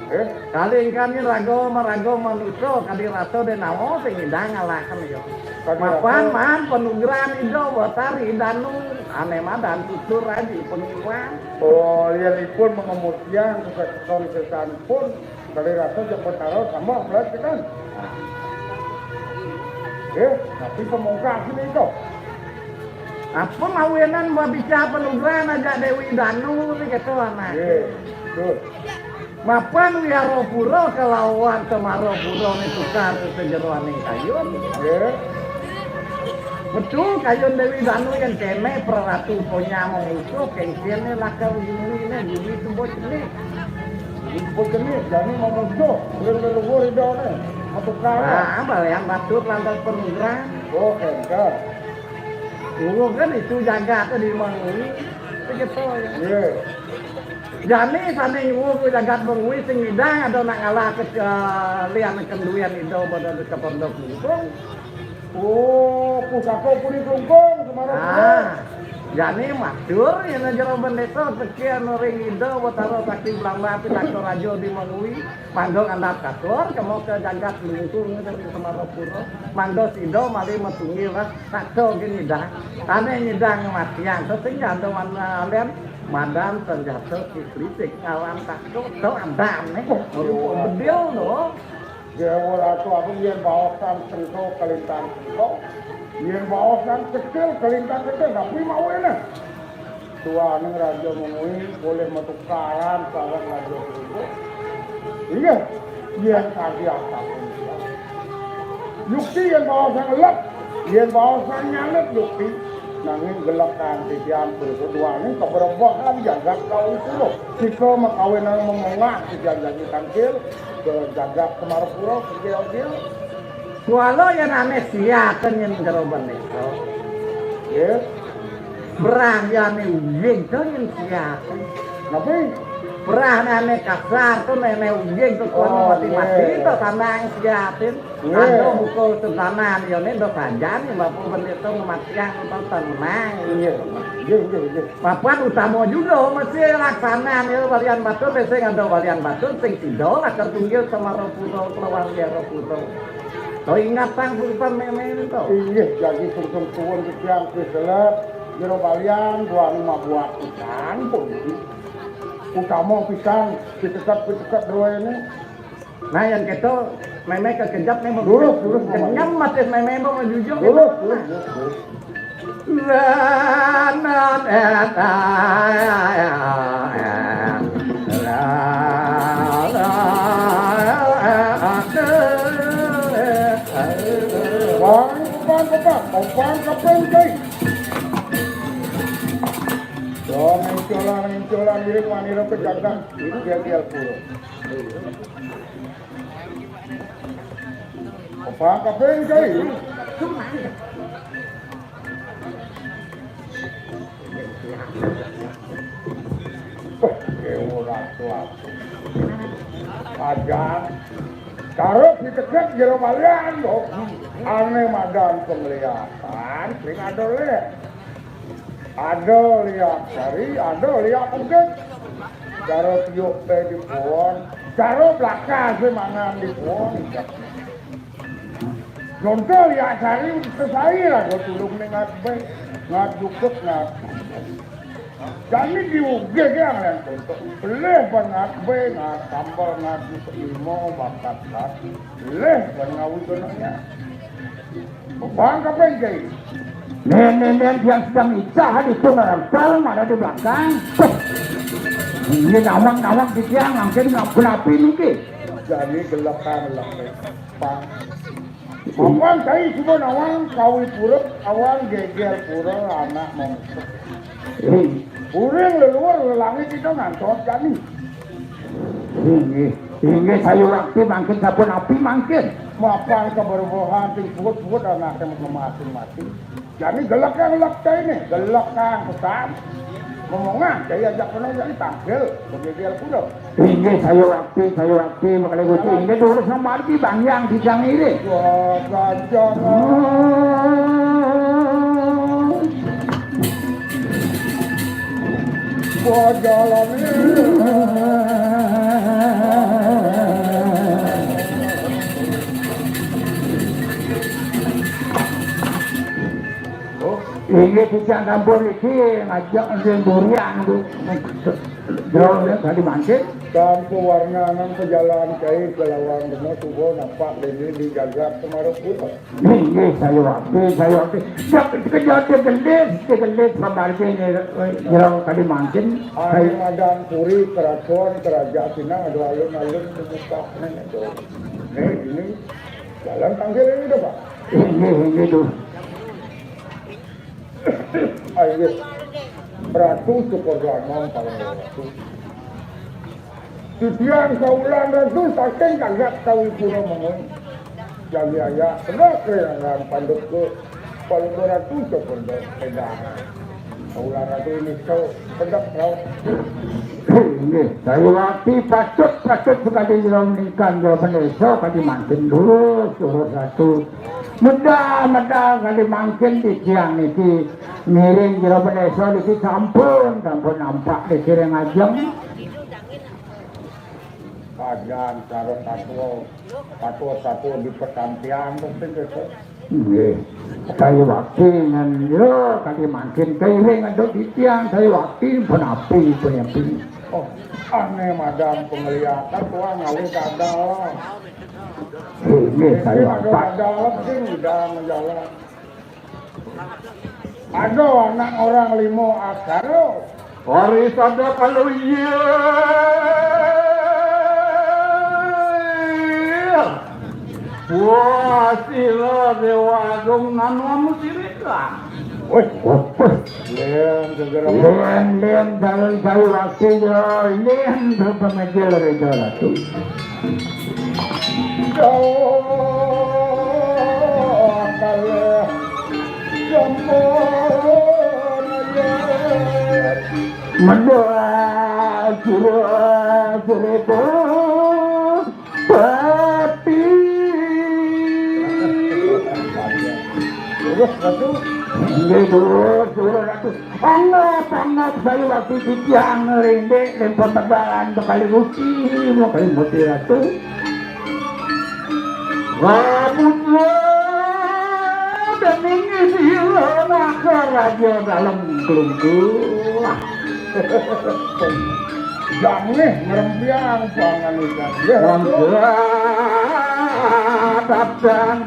Eh, kali ingkang raga maraga manusa kadi rasa denawa sing nyedang ngalahaken ya. Mapan man panugrahan Ida Batari Danu ane madan tutur aji pengiwan. Oh, yen ipun mengemutian sesekon sesanpun kali rasa jemput karo sama belas kita. Eh, tapi pemungkas ini itu. Apa mawinan babica panugrahan aja Dewi Danu ni gitu anak. Nggih, betul. Mapan Wiharapura kelawan Semarapura ni tukar sejeroaning kayun. Nggih. Betul kayun Dewi Danu yang kene praratu punya memusuh kengkene lakar ini ini ini tubuh ini. Tubuh ini jani memusuh leluhur idone. Metukar. Ah, balian batur lantas panugrahan. Oh, kengkar. Dulu kan itu jagat di Mangui. Begitu ya. Iya. Jani sane nyuwun ku jagat Mangui sing ngidang ada nak ngalah ke, ke lian kenduyan Indo pada ke pondok Klungkung. Oh, pusaka puri Klungkung kemarin. Ah, jani matur yen jero bendeta sekian ring Indo Betara Sakti Belamba Pitaka Raja di Mangui. Mangga ngandhap katur, kemo ke jagat Klungkung dari Semarapura. Mangga sida malih matunggil lah, sakta gin nyidang. Ane nyidang matian, sesing jantung wan alian, madan senjata kikritik ngawan takto, to andane. Rupa bedil to. Dewa Ratu Agung yen baosan sengko kalintang sengko. Yen baosan kecil kalintang kecil, tapi mau ini. Duaning Raja Mengwi polih matukaran sareng Raja Sumbu. Inggih, yen kadi apapun. Yukti yen baosan ngelep, yen baosan nyalip yukti. Nanging gelek kanthi tiang berikut duaning keberebahan jagat Kawisura. Sika makawinan memongah titiang janji tangkil ke jagat Semarapura, kecil-kecil. Kuala yen ane siaten yen jero bendesa. Nggih. Brahyane uying to yen siaten. Napi? Ora ane kasar to, nenek uying to kono. Oh, mati-mati nggih. To tanang siatin. Nggih. Ando mukul tentanan ya nek ndo banjani Bapak Pendeta matiang to tenang. Nggih, nggih, nggih, nggih. Papan utama juga mesti laksanan ya walian batur, sing ando walian batur sing sida lakar tunggil sama Roputo kelawan ya Roputo. To ingat tang surupan memento. Inggih, jagi sungsung suwun titiang Kristelep, jero balian, buang mabuat ikan pun. Utama pisan, piteket-piteket duene. Nah, yang keto, meme kekejap nih, mau lurus, lurus, kenyam mati meme mau menjujur. Lurus, lurus, lurus, lurus. Lan, lan, eh, ah, eh, ah, eh, lan, lan, eh, ah, eh, eh. Wah, ini kopang, kopang, kopang, kopang, coy. Dong, nginculan, nginculan, diri wanita pejabat. Ini dia, dia, pura. Apa kabeh iki? Wah, ya ora tuh. Aja. Karo diteget jero balian, kok. Ane madan penglihatan, sing ada leh. Ada liak sari, ada liak pegek. Cara tiup teh di pohon, cara belakang sih mangan di pohon. Contoh liak sari, sesai lah, gua tulung nih ngat be, ngat jukut, ngat. Jadi di uge ke yang lain contoh. Beleh banget be, ngat sambal, ngat jukut limo, bakat ngat. Beleh banget ngawi gunanya. Bang, kapan, Jai? Nenek-nenek yang sedang icah itu ngerempel, ada di belakang. Tuh. Ini nawang-nawang di tiang, mungkin nggak berapi mungkin. Jadi gelekan lagi, Pak. Bang, Jai, coba nawang kawi pura, awang geger pura, anak mau. Hei. Uring leluhur lelangi kita ngantor jani. Inggih, inggih, saya waktu mangkin sampun api mangkin. Mapan keberbohan sing puhut-puhut anaknya masing-masing. Jadi gelek yang gelek cai ini, gelek yang pesan. Ngomongnya, cai ajak penuh jadi tangkil, bagi dia kuda. Inggih, saya waktu, saya waktu, makanya waktu inggih dulu sama di Bang Yang di Jang ini. Wah, gajah. Wah, jalan ini. Oh, ini kita kampung iki ngajak nang durian, Bu. Jauh ya, tadi mangkit. Tanpa warna nang pejalan kai ke lawang rumah subuh nampak dene di jagat Semarang Kota. Inggih, saya wakti, saya wakti. Yak, kejate gendis, gendis pembarke nyerang tadi mangkin. Anu madan puri keraton kerajaan Cina ada alun-alun membuka nih itu. Nih, ini jalan tangkil ini dah, Pak. Inggih, inggih, tuh. Ayo, Ratu syukur damang paling ratu. Titiang kaulan ratu saking kagat kawi pura mengui. Jagi ayak, kena kerengan panduk ke paling ratu syukur damang. Kaulan ratu ini kau sedap kau. Inggih, saya wakti patut, patut sekali jero ningkan jero pendesa kadi mangkin dulu, syukur ratu. Medal-medal kali mangkin titiang niki ngiring jero pendesa niki sampun, sampun nampak niki ring ajeng. Kajan karo satwa, satwa-satwa di petampian penting gitu. Nggih. Kaya wakti ngan jero kali mangkin kairing antuk titiang kaya wakti penapi, penapi. Oh, aneh madam penglihatan tuan ngawi kadal. Ini saya ada dalam sing udah menjalan. Aduh, anak orang limo akar. Hari sadap kalau iya. Wah, sila Dewa Agung nanu amu sirika. Wih, wah, wah. Len, segera. Len, len, dalam jauh waktu ya. Len, berpemejel Raja Ratu. Mendoa Juru, juru, pati. Terus, Ratu? Inggih, Juru, Juru Ratu. Anggap, anggap saya waktu titiang ngelindik dan pembegalan bekali gusti, bekali gusti Ratu. Lamun dan inggih sira maka raja dalam kelungkuh. Jangih ngrempiang panganikan. Ya, Ratu. Mangga datang.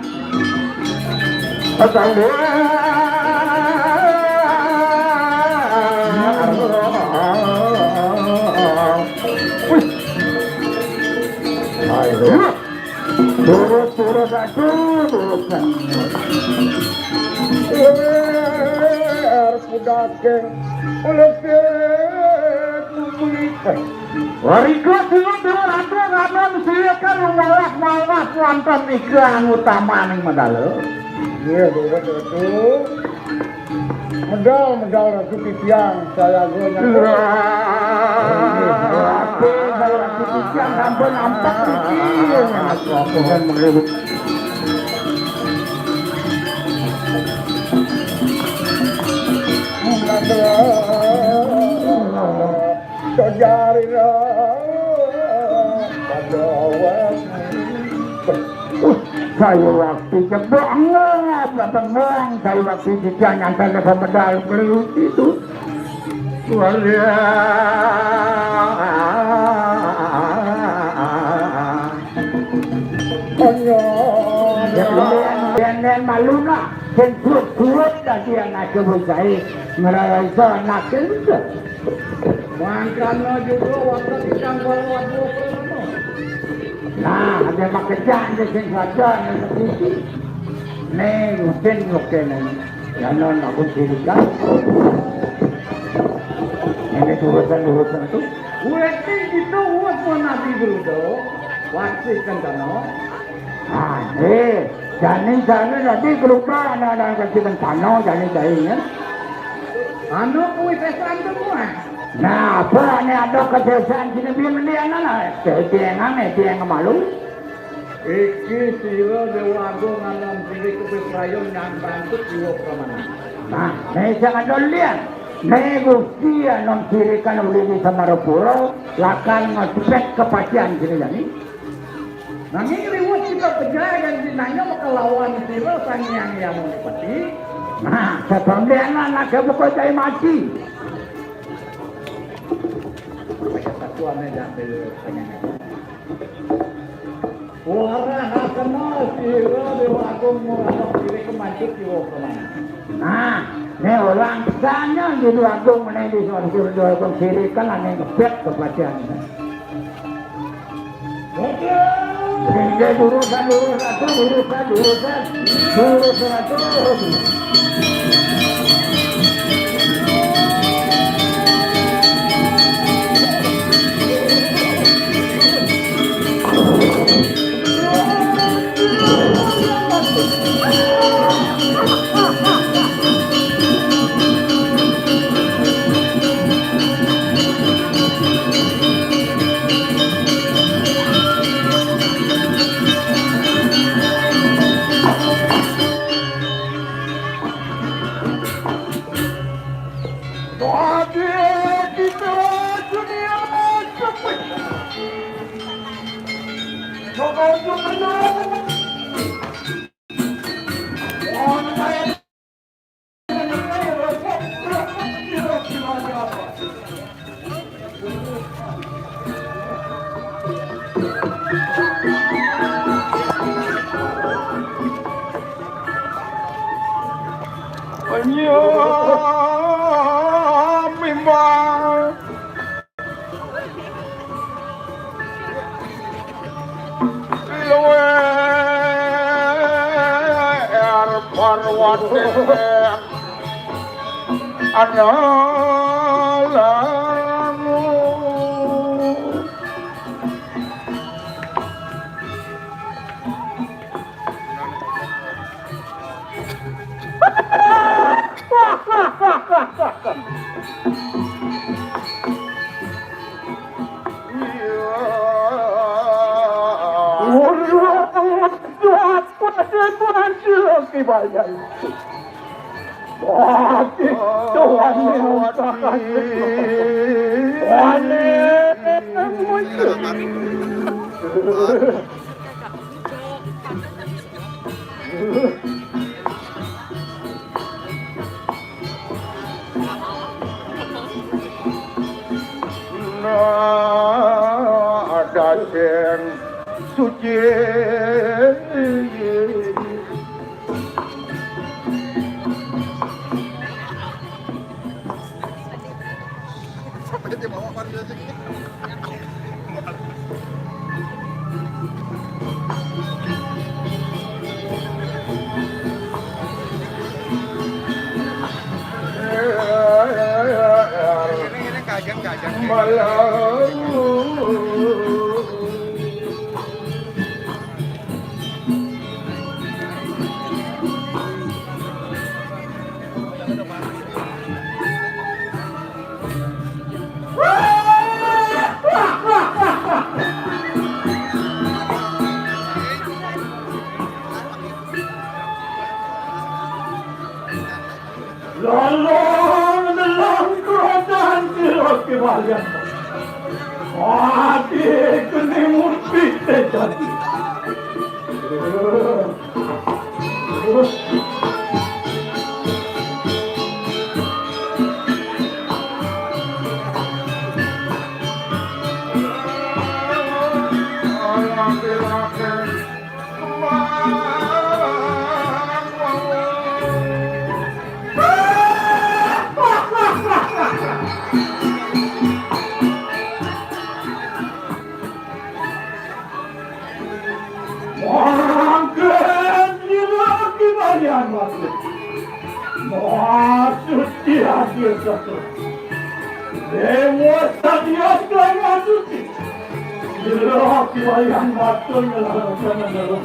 Wih. Ayo. Turut-turut aku, turut. Eh, arep daging. Oleh kuwi. Warika sira Dewa Ratu nganon sira kan malah malah wonten ikang utamaning medal. Iya, Dewa Ratu. Medal, medal Ratu Titiang, saya go nyambut. Ratu, kalau Ratu Titiang sampun nampak iki. Bukan menurut. Sojari ra. Pada wes. Uh, saya waktu jebok ngap, bengong, saya waktu juga nyampe ke pemedal beliau itu. Luar biasa. Konyol. Ya, kemudian, kemudian malu nak, sing kuat-kuat tadi yang ada bujai, ngerasa anak itu. Mangkana juga waktu ikan baru waktu apa? Nah, ada makejang di sing saja, ada seperti. Nih, rutin, oke, nih. Yanon aku curiga. Ini urusan-urusan itu. Uleting kita uwes menawi Brudo. Wasi kentana. Ah, eh, jani jani tadi kelupa anak-anak kecil kentana jani jani ya. Anu kuwi pesan tuh, Mas. Nah, apa ini ada kebiasaan sini biar mending anak lah. Dia yang aneh, dia yang malu. Iki sira Dewa Agung nganom diri kepiprayon nyang bangkit jiwa pramana. Nah, nek sing ada liyan, nek Gusti anom sirikan uli di Samarapura, lakar ngadepet kepastian sira jani. Nanging riwut kita pejae dan dinanya kelawan sira Sang Hyang Yamunipati. Nah, sebab dia anak buka cai mati. Satu ame dak bel pengen. Ora hakena sira Dewa Agung murana diri kemancut jiwa kemana. Nah, ne orang sana di Dewa Agung meneh di Dewa Agung sirikan ane ngebet kepastian. Oke. Sehingga urusan, urusan, urusan, urusan, urusan, urusan. Iya, memang. Luwih Parwati ana lalu. Bayan. Wah, itu wane. Wane. Nah, ada sing suci. Lalong, lalong, kerotan, sira kebalian. Ati kene murti tejati. Mangkin ira kibalian mati. Maksud dia dia satu. Dewa sadia kelana suci. Ira kibalian mati ngelana sana ngelana.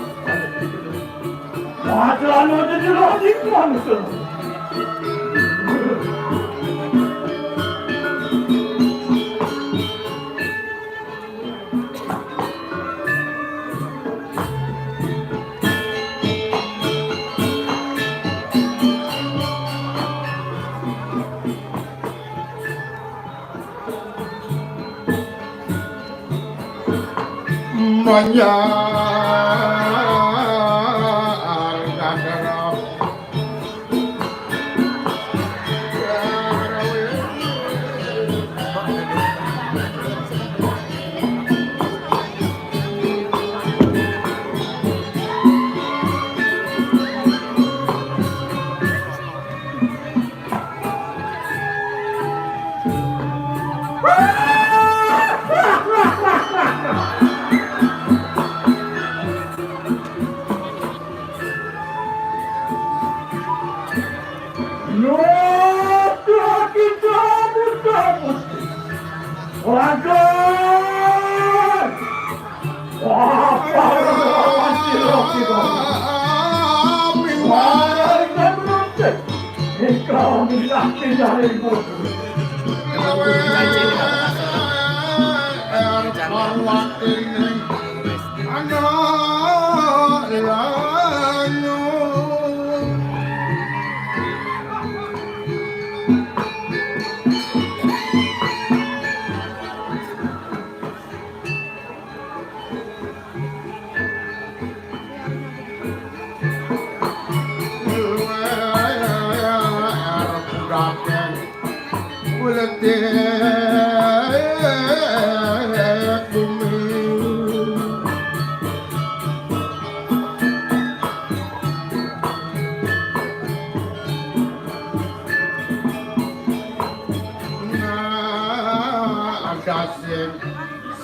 Mati anu jadi lagi manusia. Manyar gandara. Nyata kita buta. Waduh. Wah, para lawan sira kita. Wah, kita beruntung. Engkau minta kita ribut.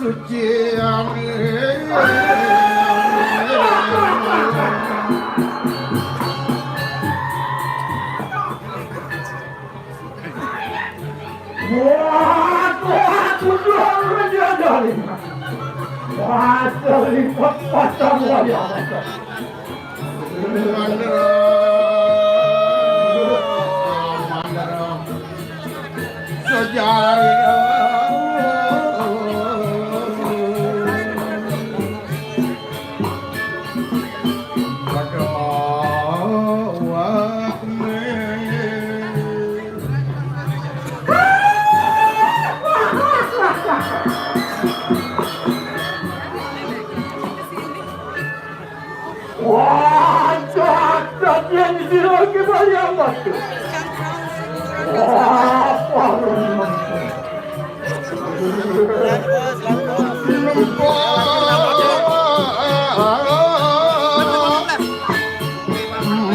Suci. Wah, wah, wah, wah, wah, wah. Wah, terlipat pasang wayang. Mandra, mandra, sejarah. Waduh. Yang sira ki Maryam Batu. Wah, parun.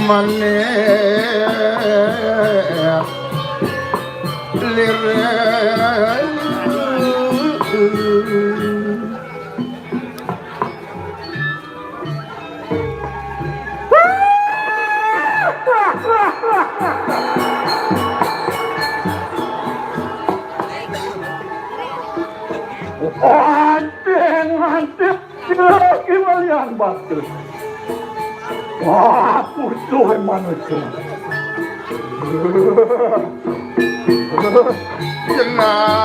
Manéh lirik. Anteng, anteng, kira kira yang bagus. Wah, musuh manusia. Jenah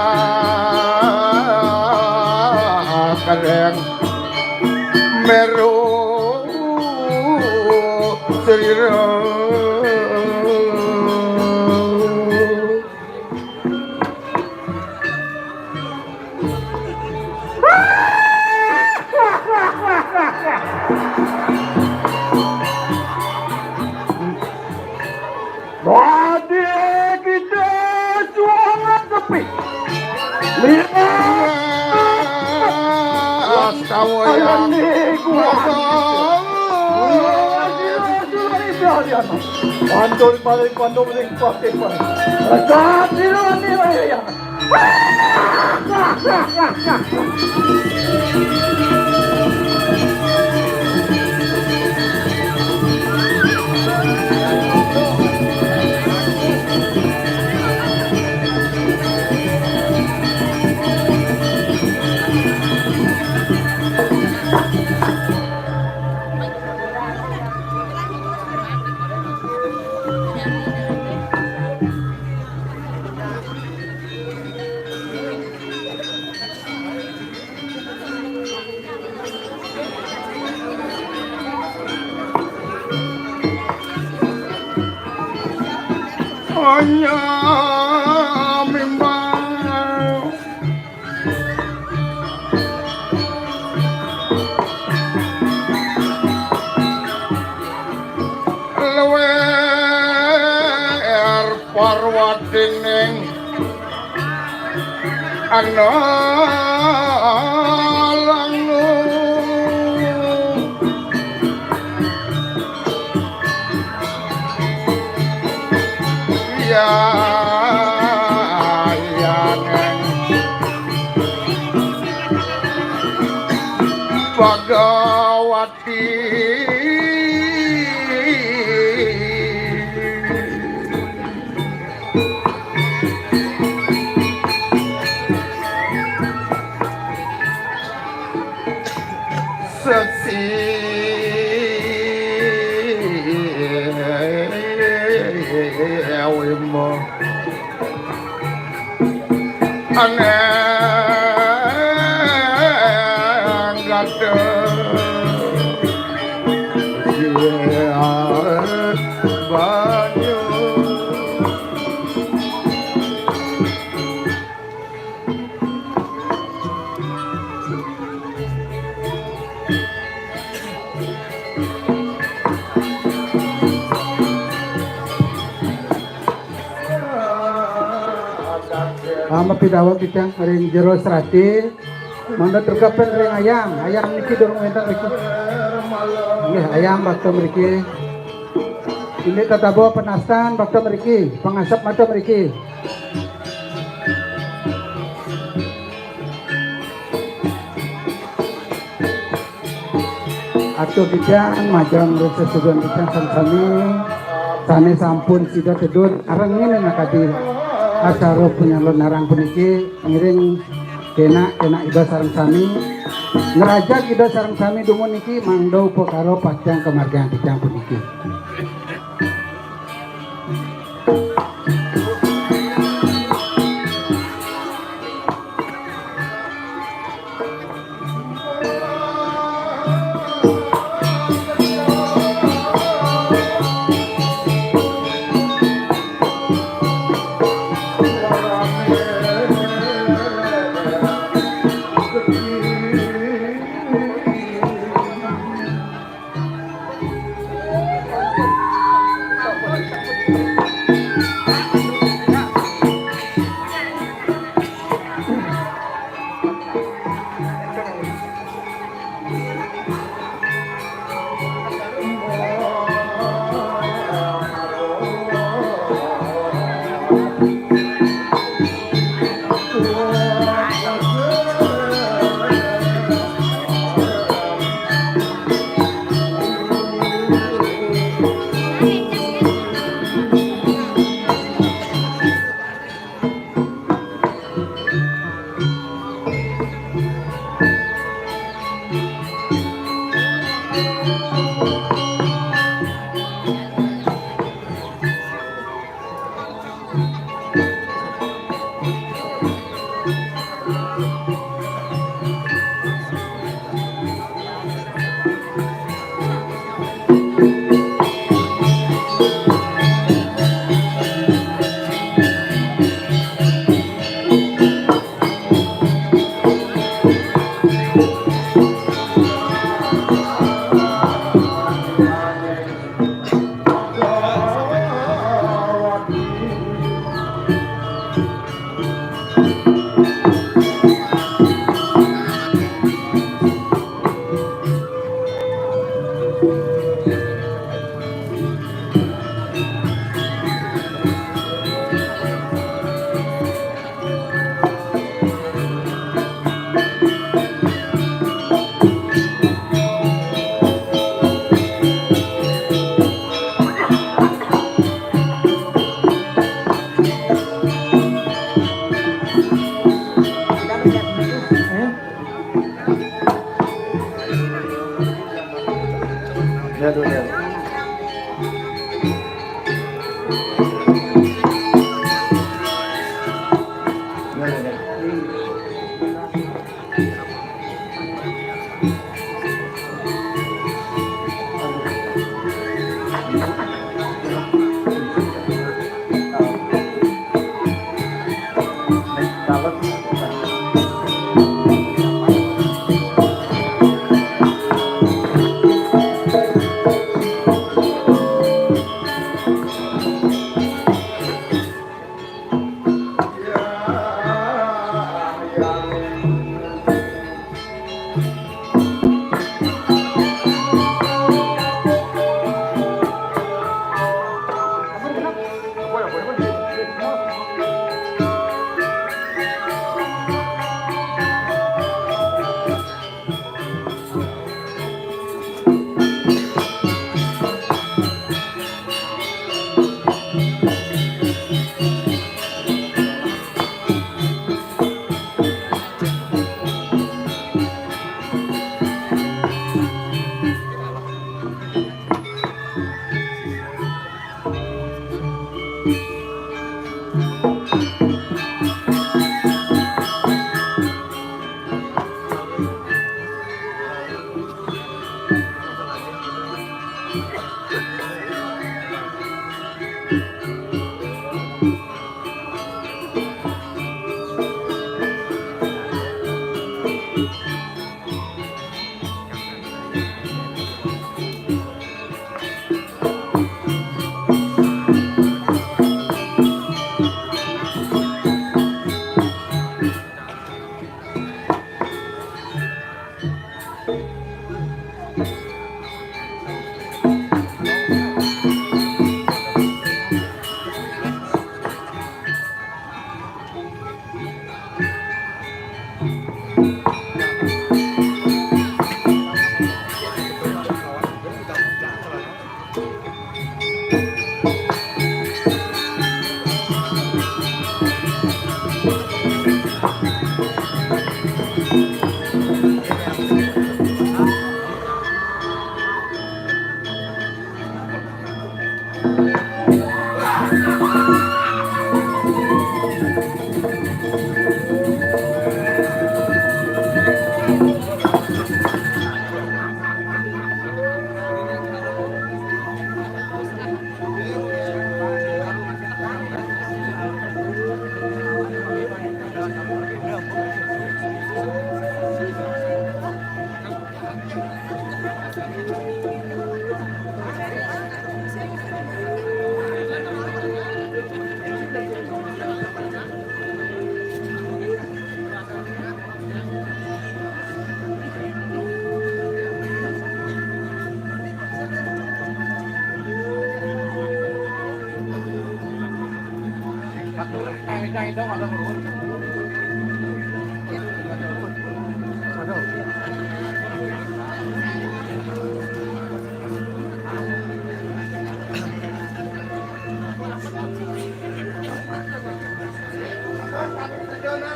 kadang meru selira. Badhe kita juangan sepi. Lihat. Astawa ya. Ayo, nih, gua. Pantul paling pantul paling pakai paling. Kasih lu nih, ya. Hanya mimbang luwer parwatining ana langu. Ya, ya, Bhagawati. Sesi wima aneng gada banyu. Mapidaweg titiang ring jero serati, mangda trukepan ring ayam. Ayam niki durung wénten niki. Nggih, ayam bakta mriki. Indik tatabawa panastan bakta mriki, pangasep mata mriki. Atur titiang majeng ring sesuhunan titiang sareng sami sané sampun sida tedun arengin makadi acara panyalon narang puniki, ngiring kénak-kénak Ida sareng sami, ngrajeg Ida sareng sami dumun niki mangda upakara pacang kamargiang titiang puniki.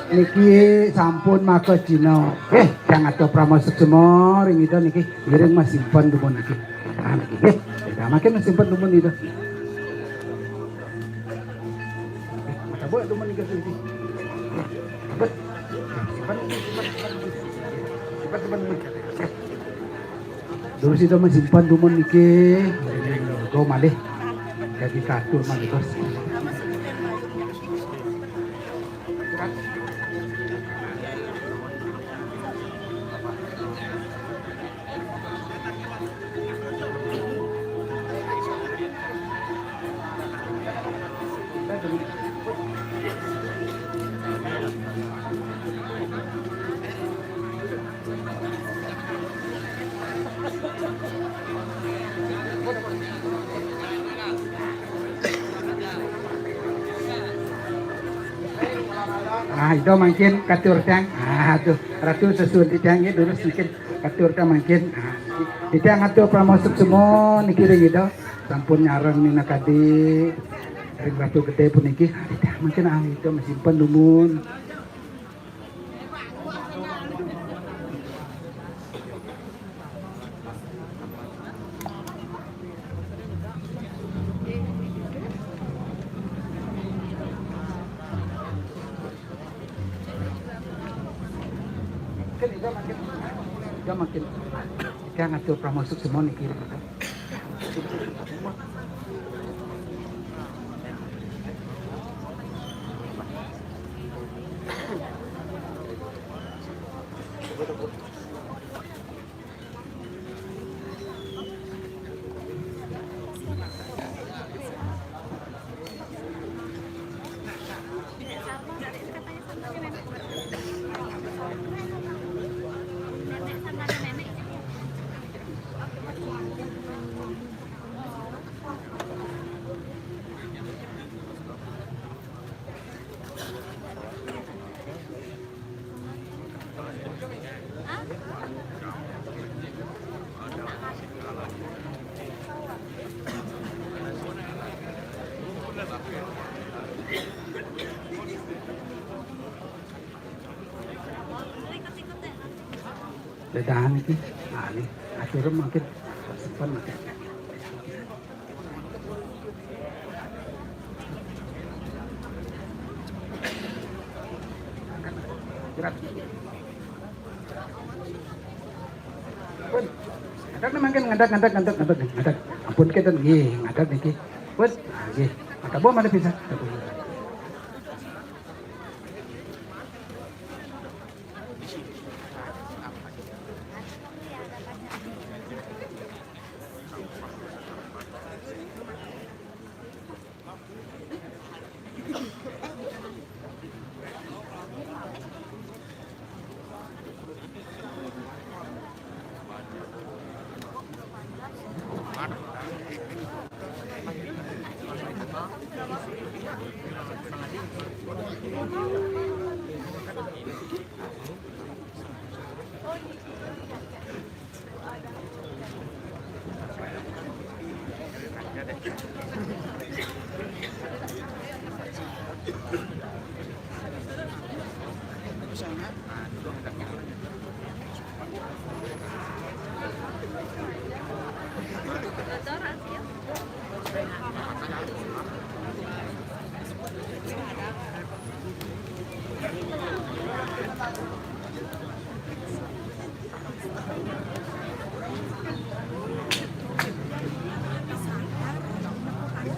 Niki sampun maka Cina. Eh, yang ada Prama Suksma ring Ida niki. Ngiring Mas simpen dumun niki. Nah, niki nggih. Ya, makin Mas simpen dumun Ida. Eh, coba dumun niki niki. Simpen, simpen, simpen, simpen. Simpen, simpen, simpen. Terus Ida Mas simpen dumun niki. Go malih. Jadi katur malih, Bos. Ah, Ido mangkin katur tiang. Ah, tuh, Ratu sesuhun tiang nggih, durus mangkin katur tiang mangkin. Ah, tiang atur pramosuk semua niki ring Ido. Sampun nyareng nina kadi ring Ratu Gede puniki. Ah, tiang mangkin, ah, Ido masimpen dumun. Kan Ido mangkin, Ido mangkin. Tiang atur pramosuk semua niki. Dedahan iki, ah, ini atur mangkin, simpen mangkin. Gerak. Pun, ngadak nih mangkin, ngadak, ngadak, ngadak, ngadak, nih, ngadak. Ampun kita nggih, ngadak niki. Pun, ah, nggih. Mata buah mana bisa?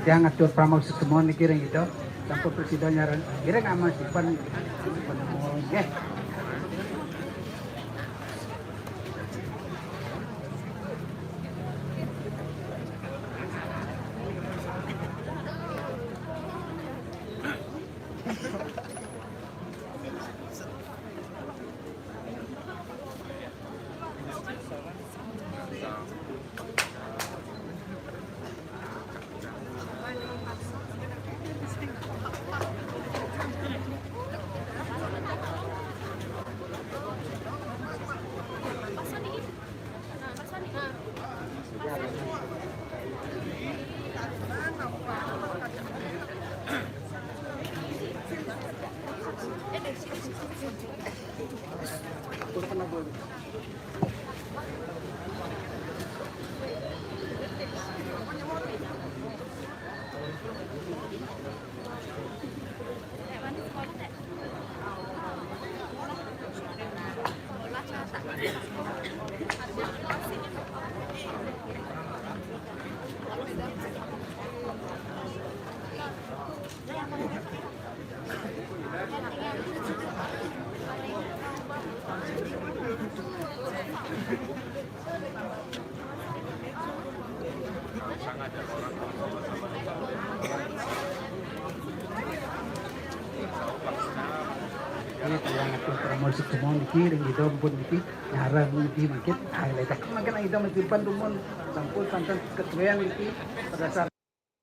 Tiang atur pramosuk semua niki ring Ido. Sampun presida nyareng. Kira nama simpen. Nggih. Ini tiang atur pramosuk semua niki, ring Ido ampun niki, nyareng niki mangkin, ah, letak mangkin Ido masimpen dumun, sampun santen ketuan niki, berdasar